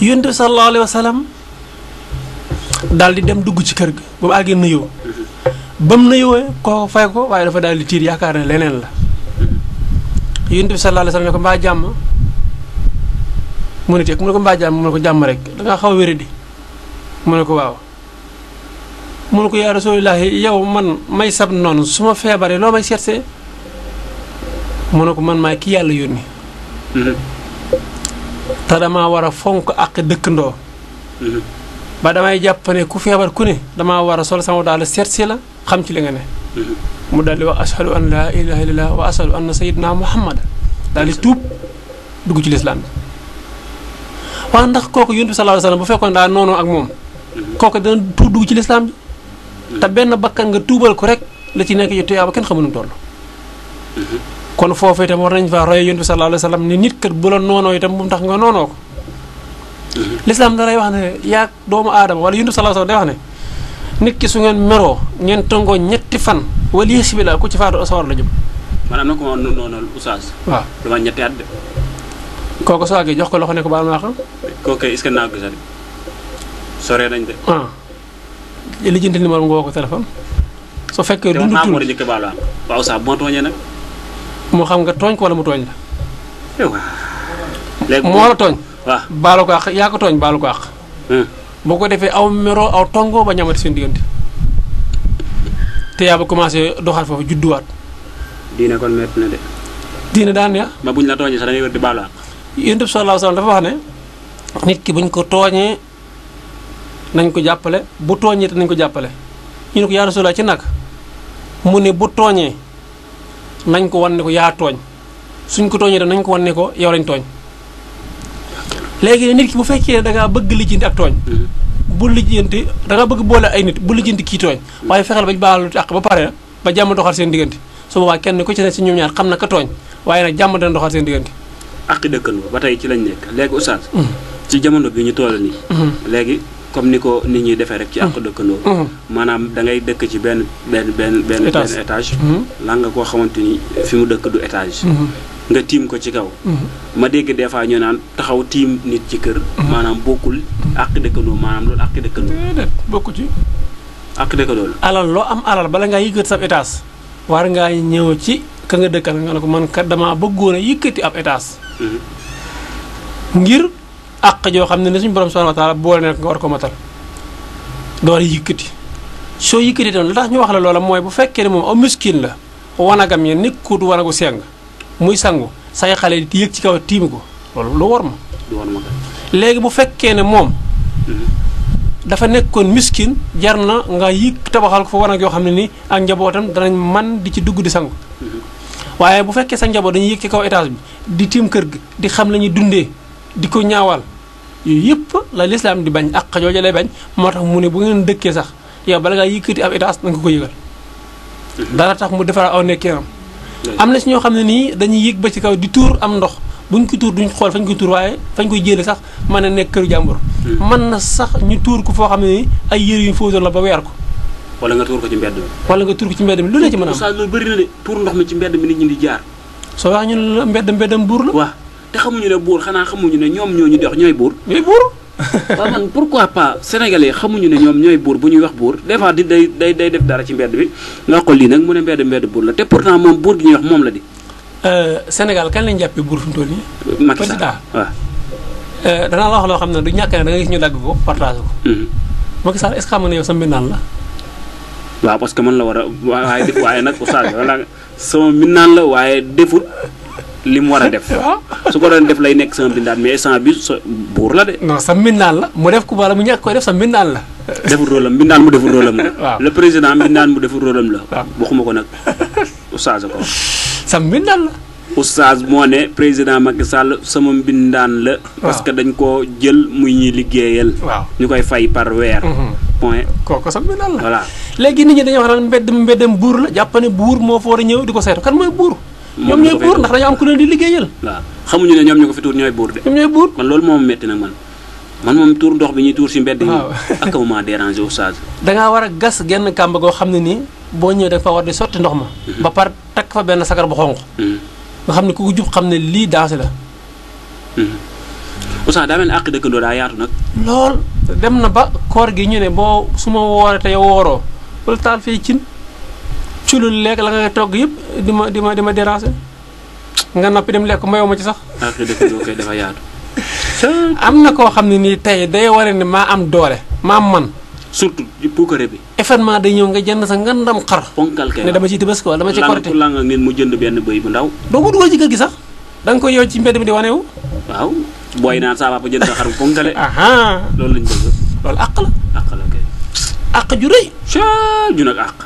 yonent bi sallallahu alayhi wa sallam daal di dem dugg ci kër ga ba mu àggee nuyoo ba mu nuyoo koo fay ko waaye dafa daal di tiir yaakaar ne leneen la yonent bi sallallahu alayhi wa sallam ne ko mbaa jàmm mu ne teg mu ne ko mbaa jàmm mu ne ko jàmm rek dangaa xaw a wéradi mu ne ko waaw mu ne ko yaa rasulillahi yow man may sab noonu su ma feebaree loo may seetsee mu ne ko man maay ki yàlla yónni te damaa war a fonk ak dëkkandoo ba damay jàpp ne ku feebar ku ne damaa war a sol sama daal seet si la xam ci li nga ne mu daal di wax ashhadu an laa ilaha illallah wa ashhadu anna sayyidina muhammad daal di tuub dugg ci lislaam bi waaw ndax kooku yonent bi sallallahu alayhi wasallam bu fekkoon daa noonu ak moom kooku dana dugg ci lislaam ji te benn bakkan nga tuubal ko rek la ci nekk ci tuyaaba kenn xamu nu toll kon foofu itam war nañ faa roye yonent bi sallallahu alayhi wasallam ni nit kat bu la noonoo itam bu mu tax nga noonoo ko lislaam da lay wax ne yaa doomu aadama wala yonent bi sallallahu alayhi wasallam day wax ne nit ki su ngeen meroo ngeen tëngoo ñetti fan wala yées bi la ku ci faatu sawar la jëm man am na ko ma noonu oustaz waaw dama ñetti at de kooku soo àggee jox ko loxo ne ko baal ma xam kooku est-ce que naa ko gisal sore nañ de lijjanti numéro nga woo ko téléphone su fekkee dundu maa war a njëkk baalu waaw sax bu ma tooñee nag moo xam nga tooñ ko wala mu tooñ la léegi moo la tooñ waaw baalu ko àq yaa ko tooñ baalu ko àq boo ko defee aw mero aw tongo ba ñamati seen diggante te yaa ba commencé doxal foofu judduwaat diine kon métti na de diine daan ya ma buñ la tooñee sax da ngay wër di baalu àq Yonent bi sallallahu alayhi wasallam dafa wax ne nit ki buñ ko tooñee nañ ko jàppale bu tooñee te nañ ko jàppale ñu ne ko yaa Rasulullah ci nag mu ne bu tooñee nañ ko wan ne ko yaa tooñ suñ ko tooñee nañ ko wan ne ko yow lañ tooñ léegi nit ki bu fekkee da ngaa bëgg lijjanti ak tooñ bu lijjanti da nga bëgg boole ay nit bu lijjanti kii tooñ waaye fexeel ba baalu àq ba pare ba jàmm doxal seen diggante su boobaa kenn ku ci ne si ñoom ñaar xam na ka tooñ waaye nag jàmm dana doxal seen diggante àq dëkkandoo ba tey ci lañ nekk léegi oustaz ci jamono bi ñu toll nii léegi comme ni ko nit ñi defee rek ci àq dëkkandoo maanaam da ngay dëkk ci benn étage la nga koo xamante ni fi mu dëkk du étage nga tiim ko ci kaw ma dégg des fois ñu naan taxaw tiim nit ci kër maanaam bokkul àq dëkkandoo maanaam loolu àq dëkkandoo déedéet bokku ci àq dëkkandoo la alal loo am alal bala ngaa yëkkati sa étage war ngaa ñëw ci ka nga dëkkal nga ne ko man kat damaa bëggoon a yëkkati ab étage ngir àq joo xam ne suñu borom subhanahu wa taala boole nekk nga war ko matal door a yëkkati soo yëkkati tam lu tax ñu wax la loola mooy bu fekkee ne moom aw miskin la wanagam ya nekkut wanagu seng muy sangu say xale di yëg ci kaw tiimi ko loolu lu war ma léegi bu fekkee ne moom dafa nekkoon miskin jar na nga yëg tabaxal ko fa wanag yoo xam ne nii ak njabootam danañ man di ci dugg di sangu waaye bu fekkee sa njaboot dañuy yëg ci kaw étage bi di tiim kër gi di xam la ñuy dundee di ko ñaawal yooyu yëpp la lislaam di bañ ak jooju lay bañ moo tax mu ne bu ngeen dëkkee sax yow bala ngaa yëkkati ab étage na nga ko yëgal dara tax mu defar aw nekkinam am na si ñoo xam ne nii dañuy yëg ba ci kaw di tuur am ndox buñ ko tuur duñ xool fañ koy tuur waaye fañ koy jëlee sax mën na nekk këru jàmbur mën na sax ñu tuur ko foo xam ne nii ay yére yu fóotoon la ba weer ko wala nga tuur ko ci mbedd mi wala nga tuur ko ci mbedd mi lu ne ci mën a am loolu bëri na de tuur ndox mi ci mbedd mi nit ñi di jaar soo wax ñu la mbeddam buur la waaw te xamuñu ne buur xanaa xamuñu ne ñoom ñoo ñu di wax ñooy buur waaw man pourquoi pas sénégalais xamuñu ne ñoom ñooy buur bu ñuy wax buur des fois di day def dara ci mbedd bi nga wax ko lii nag mu ne mbedd buur la te pourtant moom buur gi ñuy wax moom la di Sénégal kan lañ jàppee buur fi mu toll nii Macky Sall waaw danaa la wax loo xam ne du ñàkk ne da nga gis ñu dagg ko partagé ko Macky Sall est-ce que xam nga ne yow sa mbindaan la waaw parce que man la war a waaye nag oustaz wala sama mbindaan la waaye defut li mu war a def su ko doon def lay nekk sama mbindaan mais instant bi buur la de non sa mbindaan la mu def ko wala mu ñàkk koy def sa mbindaan la defut rôle am mbindaan mu defut rôle am waaw le président mbindaan mu defut rôle am la waxuma ko nag oustaz ko sa mbindaan la oustaz moo ne président Macky Sall sama mbindaan la parce que dañ koo jël muy ñuy liggéeyal waaw ñu koy fay par weer point kooku sa mbindaan la voilà léegi nit ñi dañoo wax naan mbeddam buur la jàpp ne buur moo fa war a ñëw di ko seetu kan mooy buur ñoom ñooy buur ndax dañoo am ku leen di liggéeyal waaw xamuñu ne ñoom ñu ko fi tuur ñooy buur de ñoom ñooy buur man loolu moom metti nag man moom tuur ndox bi ñuy tuur si mbedd yi ak ma déranger oustaz dangaa war a gas genn kàmb goo xam ne nii boo ñëwee dafa war di sotti ndox ma ba par takk fa benn sagar bu xonq nga xam ne ku ko jub xam ne lii dansé la oustaz daa mel ne àq dëkkandoo daa yaatu nag lool dem na ba koor gi ñu ne boo su ma wooree te yow wooroo wala taal fii cin culul lekk la nga togg yëpp di ma déranger nga noppi dem lekk mayoo ma ci sax àq dëkkandoo koy dafa yaatu am na koo xam ne nii tey day waree ne maa am doole maa am man surtout puukare bi événement day ñëw nga jënd sa ngandam xar ponkal kay ne dama ci Tabaski wala dama ci Korité la nga nit mu jënd benn bëy bu ndaw doo ko dugal ci kër gi sax da nga koy yow ci mbedd mi di wanewu waaw booy naan saa papa jënd sa xar bu ponkale loolu lañ bëgg loolu àq la kay àq ju rëy ju nag àq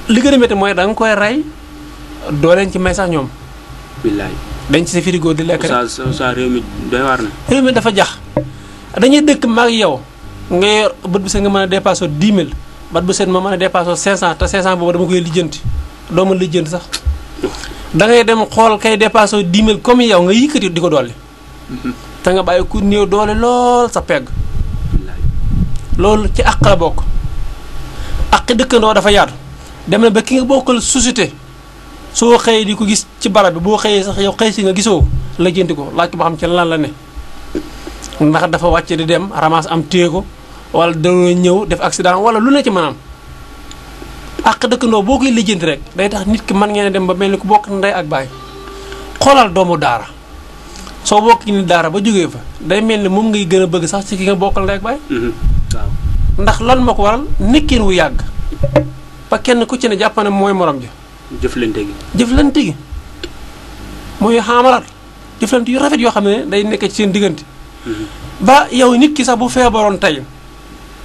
li gën a métti mooy da nga koy rey doo leen ci may sax ñoom billaay denc sa frigo di lekk rek. sa réew mi doy waar na. réew mi dafa jax dañuy dëkk maag yow nga yor bët bu set nga mën a dépassé 10 000 bët bu set ma mën a dépassé 500 te 500 boobu dama koy lijjanti doo ma lijjanti sax da ngay dem xool kay dépassé 10 000 comme yow nga yëkkati di ko dolli. te nga bàyyi ku néew doole lool sa pegg. loolu ci àq la bokk. àq dëkkandoo dafa yaatu dem na ba ki nga bokkal société soo xëyee di ko gis ci barab bi boo xëyee sax yow xëy si nga gisoo la jënti ko laaj ko ba xam ci lan la ne. ndax dafa wàcc di dem ramas am téye ko wala dañoo ñëw def accident wala lu ne ci maanaam àq dëkkandoo boo koy lijjanti rek day tax nit ki mën ngeen dem ba mel ni ku bokk ndey ak baay. xoolal doomu daara soo bokk ni daara ba jógee fa day mel ni moom ngay gën a bëgg sax ci ki nga bokkal ndey ak baay. waaw ndax lan moo ko waral nekkin wu yàgg ba kenn ku ci ne jàpp ne mooy morom ja. jëflante gi mooy xaamalaat jëflante yu rafet yoo xam ne day nekk ci seen diggante. ba yow nit ki sax bu feebaroon tey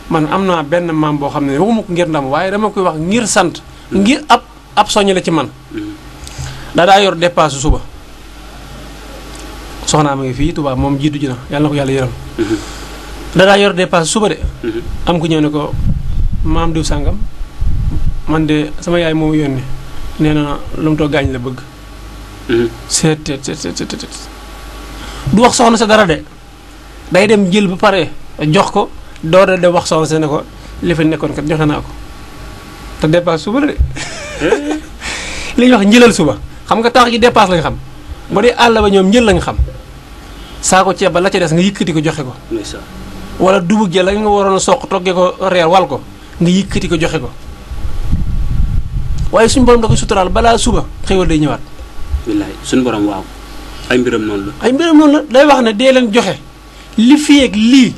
man am naa benn maam boo xam ne waxuma ko ngir ndam waaye dama koy wax ngir sant. ngir ab soññ la ci man. daa yor dépasse suba soxnaa ma ngi fii Tuubaa moom jiitu ji na yàlla na ko yàlla yërëm. daa yor dépasse suba de. am ku ñëw ne ko maam diw sàngam man de sama yaay moo yónni nee na lu mu too gaañ la bëgg. seet du wax soxna sa dara de day dem jël ba pare jox ko door a dem wax soxna sa ne ko li fa nekkoon kat joxe naa ko te dépasse suba la de. li ñuy wax njëlal suba xam nga tax gi dépasse lañ xam bu dee àll ba ñoom njël lañ xam saako ceeb ba la ca des nga yëkkati ko joxe ko. wala dugub ja la nga waroon a soq toggee ko reer wal ko nga yëkkati ko joxe ko waaye suñu borom da koy suturaal balaa suba xéwal day ñëwaat. wallaay suñu borom waaw ay mbiram noonu la. ay mbiram noonu la day wax ne dee leen joxe li fii ak lii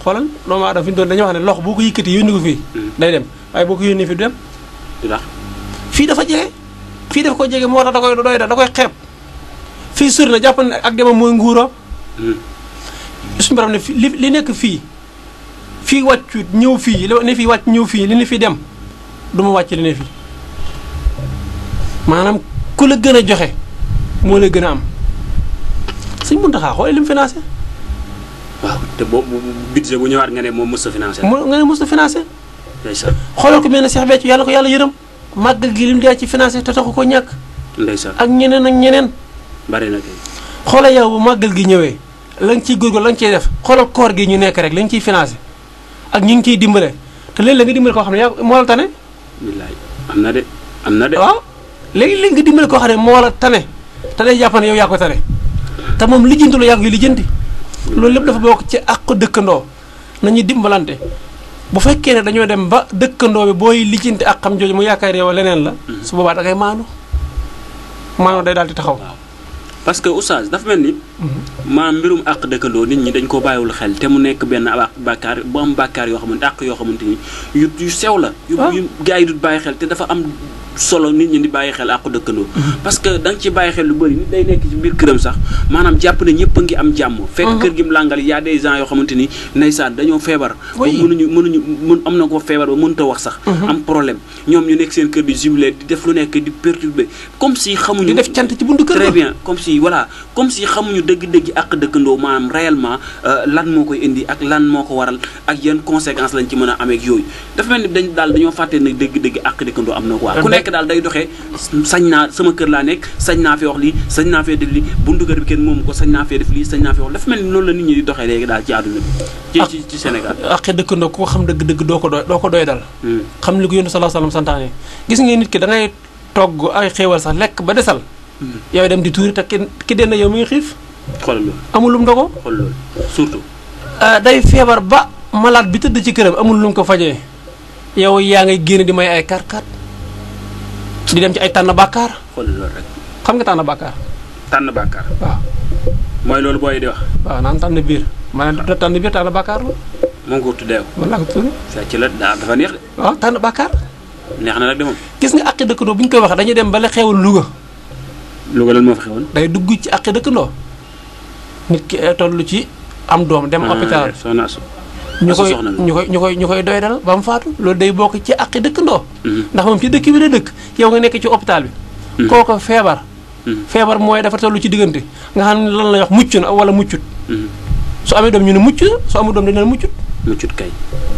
xoolal doomu aadama fi ñu doon dañuy wax ne loxo boo ko yëkkati yónni ko fii. day dem waaye boo ko yónnee fii du dem. fii dafa jege fii dafa ko jege moo tax da koy xeeb fii sori na jàpp ne ak demam mooy nguuram. suñu borom ne li nekk fii wàccut ñëw fii li ne fii wàcc ñëw fii li ne fii dem du ma wàcc li ne fii maanaam ku la gën a joxe moo la gën a am Sëñ Muntaxa xool li mu financé. waaw te boobu budget bu ñëwaat nga ne moom mos a financé. nga ne mos a financé. ndeysaan xoolal ko mel ne Cheikh Béthio yàlla ko yàlla yërëm màggal gi li mu dee ci financé te taxu ko ñàkk. ndeysaan ak ñeneen. bari na kay. xoolal yow bu màggal gi ñëwee. la nga ciy góorgóorlu la nga ciy def xoolal koor gi ñu nekk rek la nga ciy financé ak ñu ngi ciy dimbale te léegi la nga dimbale koo xam ne yaa moo la tane. billaay am na de. waaw léegi nga dimbale koo xam ne moo la tane te day jàpp ne yow yaa ko tane te moom lijjanti lu yaa ko lijjanti. loolu lépp dafa bokk ci àqu dëkkandoo nañuy dimbalante bu fekkee ne dañoo dem ba dëkkandoo bi booy lijjanti ak xam jooju mu yaakaar yow leneen la. su boobaa da ngay maanu day daal di taxaw. parce que oustaz dafa mel ni. maanaam mbirum àq dëkkandoo nit ñi dañ ko bàyyiwul xel te mu nekk benn bàkkaar bu am bàkkaar yoo xamante àq yoo xamante ni yu sew la. yu gars yi du bàyyi xel te dafa am solo nit ñi di bàyyi xel àqu dëkkandoo. parce que da nga ci bàyyi xel lu bëri nit day nekk ci biir këram sax maanaam jàpp ne ñëpp a ngi am jàmm. fekk kër gi mu làngal y a des gens yoo xamante ni ndeysaan dañoo feebar. ba mënuñu am na ko feebar ba mënut a wax sax. am problème ñoom ñu nekk seen kër di jubilé di def lu nekk di perturbé comme si xamuñu. di def cant ci buntu kër très bien comme si xamuñu dëgg-dëgg àq dëkkandoo maanaam réellement lan moo koy indi ak lan moo ko waral ak yan conséquences lañ ci mën a amee ak yooyu dafa mel ni dañoo fàtte ne dëgg-dëgg àq dëkkandoo am na quoi. ku nekk daal day doxee sañ naa sama kër laa nekk sañ naa fi wax lii sañ naa fee def lii buntu kër bi kenn moomu ko sañ naa fee def lii sañ naa fee wax dafa mel ni loolu la nit ñi di doxee léegi daal ci àdduna bi. ci Sénégal. àq dëkkandoo ku ko xam dëgg-dëgg doo ko doy dal. xam li ko Yonent sallallahu alayhi wasallam santaane gis nga nit ki da ngay togg ay xéewal sax lekk ba desal. yow dem di tuuri te ki den yow mi ngi xiif. xoolal loolu amul lum dogo. xool loolu surtout. day feebar ba malade bi tëdd ci këram amul lum ko fajee yow yaa ngay génn di may ay karkat di dem ci ay tànn bàkkaar. xool loolu rek. xam nga tànn bàkkaar. tànn bàkkaar. waaw. mooy loolu booy di wax. waaw naan tànn biir maanaam tànn biir tànn bàkkaar la. moo ngi ko tuddee ko. wala ko tuddee. fecc la dafa neex de. waaw tànn bàkkaar. neex na nag de moom. gis nga àqi dëkkandoo bu ñu koy wax dañuy dem ba la xewul Louga. Louga lan moo fa xewoon. day dugg ci àqi dëkkandoo nit ki toll ci am doom dem hôpital. soxna ñu koy doy dal ba mu faatu loolu day bokk ci àqi dëkkandoo. ndax moom ci dëkk bi la dëkk yow nga nekk ci hôpital bi. kooko feebar feebar mooy dafa tollu ci diggante nga xam ne lan la wax mucc na wala muccut su amee doom ñu ne mucc na su amul doom dañu ne muccut kay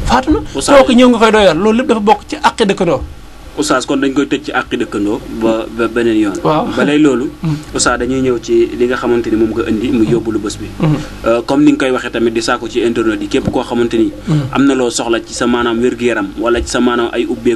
faatu na kooku ñëw nga koy doyal loolu lépp dafa bokk ci àqi dëkkandoo Oustaz kon dañ koy tëj ci àqi dëkkandoo ba beneen yoon waaw ba lay loolu Oustaz dañuy ñëw ci li nga xamante ni moom nga indi mu yóbbulu bés bi comme ni nga koy waxee tamit di saako ci internet yi képp koo xamante ni am na loo soxla ci sa maanaam wér-gu-yaram wala ci sa maanaam ay ubbeeku